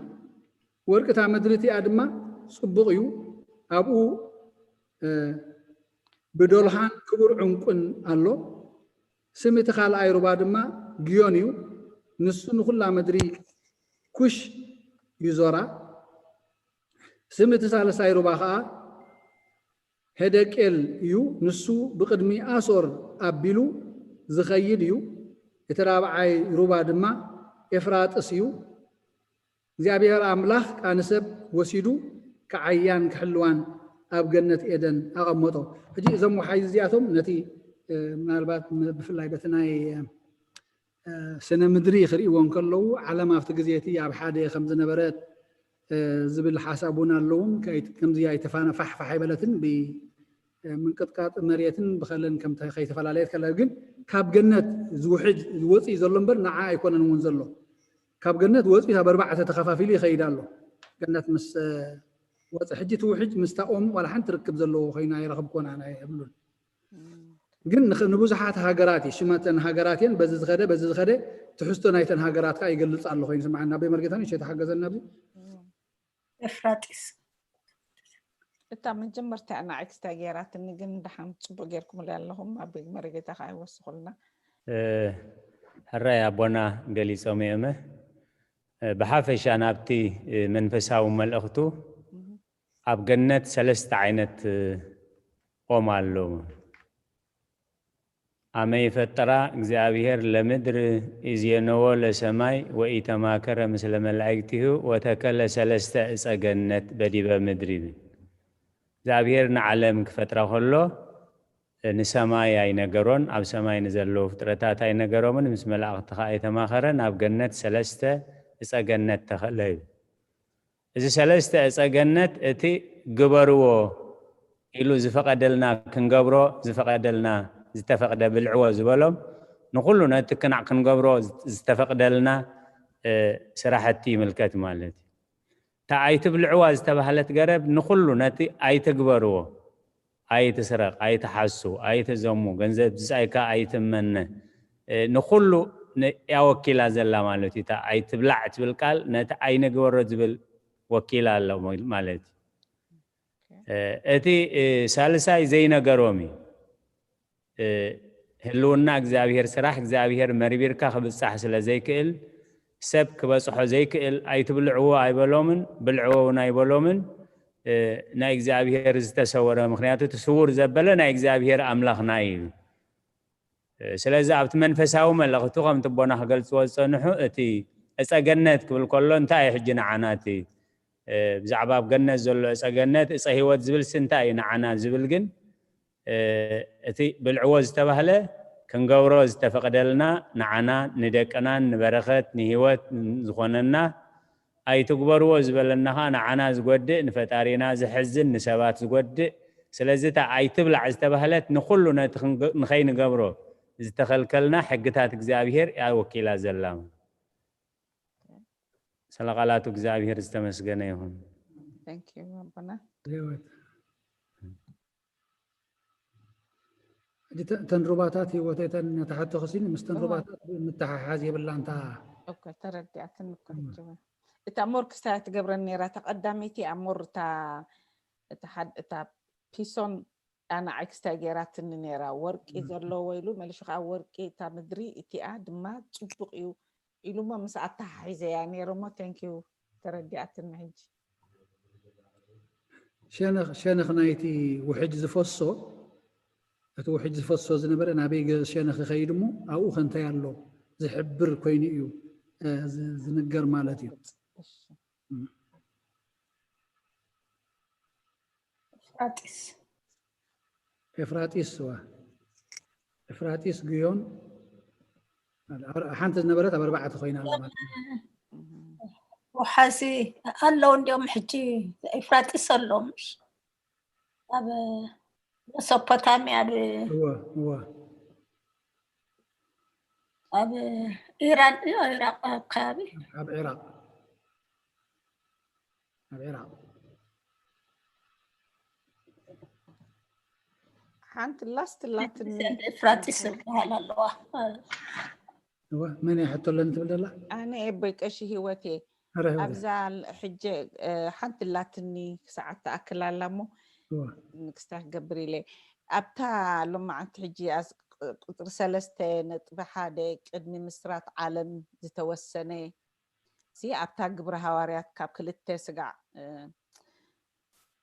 ወርቂ እታ ምድሪ እቲኣ ድማ ፅቡቕ እዩ ኣብኡ እ፣ ብዶልሃን ክቡር ዕንቁን ኣሎ ስም እቲ ካልኣይ ሩባ ድማ ግዮን እዩ ንሱ ንኩላ ምድሪ ኩሽ ይዞራ ስም እቲ ሳልሳይ ሩባ ከዓ ሄደቄል እዩ ንሱ ብቅድሚ ኣሶር ኣቢሉ ዝኸይድ እዩ እቲ ራብዓይ ሩባ ድማ ኤፍራጥስ እዩ እግዚኣብሔር ኣምላኽ ከዓ ንሰብ ወሲዱ ክዓያን ክሕልዋን ኣብ ገነት ኤደን ኣቐመጦ ሕጂ እዞም ወሓይዚ እዚኣቶም ነቲ እ፣ ምናልባት ም- ብፍላይ በቲ ናይ እ፣ ስነ ምድሪ ክርእይዎ እንከለዉ ዓለም ኣብቲ ግዜ እቲ ኣብ ሓደ ከም ዝነበረት እ፣ ዝብል ሓሳብ እውን ኣለዎም ከይ- ከምዚ ኣይተፋነፋሕፋሕ ኣይበለትን ብ- እ፣ ምንቅጥቃጥ መሬትን ብኸለን ከም ተ- ከይተፈላለየት ከላ ግን ካብ ገነት ዝውሕጅ ዝወፅእ ዘሎ እምበር ንዓ ኣይኮነን እውን ዘሎ ካብ ገነት ወፂኡ ኣብ ኣርባዕተ ተኸፋፊሉ ይኸይድ ኣሎ ገነት ምስ እ፣ ወፀ ሕጂ እቲ ውሕጅ ምስታ ኦም ዋላ ሓንቲ ርክብ ዘለዎ ኮይኑ ኣይረኸብኮን ኣነ የብሉን ግን ንኽ- ንብዙሓት ሃገራት እዩ ሽመተን ሃገራት እየን በዚ ዝኸደ በዚ ዝኸደ ትሕዝቶ ናይተን ሃገራት ከዓ ይገልፅ ኣሎ ኮይኑ ስምዓና ኣበይ መርጌታ ንእሽተይ ተሓገዘና ኣብዚ ኤፍራጢስ እታ መጀመርታ ንዓይ ክስታይ ገይራትኒ ግን ደሓን ፅቡቅ ገይርኩምለይ ኣለኹም ኣብ መረጌታ ከዓ ይወስኹልና ሕራይ ኣቦና ገሊጾም እዮም። ብሓፈሻ ናብቲ መንፈሳዊ መልእኽቱ ኣብ ገነት ሰለስተ ዓይነት ኦም ኣለዉ። ኣመ ይፈጠራ እግዚኣብሔር ለምድር ኢዜነዎ ለሰማይ ወኢተማከረ ምስለ መላእክቲሁ ወተከለ ሰለስተ እፀ ገነት በዲበ ምድር ይብል። እግዚኣብሔር ንዓለም ክፈጥራ ከሎ ንሰማይ ኣይነገሮን፣ ኣብ ሰማይ ንዘለዉ ፍጥረታት ኣይነገሮምን፣ ምስ መላእኽቲ ኸዓ ኣይተማኸረን፣ ኣብ ገነት ሰለስተ እፀ ገነት ተኸለ እዩ። እዚ ሰለስተ እፀ ገነት እቲ ግበርዎ ኢሉ ዝፈቐደልና ክንገብሮ ዝፈቐደልና ዝተፈቕደ ብልዕዎ ዝበሎም ንኹሉ ነቲ ክናዕ ክንገብሮ ዝተፈቕደልና ስራሕቲ ይምልከት ማለት እዩ። እታ ኣይትብልዕዋ ዝተባህለት ገረብ ንኹሉ ነቲ ኣይትግበርዎ፣ ኣይትስረቕ፣ ኣይትሓሱ፣ ኣይትዘሙ፣ ገንዘብ ብጻይካ ኣይትመነ፣ ንኹሉ እያ ወኪላ ዘላ ማለት እዩ። እታ ኣይትብላዕ ትብል ቃል ነቲ ኣይንግበሮ ዝብል ወኪላ ኣሎ ማለት እዩ። እቲ ሳልሳይ ዘይነገሮም እዩ። ህልውና እግዚኣብሔር ስራሕ እግዚኣብሔር መርቢርካ ክብጻሕ ስለ ዘይክእል ሰብ ክበጽሖ ዘይክእል ኣይትብልዕዎ ኣይበሎምን ብልዕዎ እውን ኣይበሎምን። ናይ እግዚኣብሔር ዝተሰወረ ምክንያቱ እቲ ስውር ዘበለ ናይ እግዚኣብሔር ኣምላኽና እዩ። ስለዚ ኣብቲ መንፈሳዊ መልእኽቱ ከምቲ ኣቦና ክገልፅዎ ዝፀንሑ እቲ እፀ ገነት ክብል ከሎ እንታይ እዩ ሕጂ ንዓና እቲ ብዛዕባ ኣብ ገነት ዘሎ እፀ ገነት እፀ ህይወት ዝብልሲ እንታይ እዩ ንዓና ዝብል ግን እቲ ብልዕዎ ዝተባህለ ክንገብሮ ዝተፈቐደልና ንዓና ንደቅናን ንበረኸት ንህይወት ዝኾነና ኣይትግበርዎ ዝበለና ኸዓ ንዓና ዝጎድእ ንፈጣሪና ዘሕዝን ንሰባት ዝጎድእ። ስለዚ እታ ኣይትብላዕ ዝተባህለት ንኹሉ ነቲ ንኸይንገብሮ ዝተኸልከልና ሕግታት እግዚኣብሔር እያ ወኪላ ዘላ። ሰለ ቃላቱ እግዚኣብሔር ዝተመስገነ ይኹን። ኣቦና እተን ሩባታት ህይወት እተን ተሓቶ ክሲን ምስተን ሩባታት ምተሓሓዝ የብላን እታ ተረዲኣትን እኮ ሕጂ እውን እታ ሞር ክስታይ ትገብረን ነይራ እታ ቀዳመይቲ ኣብ ሞር እታ እታ ፒሶን ኣነ ዓይ ክስታይ ገይራትኒ ነይራ ወርቂ ዘለዎ ኢሉ መሊሹ ከዓ ወርቂ እታ ምድሪ እቲኣ ድማ ፅቡቅ እዩ ኢሉ እሞ ምስ ኣተሓሒዘያ ነይረ እሞ thank you ተረዲኣትኒ ሕጂ ሸነኽ ሸነኽ ናይቲ ውሕጅ ዝፈሶ እቲ ውሕጅ ዝፈሶ ዝነበረ ናበይ ገ- ሸነኽ ይኸይድ እሞ ኣብኡ ከ እንታይ ኣሎ ዝሕብር ኮይኑ እዩ እ፣ ዝ- ዝንገር ማለት እዩ እሺ ኤፍራጢስ ኤፍራጢስ ዋ ኤፍራጢስ ግዮን ኣብ- ሓንቲ ዝነበረት ኣብ ኣርባዕተ ኮይና ኣላ ማለት እዩ ወሓዚ ኣለዉ እንዲኦም ሕጂ ኤፍራጢስ ኣሎ ምሽ ኣብ መሶፖታምያ ኣብ እወ እወ ኣብ ኢራን እዩ ኢራቅ ኣብ ከባቢ ኣብ ዒራቅ ኣብ ዒራቅ ሓንቲ ላስት ላትኒ ኤፍራጢስ ዝበሃል ኣለዋ እወ መን እያ ሕቶ ኣለኒ ትብል ዘላ ኣነ ኤቦይ ቀሺ ህይወቴ ኧረ ህይወት ኣብዛ ሕጂ ሓንቲ ላትኒ ሰዓት ትኣክል ኣላ እሞ እወ ንክስታ ክገብር ኢለ ኣብታ ሎማዓንቲ ሕጂ ኣስ- ቁፅሪ ሰለስተ ነጥቢ ሓደ ቅድሚ ምስራት ዓለም ዝተወሰነ ሲ ኣብታ ግብረ ሃዋርያት ካብ ክልተ ስጋዕ እ፣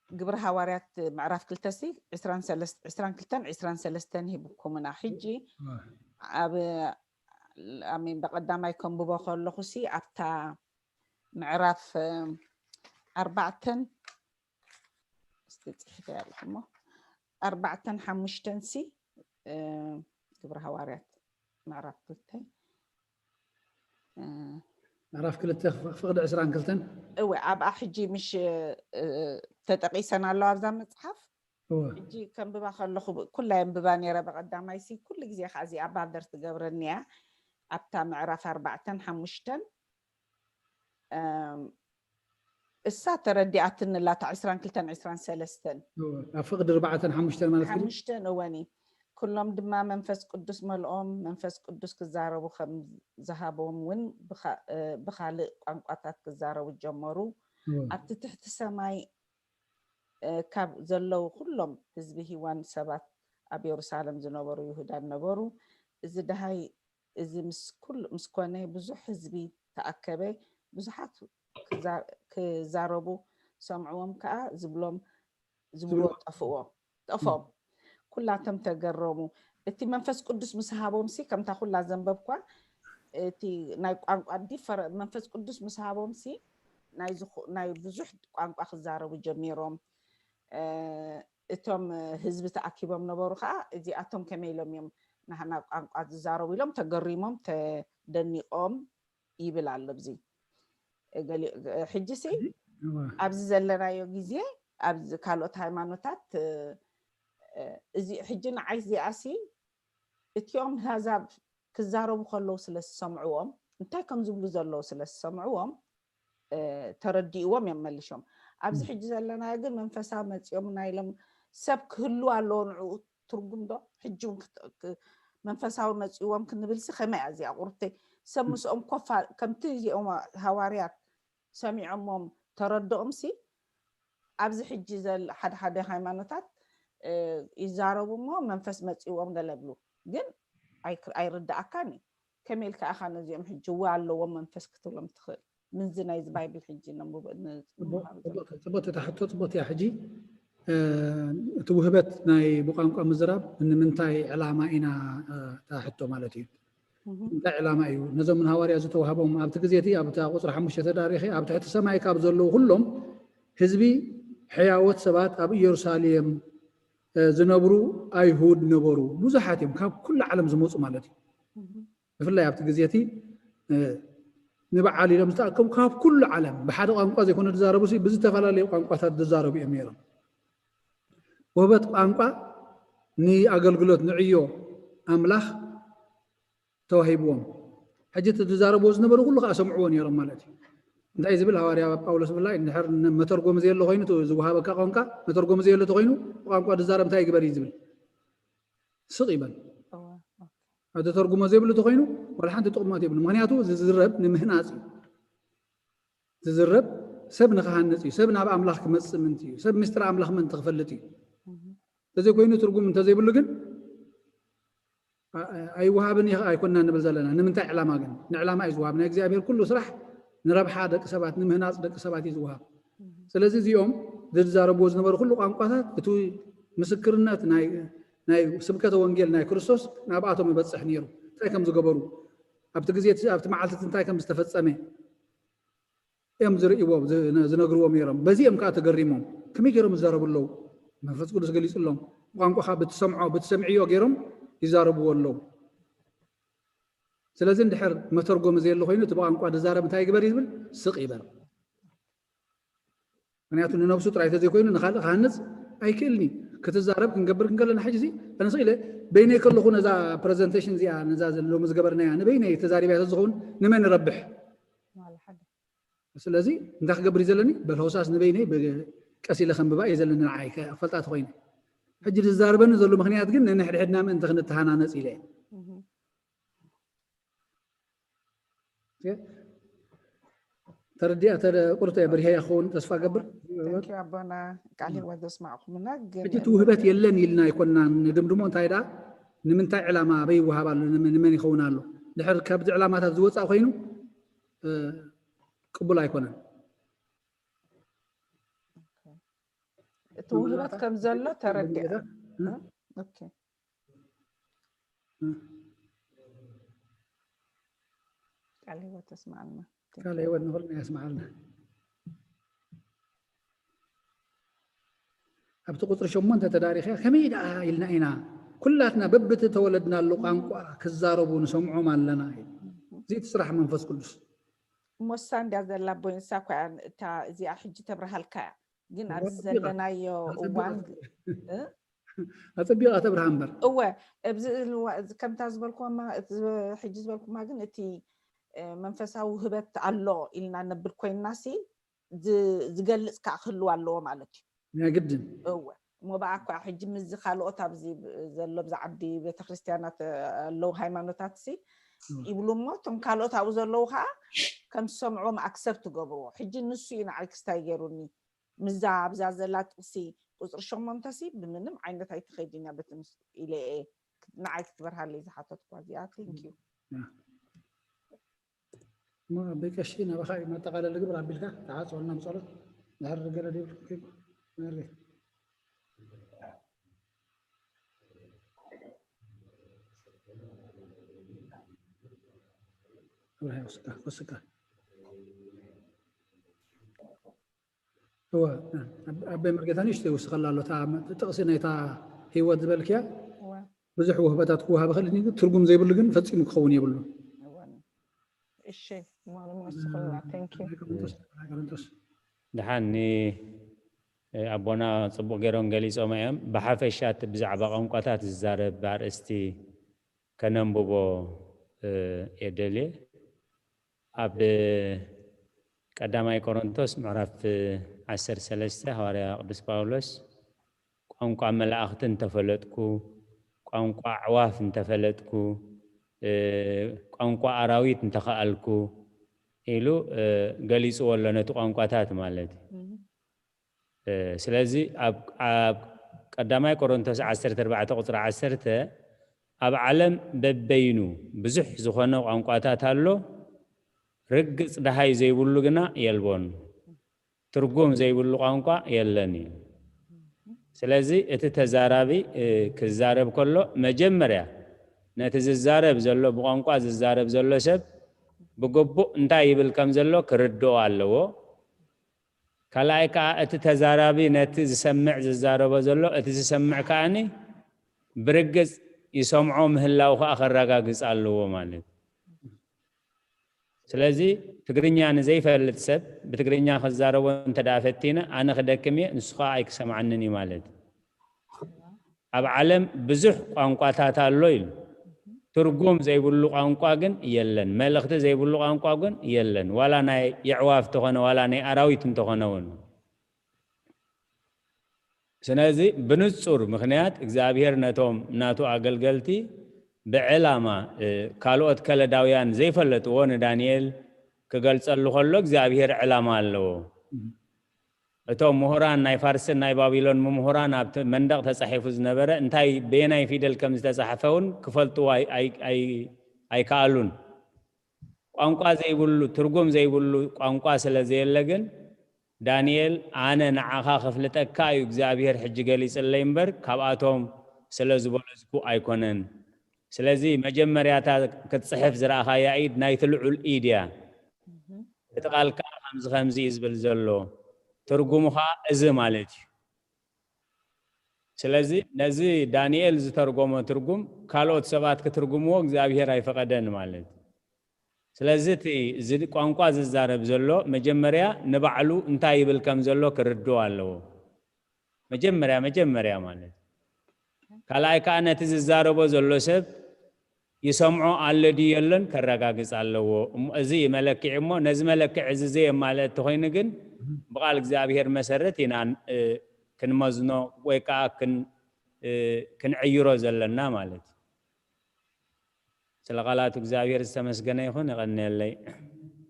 ግብረ ሃዋርያት ምዕራፍ ክልተ ሲ ዕስራን ሰለስተ- ዕስራን ክልተን ዕስራን ሰለስተን ሂብኩምና ሕጂ እወ ኣብ ኣሜን በቀዳማይ ከንብቦ ከለኹ ሲ ኣብታ ምዕራፍ እ፣ ኣርባዕተን እስቲ ፅሒፈ ኣለኹ እሞ ኣርባዕተን ሓሙሽተን ሲ እ፣ ግብረ ሃዋርያት ምዕራፍ ክልተ እ፣ ምዕራፍ ክልተ ፍቅዲ ዕስራን ክልተን እወ ኣብኣ ሕጂ ምሽ እ፣ ተጠቂሰን ኣለዋ ኣብዛ መፅሓፍ እወ ሕጂ ከንብባ ከለኹ ኩላ የንብባ ነይረ በቀዳማይ ሲ ኩሉ ግዜ ከዓ እዚኣ ባደር ትገብረኒ እያ ኣብታ ምዕራፍ ኣርባዕተን ሓሙሽተን እም፣ እሳ ተረዲኣትኒ ኣላ እታ ዕስራን ክልተን ዕስራን ሰለስተን እወ ኣብ ፍቅዲ ኣርባዕተን ሓሙሽተን ማለት እዩ ሓሙሽተን እወኒ ኩሎም ድማ መንፈስ ቅዱስ መልኦም መንፈስ ቅዱስ ክዛረቡ ከም ዝሃቦም እውን ብኻ- እ፣ ብካልእ ቋንቋታት ክዛረቡ ጀመሩ እወ ኣብቲ ትሕቲ ሰማይ እ፣ ካብ ዘለዉ ኩሎም ህዝቢ ሂዋን ሰባት ኣብ የሩሳለም ዝነበሩ ይሁዳን ነበሩ እዚ ደሃይ እዚ ምስ ኩሉ ምስ ኮነ ብዙሕ ህዝቢ ተኣከበ። ብዙሓት ክዛ- ክዛረቡ ሰምዕዎም ከኣ ዝብሎም ዝብልዎ ጠፍዎ ጠፍኦም። ኩላቶም ተገረሙ። እቲ መንፈስ ቅዱስ ምስ ሃቦም ሲ ከምታ ኩላ ዘንበብኳ እቲ ናይ ቋንቋ ዲፈረ መንፈስ ቅዱስ ምስ ሃቦም ሲ ናይ ዝኹ- ናይ ብዙሕ ቋንቋ ክዛረቡ ጀሚሮም። እ፣ እቶም ህዝቢ ተኣኪቦም ነበሩ ከዓ እዚኣቶም ከመይ ኢሎም እዮም ናህና ቋንቋ ዝዛረቡ ኢሎም ተገሪሞም ተደኒቆም ይብል ኣሎ። ብዚ ገሊ- ሕጂ ሲ ኣብዚ ዘለናዮ ግዜ ኣብዚ ካልኦት ሃይማኖታት እ፣ እዚ ሕጂ ንዓይ እዚኣ ሲ እቲኦም ኣህዛብ ክዛረቡ ከለዉ ስለ ዝሰምዕዎም እንታይ ከም ዝብሉ ዘለዉ ስለ ዝሰምዕዎም እ፣ ተረዲእዎም እዮም መሊሾም። ኣብዚ ሕጂ ዘለናዮ ግን መንፈሳዊ መፂኦም ናይ ኢሎም ሰብ ክህሉ ኣለዎ ንዕኡ ትርጉም ዶ ሕጂ እውን ክት- ክ- መንፈሳዊ መፂዎም ክንብል ሲ ከመይ እያ እዚኣ ቁርብተይ ሰብ ምስኦም ኮፋ ከምቲ እዚኦም ሃዋርያት ሰሚዖሞም ተረድኦም ሲ ኣብዚ ሕጂ ዘል ሓደ ሓደ ሃይማኖታት እ፣ ይዛረቡ እሞ መንፈስ መፂዎም ገለ ብሉ ግን ኣይክ- ኣይርዳእካን እዩ። ከመይ ኢልካ ኢኻ ነዚኦም ሕጂ እወ ኣለዎም መንፈስ ክትብሎም ትኽእል? ምንዚ ናይዚ ባይብል ሕጂ ነንብቦ- ን- ንምሃብ ዘለና። ፅቡቅ እታ ሕቶ ፅቡቅ እያ። ሕጂ እ፣ እቲ ውህበት ናይ ብቋንቋ ምዝራብ ንምንታይ ዕላማ ኢና እ፣ እታ ሕቶ ማለት እዩ? እህ፣ እንታይ ዕላማ እዩ ነዞም ንሃዋርያ ዝተዋህቦም? ኣብቲ ግዜ እቲ ኣብታ ቁፅሪ ሓሙሽተ ተዳሪኸ ኣብ ትሕቲ ሰማይ ካብ ዘለዉ ኩሎም ህዝቢ ሕያዎት ሰባት ኣብ ኢየሩሳሌም እ፣ ዝነብሩ ኣይሁድ ነበሩ። ብዙሓት እዮም ካብ ኩሉ ዓለም ዝመፁ ማለት እዩ። እህ፣ ብፍላይ ኣብቲ ግዜ እቲ እ፣ ንበዓል ኢሎም ዝተኣከቡ ካብ ኩሉ ዓለም ብሓደ ቋንቋ ዘይኮነ ዝዛረቡ ሲ ብዝተፈላለዩ ቋንቋታት ዝዛረቡ እዮም ነይሮም። ውህበት ቋንቋ ንኣገልግሎት ንዕዮ ኣምላኽ ተዋሂብዎም። ሕጂ እቲ ዝዛረብዎ ዝነበሩ ኩሉ ከዓ ሰምዕዎ ነይሮም ማለት እዩ። እንታይ ዝብል ሃዋርያ ጳውሎስ ብላይ እንድሕር ን- መተርጎሚ ዘየሎ ኮይኑ እቲ ዝወሃበካ ቋንቋ መተርጎሚ ዘየሎ ተኮይኑ ብቋንቋ ዝዛረብ እንታይ ይግበር እዩ ዝብል ስቕ ይበል። እወ፣ ኦኬ። ኣብ ተተርጉሞ ዘይብሉ ተኮይኑ ዋላ ሓንቲ ጥቕሞት የብሉ። ምክንያቱ ዝዝረብ ንምህናፅ እዩ። ዝዝረብ ሰብ ንክሃንፅ እዩ። ሰብ ናብ ኣምላኽ ክመፅእ ምንቲ እዩ። ሰብ ምስጢር ኣምላኽ ምንቲ ክፈልጥ እዩ። እህ፣ እንተዘይኮይኑ ትርጉም እንተዘይብሉ ግን ኣ- ኣይወሃብን ይኽ- ኣይኮንና ንብል ዘለና። ንምንታይ ዕላማ ግን? ንዕላማ እዩ ዝወሃብ። ናይ እግዚኣብሔር ኩሉ ስራሕ ንረብሓ ደቂ ሰባት ንምህናፅ ደቂ ሰባት እዩ ዝወሃብ። እህ፣ ስለዚ እዚኦም ዝዛረብዎ ዝነበሩ ኩሉ ቋንቋታት እቲ ምስክርነት ናይ ናይ ስብከተ ወንጌል ናይ ክርስቶስ ናብኣቶም ይበፅሕ ነይሩ። እንታይ ከም ዝገበሩ ኣብቲ ግዜ እቲ- ኣብቲ መዓልቲ እቲ እንታይ ከም ዝተፈፀመ እዮም ዝርእይዎ ዝ- ዝነግርዎም ነይሮም። በዚ እዮም ከዓ ተገሪሞም። ከመይ ገይሮም ይዛረቡ ኣለዉ? መንፈስ ቅዱስ ገሊፁሎም። ቋንቋኻ ብትሰምዖ ብትሰምዕዮ ገይሮም ይዛረብዎ ኣለዉ። ስለዚ እንድሕር መተርጎሚ ዘየለ ኮይኑ እቲ ብቋንቋ ዝዛረብ እንታይ ይግበር ይብል ስቕ ይበል። ምክንያቱ ንነብሱ ጥራይ ተዘይኮይኑ ንካልእ ክሃንፅ ኣይክእልን እዩ። ክትዛረብ ክንገብር ክንከለና ሕጂ እዚ ተነስኢለ በይነይ ከለኹ ነዛ ፕሬዘንቴሽን እዚኣ ነዛ ሎሚ ዝገበርናያ ንበይነይ ተዛሪባያ ተዝኸውን ንመን ይረብሕ? ዋላ ሓደ። ስለዚ እንታይ ክገብር እዩ ዘለኒ? በልሆሳስ ንበይነይ ብ- ቀስ ኢለ ከንብባ እየ ዘለኒ ንዓይ ከ- ክፈልጣ ተኮይነ። ሕጂ ዝዛርበኒ ዘሎ ምክንያት ግን ንንሕድሕድና ምእንቲ ክንተሃናነፅ ኢለ እየ። እህ። ኦኬ? ተረዲኣ ተደ- ቁርተ ብርሄ ይኸውን ተስፋ ገብር። Thank you ኣቦና ቃል ህይወት ዘስማዕኩምና። ግን ሕጂ እቲ ውህበት የለን ኢልና ኣይኮንና ንድምድሞ። እንታይ ደኣ ንምንታይ ዕላማ ኣበይ ይወሃብ ኣሎ? ንመን ንመን ይኸውን ኣሎ? ድሕር ካብዚ ዕላማታት ዝወፃእ ኮይኑ እ፣ ቅቡል ኣይኮነን። እቲ ውህበት ከም ዘሎ ተረዲኣ። እ? ኦኬ። እ? ቃል ህይወት ተስማዕልና። ቃል ህይወት ንኹልና የስማዓልና። ኣብቲ ቁፅሪ ሸሞንተ ተዳሪኸ ከመይ ደኣ ኢልና ኢና ኩላትና በብቲ ተወለድናሉ ቋንቋ ክዛረቡ ንሰምዖም ኣለና። እዚ እቲ ስራሕ መንፈስ ቅዱስ። እሞ እሳ እንድያ ዘላ ቦይ ንሳ እኳ እያ እታ እዚኣ ሕጂ ተብርሃልካ እያ። ግን ኣብዚ ኣጸቢቓ- ዘለናዮ ኣጸቢቓ- እዋን እ? ኣጸቢቓ ተብርሃ እምበር። እወ ኣብዚ እልዋ- እዚ ከምታ ዝበልኩማ እቲ ሕጂ ዝበልኩማ ግን እቲ እ፣ መንፈሳዊ ውህበት ኣሎ ኢልና ነብል ኮይንና ሲ ዝ- ዝገልፅ ከዓ ክህልው ኣለዎ ማለት እዩ። ናይ ግድን እወ እሞ ብኣኳ ሕጂ ምስዚ ካልኦት ኣብዚ ዘሎ ብዚ ዓዲ ቤተክርስትያናት ኣለዉ ሃይማኖታት ሲ እወ። ይብሉ እሞ እቶም ካልኦት ኣብኡ ዘለዉ ከዓ ከም ዝሰምዕዎም ኣክሰፕት ትገብርዎ። ሕጂ ንሱ እዩ ንዓይ ክስታይ ገይሩኒ። ምዛ ኣብዛ ዘላ ጥቕሲ ቁፅሪ ሸሞንተ ሲ ብምንም ዓይነት ኣይትኸይድን እያ በቲ ምስ ኢለ እየ ንዓይ ክትበርሃለይ ዝሓተትኳ እዚኣ። Thank you። እሞ ኣቦይ ቀሺ ናባኻ እዩ መጠቓለሊ ግብር ኣቢልካ ተዓፅወልና ብፀሎት። ድሕሪ ገለ ድብል መርጌ። ወስካ ወስካ እወ ኣቦይ መርጌታ ንእሽተይ ይውስኸላ ኣሎ። እታ ጥቕሲ ናይታ ህይወት ዝበልክያ ብዙሕ ውህበታት ክወሃብ ይኽእል እዩ፣ ግን ትርጉም ዘይብሉ ግን ፈጺሙ ክኸውን የብሉን። እሺ ማለሙ ወስኸላ። Thank you። ቆሮንቶስ ቆሮንቶስ ደሓን ን ኣቦና ጽቡቕ ገይሮም ገሊጾም እዮም። ብሓፈሻ እቲ ብዛዕባ ቋንቋታት ዝዛረብ ኣርእስቲ ከነንብቦ የደልየ። ኣብ ቀዳማይ ቆሮንቶስ ምዕራፍ ዓሰርተ ሰለስተ ሃዋርያ ቅዱስ ጳውሎስ ቋንቋ መላእኽቲ እንተፈለጥኩ፣ ቋንቋ ኣዕዋፍ እንተፈለጥኩ፣ ቋንቋ ኣራዊት እንተኸኣልኩ ኢሉ ገሊፅዎ ኣሎ ነቲ ቋንቋታት ማለት እዩ። ስለዚ ኣብ ቀዳማይ ቆሮንቶስ ዓሰርተ ኣርባዕተ ቁፅሪ ዓሰርተ ኣብ ዓለም በበይኑ ብዙሕ ዝኾነ ቋንቋታት ኣሎ፣ ርግፅ ደሃይ ዘይብሉ ግና የልቦን። ትርጉም ዘይብሉ ቋንቋ የለን እዩ። ስለዚ እቲ ተዛራቢ ክዛረብ ከሎ መጀመርያ ነቲ ዝዛረብ ዘሎ ብቋንቋ ዝዛረብ ዘሎ ሰብ ብግቡእ እንታይ ይብል ከም ዘሎ ክርድኦ ኣለዎ። ካልኣይ ከዓ እቲ ተዛራቢ ነቲ ዝሰምዕ ዝዛረቦ ዘሎ እቲ ዝሰምዕ ከዓኒ ብርግፅ ይሰምዖ ምህላው ከዓ ከረጋግፅ ኣለዎ ማለት እዩ። ስለዚ ትግርኛ ንዘይፈልጥ ሰብ ብትግርኛ ክዛረቦ እንተደኣ ፈቲነ ኣነ ክደክም እየ ንሱ ከዓ ኣይክሰምዓንን እዩ ማለት እዩ። ኣብ ዓለም ብዙሕ ቋንቋታት ኣሎ ኢሉ። ትርጉም ዘይብሉ ቋንቋ ግን የለን። መልእኽቲ ዘይብሉ ቋንቋ ግን የለን። ዋላ ናይ የዕዋፍ እንተኾነ ዋላ ናይ ኣራዊት እንተኾነ እውን። ስለዚ ብንጹር ምኽንያት እግዚኣብሔር ነቶም ናቱ ኣገልገልቲ ብዕላማ ካልኦት ከለዳውያን ዘይፈለጥዎ ንዳንኤል ክገልጸሉ ከሎ እግዚኣብሔር ዕላማ ኣለዎ። እቶም ምሁራን ናይ ፋርስን ናይ ባቢሎን ምሁራን ኣብቲ መንደቕ ተጻሒፉ ዝነበረ እንታይ በየናይ ፊደል ከም ዝተጻሕፈ እውን ክፈልጥዎ ኣይከኣሉን። ቋንቋ ዘይብሉ ትርጉም ዘይብሉ ቋንቋ ስለ ዘየለ ግን ዳንኤል ኣነ ንዓኻ ከፍልጠካ እዩ እግዚኣብሔር ሕጂ ገሊጽለይ እምበር ካብኣቶም ስለ ዝበለዝኩ ኣይኮነን። ስለዚ መጀመርያታ ክትጽሕፍ ዝረኣኻያ ኢድ ናይቲ ልዑል ኢድ እያ። እቲ ቃል ከዓ ከምዚ ከምዚ እዩ ዝብል ዘሎ ትርጉሙ ከዓ እዚ ማለት እዩ። ስለዚ ነዚ ዳንኤል ዝተርጎሞ ትርጉም ካልኦት ሰባት ክትርጉምዎ እግዚኣብሔር ኣይፈቐደን ማለት እዩ። ስለዚ እቲ እዚ ቋንቋ ዝዛረብ ዘሎ መጀመርያ ንባዕሉ እንታይ ይብል ከም ዘሎ ክርድኦ ኣለዎ። መጀመርያ መጀመርያ ማለት ካልኣይ ከዓ ነቲ ዝዛረቦ ዘሎ ሰብ ይሰምዖ ኣሎ ድዩ የለን ከረጋግፅ ኣለዎ። እዚ መለክዒ እሞ ነዚ መለክዒ እዚ ዘየማልአ እንተኮይኑ ግን ብቃል እግዚኣብሔር መሰረት ኢና ክንመዝኖ ወይ ከዓ ክንዕይሮ ዘለና ማለት እዩ። ስለ ቃላቱ እግዚኣብሔር ዝተመስገነ ይኹን። ይቐንየለይ።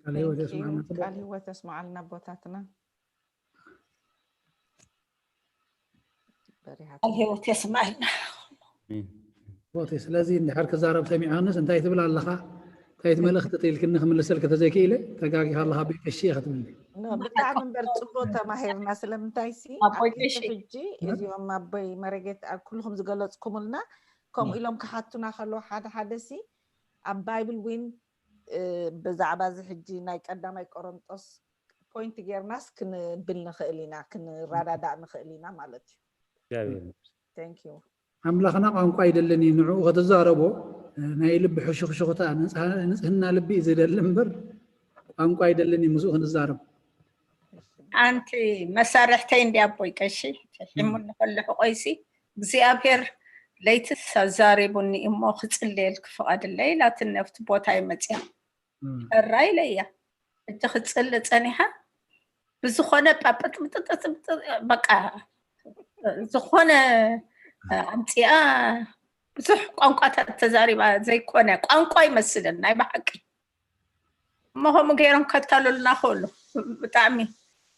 ቃል ህይወት የስማዕና። ቃል ህይወት የስማዓልና ኣቦታትና። ቃል ህይወት የስማዕልና። ቦቴ ስለዚ እንድሕር ክዛረብ ሰሚዐንስ እንታይ ትብል ኣለኻ? እንታይ መልእኽቲ ተኢልክኒ ክምልሰልክ ተዘይክኢለ ተጋጊኻ ኣለኻ ቤት ቀሺ ኢኻ ትብልኒ። ብጣዕሚ እምበር ፅቡቅ ተማሂርና። ስለምንታይ ሲ ኣቦይ ቀሺ። ሕጂ እዚኦም ኣቦይ መረጌት ኣብ ኩልኹም ዝገለፅኩምልና ከምኡ ኢሎም ክሓቱና ከለዉ ሓደ ሓደ ሲ ኣብ ባይብል ዊን ብዛዕባ እዚ ሕጂ ናይ ቀዳማይ ቆሮንጦስ ፖይንት ጌርናስ ክንብል ንኽእል ኢና፣ ክንረዳዳእ ንኽእል ኢና ማለት እዩ። Thank you። ኣምላኽና ቋንቋ ኣይደልን እዩ፣ ንዕኡ ከተዛረቦ ናይ ልቢ ሕሹኽሹኽታ ንጽህና ልቢ እዩ ዝደሊ እምበር ቋንቋ ኣይደልን እዩ ምስኡ ክንዛረብ። ሓንቲ መሳርሕተይ እንዲ ኣቦይ ቀሺ ሒሙኒ ከሎ ሕቆይሲ እግዚኣብሔር ለይትስ ኣዛሪቡኒ እሞ ክጽልየልኪ ፍቐድለይ ኢላትኒ ኣብቲ ቦታይ መጽያ። ሕራ ኢለ እያ እጂ ክጽሊ ጸኒሓ ብዝኾነ ጳጥጥጥጥጥ በቃ ዝኾነ ኣምጺኣ ብዙሕ ቋንቋታት ተዛሪባ ዘይኮነ ቋንቋ ይመስልን ናይ ብሓቂ እሞ ከምኡ ገይሮም ከታሉልና ክእሉ ብጣዕሚ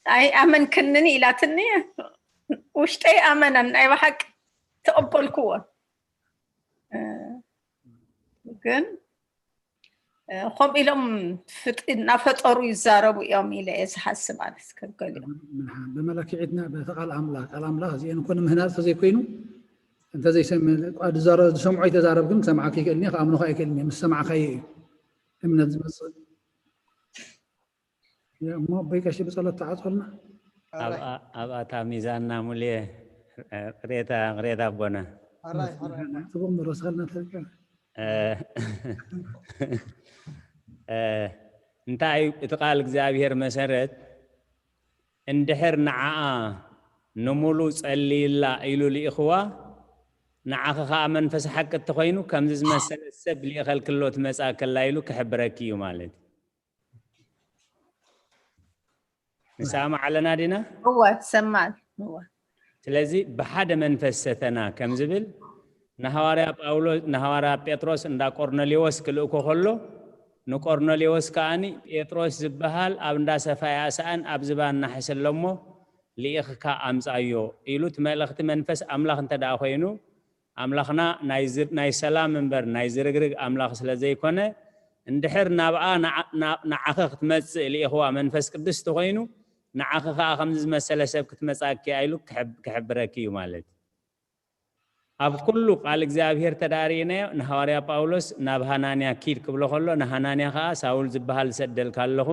ኣይኣመንክንን ኢላትኒ ውሽጠይ ኣመነን ናይ ብሓቂ ተቐበልክዎ ግን ከምኡ ኢሎም እናፈጠሩ ይዛረቡ እዮም ኢለ እየ ዝሓስብ። ኣነስ ከገሊኦም ብመለክዒትና በቲ ቃል ኣምላኽ ቃል ኣምላኽ እዚአን እኮ ንምህናፅ ተዘይኮይኑ እንተዘይሰምዕ ዝሰምዖ ይተዛረብ ግን ክሰምዓካ ይክእልኒ ክኣምኖካ ይክእልኒ ምስ ሰማዕካዮ እዩ እምነት ዝመፅእ። እሞ ኣቦይ ቀሺ ብፀሎት ተዓፅወልና። ኣብኣ ሚዛንና ሙሉየ ቅሬታ ቅሬታ ኣቦና ፅቡቅ ንረስኸልና ተልካ እንታይ እዩ እቲ ቃል እግዚኣብሔር መሰረት እንድሕር ንዓኣ ንሙሉ ጸልይላ ኢሉ ልኢኽዋ ንዓኺ ኸዓ መንፈስ ሓቂ እተኾይኑ ከምዚ ዝመሰለ ሰብ ልኢኸልክሎ ትመጽኣ ከላ ኢሉ ክሕብረኪ እዩ ማለት ንሰማዕ ኣለና ዲና እወ ሰማዕ እወ ስለዚ ብሓደ መንፈስ ሰተና ከም ዝብል ንሃዋርያ ጳውሎስ ንሃዋርያ ጴጥሮስ እንዳ ቆርኔሌዎስ ክልእኮ ከሎ ንቆርኔሌዎስ ከኣኒ ጴጥሮስ ዝበሃል ኣብ እንዳ ሰፋያ ሰኣን ኣብ ዝባን ናሕሲ ኣለሞ ልኢኽካ ኣምጻዮ ኢሉ እቲ መልእኽቲ መንፈስ ኣምላኽ እንተ ደኣ ኮይኑ ኣምላኽና ናይ ሰላም እምበር ናይ ዝርግርግ ኣምላኽ ስለ ዘይኮነ እንድሕር ናብኣ ንዓኸ ክትመጽእ ልኢኽዋ መንፈስ ቅዱስ ተኾይኑ ንዓኺ ኸዓ ከምዚ ዝመሰለ ሰብ ክትመጻኪ እያ ኢሉ ክሕብረኪ እዩ ማለት ኣብ ኩሉ ቃል እግዚኣብሔር ተዳሪእናዮ ንሃዋርያ ጳውሎስ ናብ ሃናንያ ኪድ ክብሎ ከሎ ንሃናንያ ኸዓ ሳውል ዝበሃል ዝሰደልካ ኣለኹ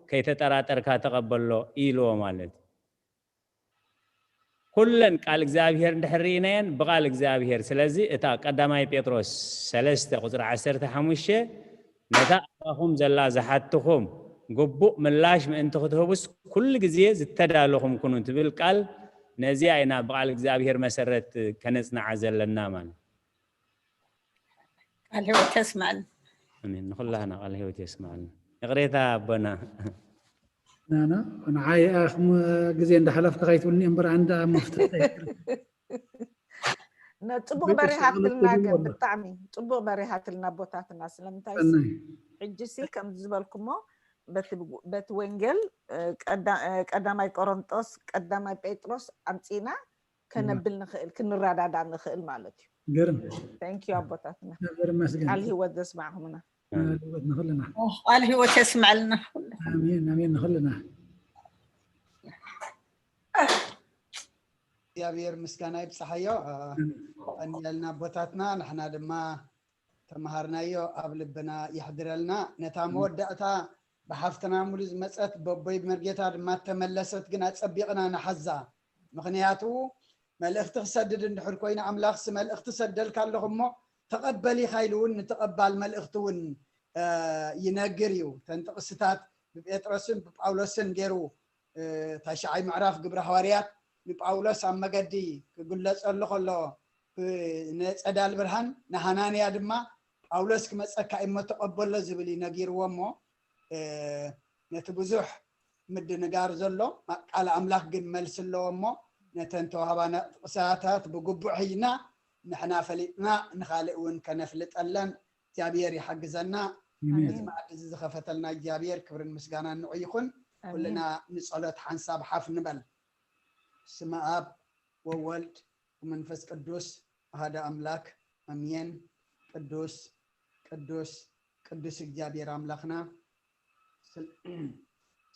ከይተጠራጠርካ ተቐበሎ ኢልዎ ማለት ኩለን ቃል እግዚኣብሔር እንድሕር ርኢናየን ብቃል እግዚኣብሔር ስለዚ እታ ቀዳማይ ጴጥሮስ ሰለስተ ቁፅሪ ዓሰርተ ሓሙሽተ ነታ ኣባኹም ዘላ ዝሓትኹም ግቡእ ምላሽ ምእንቲ ክትህቡስ ኩሉ ግዜ ዝተዳለኹም ኩኑ ትብል ቃል ነዚኣ ኢና ብቃል እግዚኣብሔር መሰረት ከነፅንዓ ዘለና ማለት ቃል ህይወት የስምዐልና ኣሜን ንኩላህና ቃል ህይወት የስምዐልና ይቕሬታ ኣቦና ናና ንዓይ ኣኽም ግዜ እንዳሓለፍካ ከይትብልኒ እምበር ኣንዳ መፍትሒ ጽቡቅ በሪሃትልና ግን ብጣዕሚ ጽቡቅ በሪሃትልና ኣቦታትና ስለምንታይ ሕጂ ሲ ከም ዝበልኩሞ በቲ ወንጌል ቀዳማይ ቆሮንጦስ ቀዳማይ ጴጥሮስ ኣምጺና ከነብል ንኽእል ክንረዳዳ ንኽእል ማለት እዩ ግርም thank you ኣቦታትና ነበር መስገን ቃል ህይወት ዘስማዕኹምና ህይወት ንኽልና ቃል ህይወት የስምዐልና ኣሜን ኣሜን ንኽልና እግዚኣብሔር ምስጋና ይብፅሓዮ ቀኒለልና ኣቦታትና ንሕና ድማ ተምሃርናዮ ኣብ ልብና የሕድረልና ነታ መወዳእታ ብሓፍትና ሙሉ ዝመፀት በቦይ መርጌታ ድማ ተመለሰት ግን ኣፀቢቕና ንሓዛ ምኽንያቱ መልእኽቲ ክሰድድ እንድሕር ኮይኑ ኣምላኽሲ መልእኽቲ ሰደልካ ኣለኹ እሞ ተቐበል ኢኻ ኢሉ እውን ንተቐባል መልእኽቲ እውን ይነግር እዩ ተን ጥቕስታት ብጴጥሮስን ብጳውሎስን ገይሩ ታሽዓይ ምዕራፍ ግብረ ሃዋርያት ንጳውሎስ ኣብ መገዲ ክግለጸሉ ከሎ ንጸዳል ብርሃን ንሃናንያ ድማ ጳውሎስ ክመጸካ እሞ ተቐበሎ ዝብል እዩ ነጊርዎ እሞ ነቲ ብዙሕ ምድንጋር ዘሎ ቃል ኣምላኽ ግን መልሲ ኣለዎ እሞ ነተን ተዋህባና ጥቕሳታት ብግቡእ ሒዝና ንሕና ፈሊጥና ንኻልእ እውን ከነፍልጠለን እግዚኣብሔር ይሓግዘና ነዚ መኣዲ እዚ ዝኸፈተልና እግዚኣብሔር ክብርን ምስጋናን ንዑ ይኹን ኩልና ንጸሎት ሓንሳብ ሓፍ ንበል ስመ ኣብ ወወልድ ወመንፈስ ቅዱስ ኣሃደ ኣምላክ ኣምየን ቅዱስ ቅዱስ ቅዱስ እግዚኣብሔር ኣምላኽና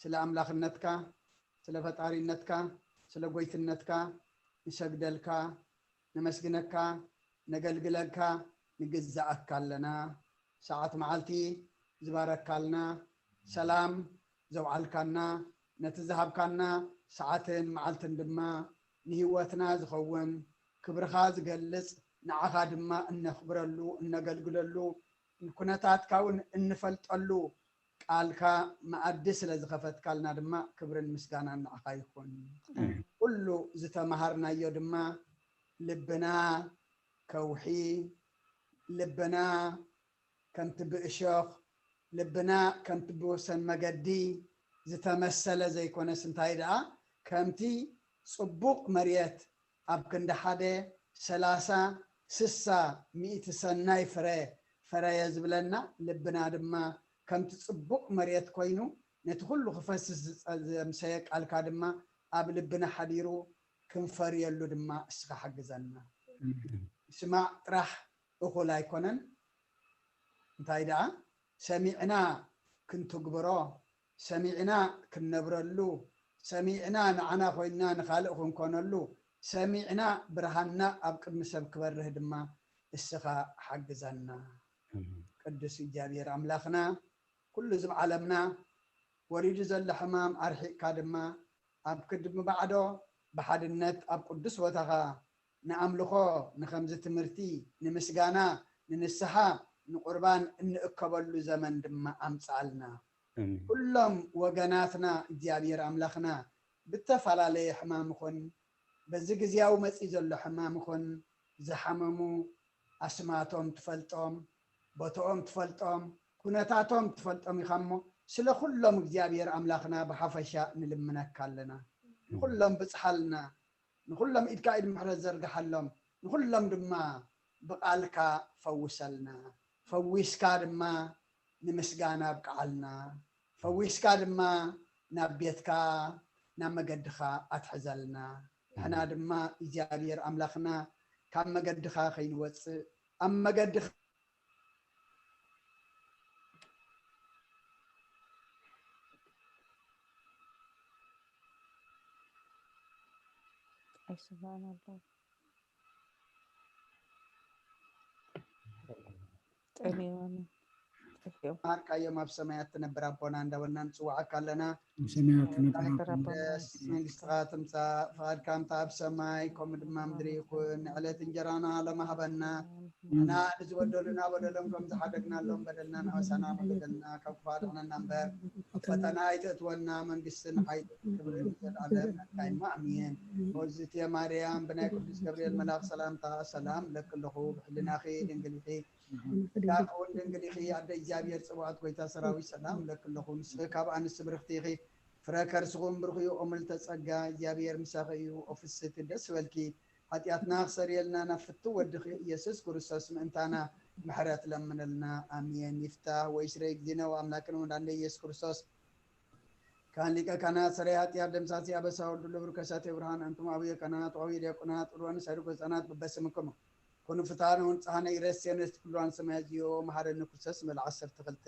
ስለ ኣምላኽነትካ ስለ ፈጣሪነትካ ስለ ጎይትነትካ ንሰግደልካ ነመስግነካ ነገልግለካ ንግዛኣካ ኣለና ሰዓት መዓልቲ ዝባረካልና ሰላም ዘውዓልካና ነቲ ዝሃብካና ሰዓትን መዓልትን ድማ ንህይወትና ዝኸውን ክብርኻ ዝገልጽ ንዓኻ ድማ እነኽብረሉ እነገልግለሉ ኩነታትካ እውን እንፈልጠሉ ቃልካ መኣዲ ስለ ዝኸፈትካልና ድማ ክብርን ምስጋናን ንዓኻ ይኹን። ኩሉ ዝተማሃርናዮ ድማ ልብና ከውሒ፣ ልብና ከምቲ ብእሾኽ፣ ልብና ከምቲ ብወሰን መገዲ ዝተመሰለ ዘይኮነስ እንታይ ደኣ ከምቲ ጽቡቕ መሬት ኣብ ክንዲ ሓደ ሰላሳ ስሳ ሚእቲ ሰናይ ፍረ ፈረየ ዝብለና ልብና ድማ ከምቲ ጽቡቕ መሬት ኮይኑ ነቲ ኩሉ ክፈስስ ዘምሰየ ቃልካ ድማ ኣብ ልብና ሓዲሩ ክንፈርየሉ ድማ እስኻ ሓግዘና። ምስማዕ ጥራሕ እኹል ኣይኮነን። እንታይ ደኣ ሰሚዕና ክንትግብሮ፣ ሰሚዕና ክንነብረሉ፣ ሰሚዕና ንዓና ኮይንና ንኻልእ ክንኮነሉ፣ ሰሚዕና ብርሃንና ኣብ ቅድሚ ሰብ ክበርህ ድማ እስኻ ሓግዘና። ኣሜን። ቅዱስ እግዚኣብሔር ኣምላኽና፣ ኩሉ እዚ ኣብ ዓለምና ወሪዱ ዘሎ ሕማም ኣርሒቕካ ድማ ኣብ ቅድሚ ባዕዶ ብሓድነት ኣብ ቅዱስ ቦታኻ ንኣምልኾ፣ ንኸምዚ ትምህርቲ፣ ንምስጋና፣ ንንስሓ፣ ንቁርባን እንእከበሉ ዘመን ድማ ኣምጽኣልና። ኣሜን። ኩሎም ወገናትና እግዚኣብሔር ኣምላኽና ብተፈላለየ ሕማም ይኹን በዚ ግዜያዊ መጺእ ዘሎ ሕማም ይኹን ዝሓመሙ ኣስማቶም ትፈልጦም፣ ቦታኦም ትፈልጦም፣ ኩነታቶም ትፈልጦም ኢኻ እሞ ስለ ኩሎም እግዚኣብሔር ኣምላኽና ብሓፈሻ ንልምነካ ኣለና። ንኹሎም ብጽሓልና፣ ንኹሎም ኢድካ ኢድ ምሕረት ዘርግሓሎም፣ ንኹሎም ድማ ብቓልካ ፈውሰልና። ፈዊስካ ድማ ንምስጋና ኣብቅዓልና። ፈዊስካ ድማ ናብ ቤትካ ናብ መገድኻ ኣትሕዘልና። ንሕና ድማ እግዚኣብሔር ኣምላኽና ካብ መገድኻ ከይንወጽእ ኣብ መገድኻ ኣይስማዕን ኣሎ። ጠፊኦም። ማርካዮም ኣብ ሰማያት ትነብር ኣቦና እንዳበልና ንጽውዓካ ኣለና። ኣብ ሰማያት ትነብር ኣቦና። መንግስትኻ ትምጻእ፣ ፍቓድካ ምጻእ ኣብ ሰማይ ከምኡ ድማ ምድሪ ይኹን። ንዕለት እንጀራና ሎሚ ሃበና። ንሕና ንዝበደሉና በደሎም ከም ዝሓደግናሎም በደልና ንኣበሳና በደልና ካብ ክፉእ ኣድሕነና እምበር ኣብ ፈተና ኣይተእትወና፣ መንግስትን ሓይልን ክብርን ዘለዓለም ናትካ እዩ። ኣሜን። ኦዝቴ ማርያም ብናይ ቅዱስ ገብርኤል መልኣኽ ሰላምታ ሰላም እለኪ ኣለኹ፣ ብሕልናኺ ድንግል ኢኺ፣ ስጋኺ እውን ድንግል ኢኺ። ኣደ እግዚኣብሔር ጽባኦት ጎይታ ሰራዊት ሰላም እለኪ ኣለኹ። ንስኺ ካብ ኣንስቲ ብርኽቲ ኢኺ፣ ፍረ ከርስኺ እውን ብሩኽ እዩ። ኦ ምልዕተ ጸጋ እግዚኣብሔር ምሳኺ እዩ። ኦ ፍስሕቲ ደስ ይበልኪ፣ ሓጢኣትና ክሰርየልና ናብ ፍትው ወድኺ ኢየሱስ ክርስቶስ ምእንታና ምሕረት ለምነልና። ኣሜን። ይፍታህ ወይስረይ እግዚእነ ወኣምላክነ ወመድኃኒነ ኢየሱስ ክርስቶስ ካህን ሊቀ ካህናት ሰራይ ኃጢአት ደምሳሲ አበሳ ወልዱ ለብሩ ከሳቴ ብርሃን አንትሙ አብየ ካህናት ወአብየ ዲያቆናት ዑርባን ሳይድጎ ህፃናት በበስምክሙ ኩኑ ፍትሐነ ወንጽሐነ ኢረሴነ እስቲ ኩሉ አንሰማያ ዚዮ መሐረነ ክርስቶስ መልዓ ዓሰርተ ክልተ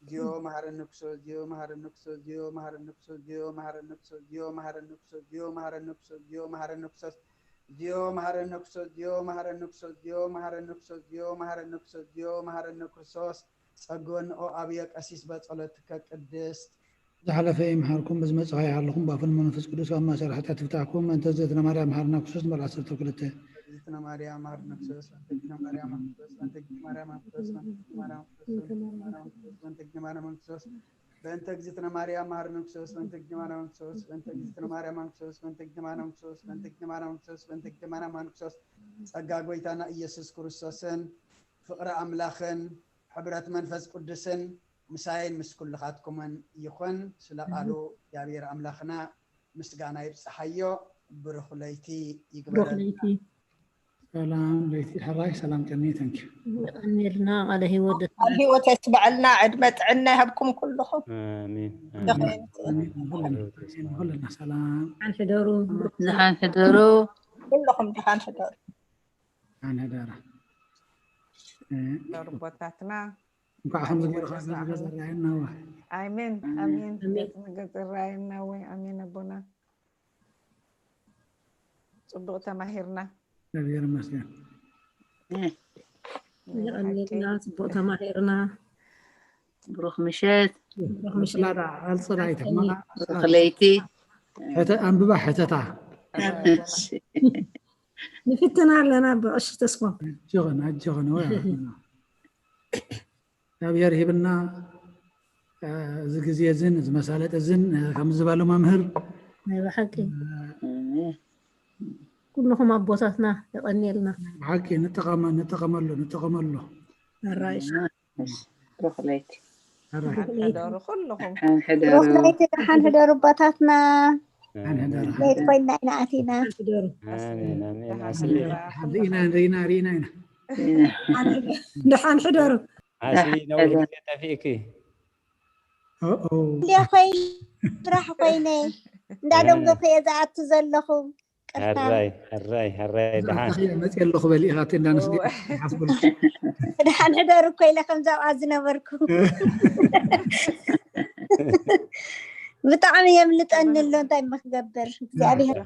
ዚዮ መሐረነ ክርስቶስ ዚዮ መሐረነ ክርስቶስ ዚዮ መሐረነ ክርስቶስ ዚዮ መሐረነ ክርስቶስ ዚዮ መሐረነ ክርስቶስ ዚዮ መሐረነ ክርስቶስ ዚዮ መሐረነ ክርስቶስ ዚዮ መሐረነ ክርስቶስ ዚዮ መሐረነ ክርስቶስ ዚዮ መሐረነ ክርስቶስ ዚዮ መሐረነ ክርስቶስ ጸግወንኦ ኣብየ ቀሲስ በጸሎትከ ቅድስት። ዝሓለፈ ይምሓርኩም፣ ብዝመጽእ ይሓልኹም፣ ብኣፍን መንፈስ ቅዱስ ካብ ማእሰር ሓጢኣት ይፍታሕኩም። በእንተ እግዝእትነ ማርያም መሓረና ክርስቶስ ምዕራፍ ዓሰርተ ክልተ። እግዝእትነ ማርያም መሓረና ክርስቶስ፣ በእንተ እግዝእትነ ማርያም መሓረና ክርስቶስ፣ በእንተ እግዝእትነ ማርያም መሓረና ክርስቶስ፣ በእንተ እግዝእትነ ማርያም መሓረና ክርስቶስ፣ በእንተ እግዝእትነ ማርያም መሓረና ክርስቶስ፣ በእንተ እግዝእትነ ማርያም መሓረና ክርስቶስ፣ በእንተ እግዝእትነ ማርያም መሓረና ክርስቶስ፣ በእንተ እግዝእትነ ማርያም መሓረና ክርስቶስ፣ በእንተ እግዝእትነ ማርያም መሓረና ክርስቶስ፣ በእንተ እግዝእትነ ማርያም መሓረና ክርስቶስ፣ ጸጋ ጎይታና ኢየሱስ ክርስቶስን ፍቕሪ ኣምላኽን ሕብረት መንፈስ ቅዱስን ምሳይን ምስ ኩልኻትኩምን ይኹን። ስለ ቃሉ እግዚኣብሔር ኣምላኽና ምስጋና ይብጽሓዮ። ብሩኽ ለይቲ ብሩኽ ይግበረልና። ለይቲ። ሰላም ለይቲ ሕራይ፣ ሰላም ቀኒ፣ thank you። የቐንየልና ቃለ ህይወት ቃል ህይወት የስምዐልና፣ ዕድመ ጥዕና ይሃብኩም ኩልኹም። ኣሜን፣ ኣሜን። ኣሜን። ኣሜን። ንኹልና፣ ኣሜን። ንኹልና ሰላም። ደሓን ሕደሩ። ደሓን ሕደሩ። ኩልኹም ደሓን ሕደሩ። ኣነ ደራ። እ፣ ዶርቦታትና እንኳዕ ከምዚ ገይሩ ካብ ገዛ ገዛ ርኣየና እዋ። ኣሜን፣ ኣሜን። ኣሜን። ገጽ ርኣየና ወይ። ኣሜን ኣቦና። ጽቡቕ ተማሂርና። እግዚኣብሔር ይመስገን። እ፣ ናይ ብሓቂ። የቐንየልና፣ ጽቡቕ ተማሂርና። ብሩኽ ምሸት። ብሩኽ ምሸት። ኣልጽላ ዳ፣ ኣልጽላ ኣይትሕመቓ። ብሩኽ ለይቲ። ሕተ-፣ ኣንብባ ሕተታ። እሺ። ንፍትና ኣለና ብቐሺ ተስፎም። ኣጆኽን፣ ኣጆኽን፣ ወይ ኣጆኽን። እግዚኣብሔር ሂብና፣ እ፣ እዚ ግዜ እዝን፣ እዚ መሳለጢ እዝን፣ እ፣ ከም ዝበሉ መምህር። ናይ ብሓቂ። እ፣ ኩልኹም ኣቦታትና የቐንየልና። ብሓቂ ንጠቐመ-፣ ንጠቐመሉ፣ ንጠቐመሉ። ኣራይሽ። እሺ፣ ብሩኽ ለይቲ። ኣራይ። ደሓን ሕደሩ ኩልኹም። ደሓን ሕደሩ። ብሩኽ ለይቲ፣ ደሓን ሕደሩ ኣቦታትና። ደሓን ሕደሩ። ለይቲ ኮይንና ኢና ኣቲና። ኣሜን፣ ኣሜን። ደሓን ኣስሊ። ሕደሩ። ርኢና፣ ርኢና፣ ርኢና ኢና። ደሓን ሕደሩ። ኣስሊ፣ ነዊሕ ግዜ ጠፊእኪ። ኦ፣ ኦ። እንደ ኮይነ፣ ስራሕ ኮይነ፣ እንዳደንጎኹ እየ ዝኣቱ ዘለኹ። ይቅርታ። ሕራይ ሕራይ ሕራይ ደሓን መፅእ ኣለኹ በሊ ኢኻ ቴንዳ ንስዲ ሓስበልኩ ደሓን ሕደር እኮ ኢለ ከምዚ ኣብኣ ዝነበርኩ ብጣዕሚ የምልጠኒ ኣሎ። እንታይ ምክገብር እግዚኣብሔር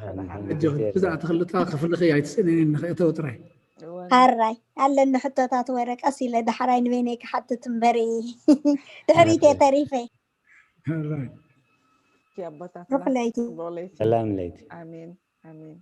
እጆ ብዛዕባ ተክልታ ክፍልኺ ኣይትስእንኒ ንክእተው ጥራይ ሓራይ ኣለኒ ሕቶታት ወረቀስ ኢለ ዳሕራይ ንበይነይ ክሓትት እምበሪ ድሕሪት እየ ተሪፈ። ሕራይ ኣቦታትና ሩሕ ለይቲ ጽቡቕ ለይቲ። ሰላም ለይቲ ኣሜን ኣሜን።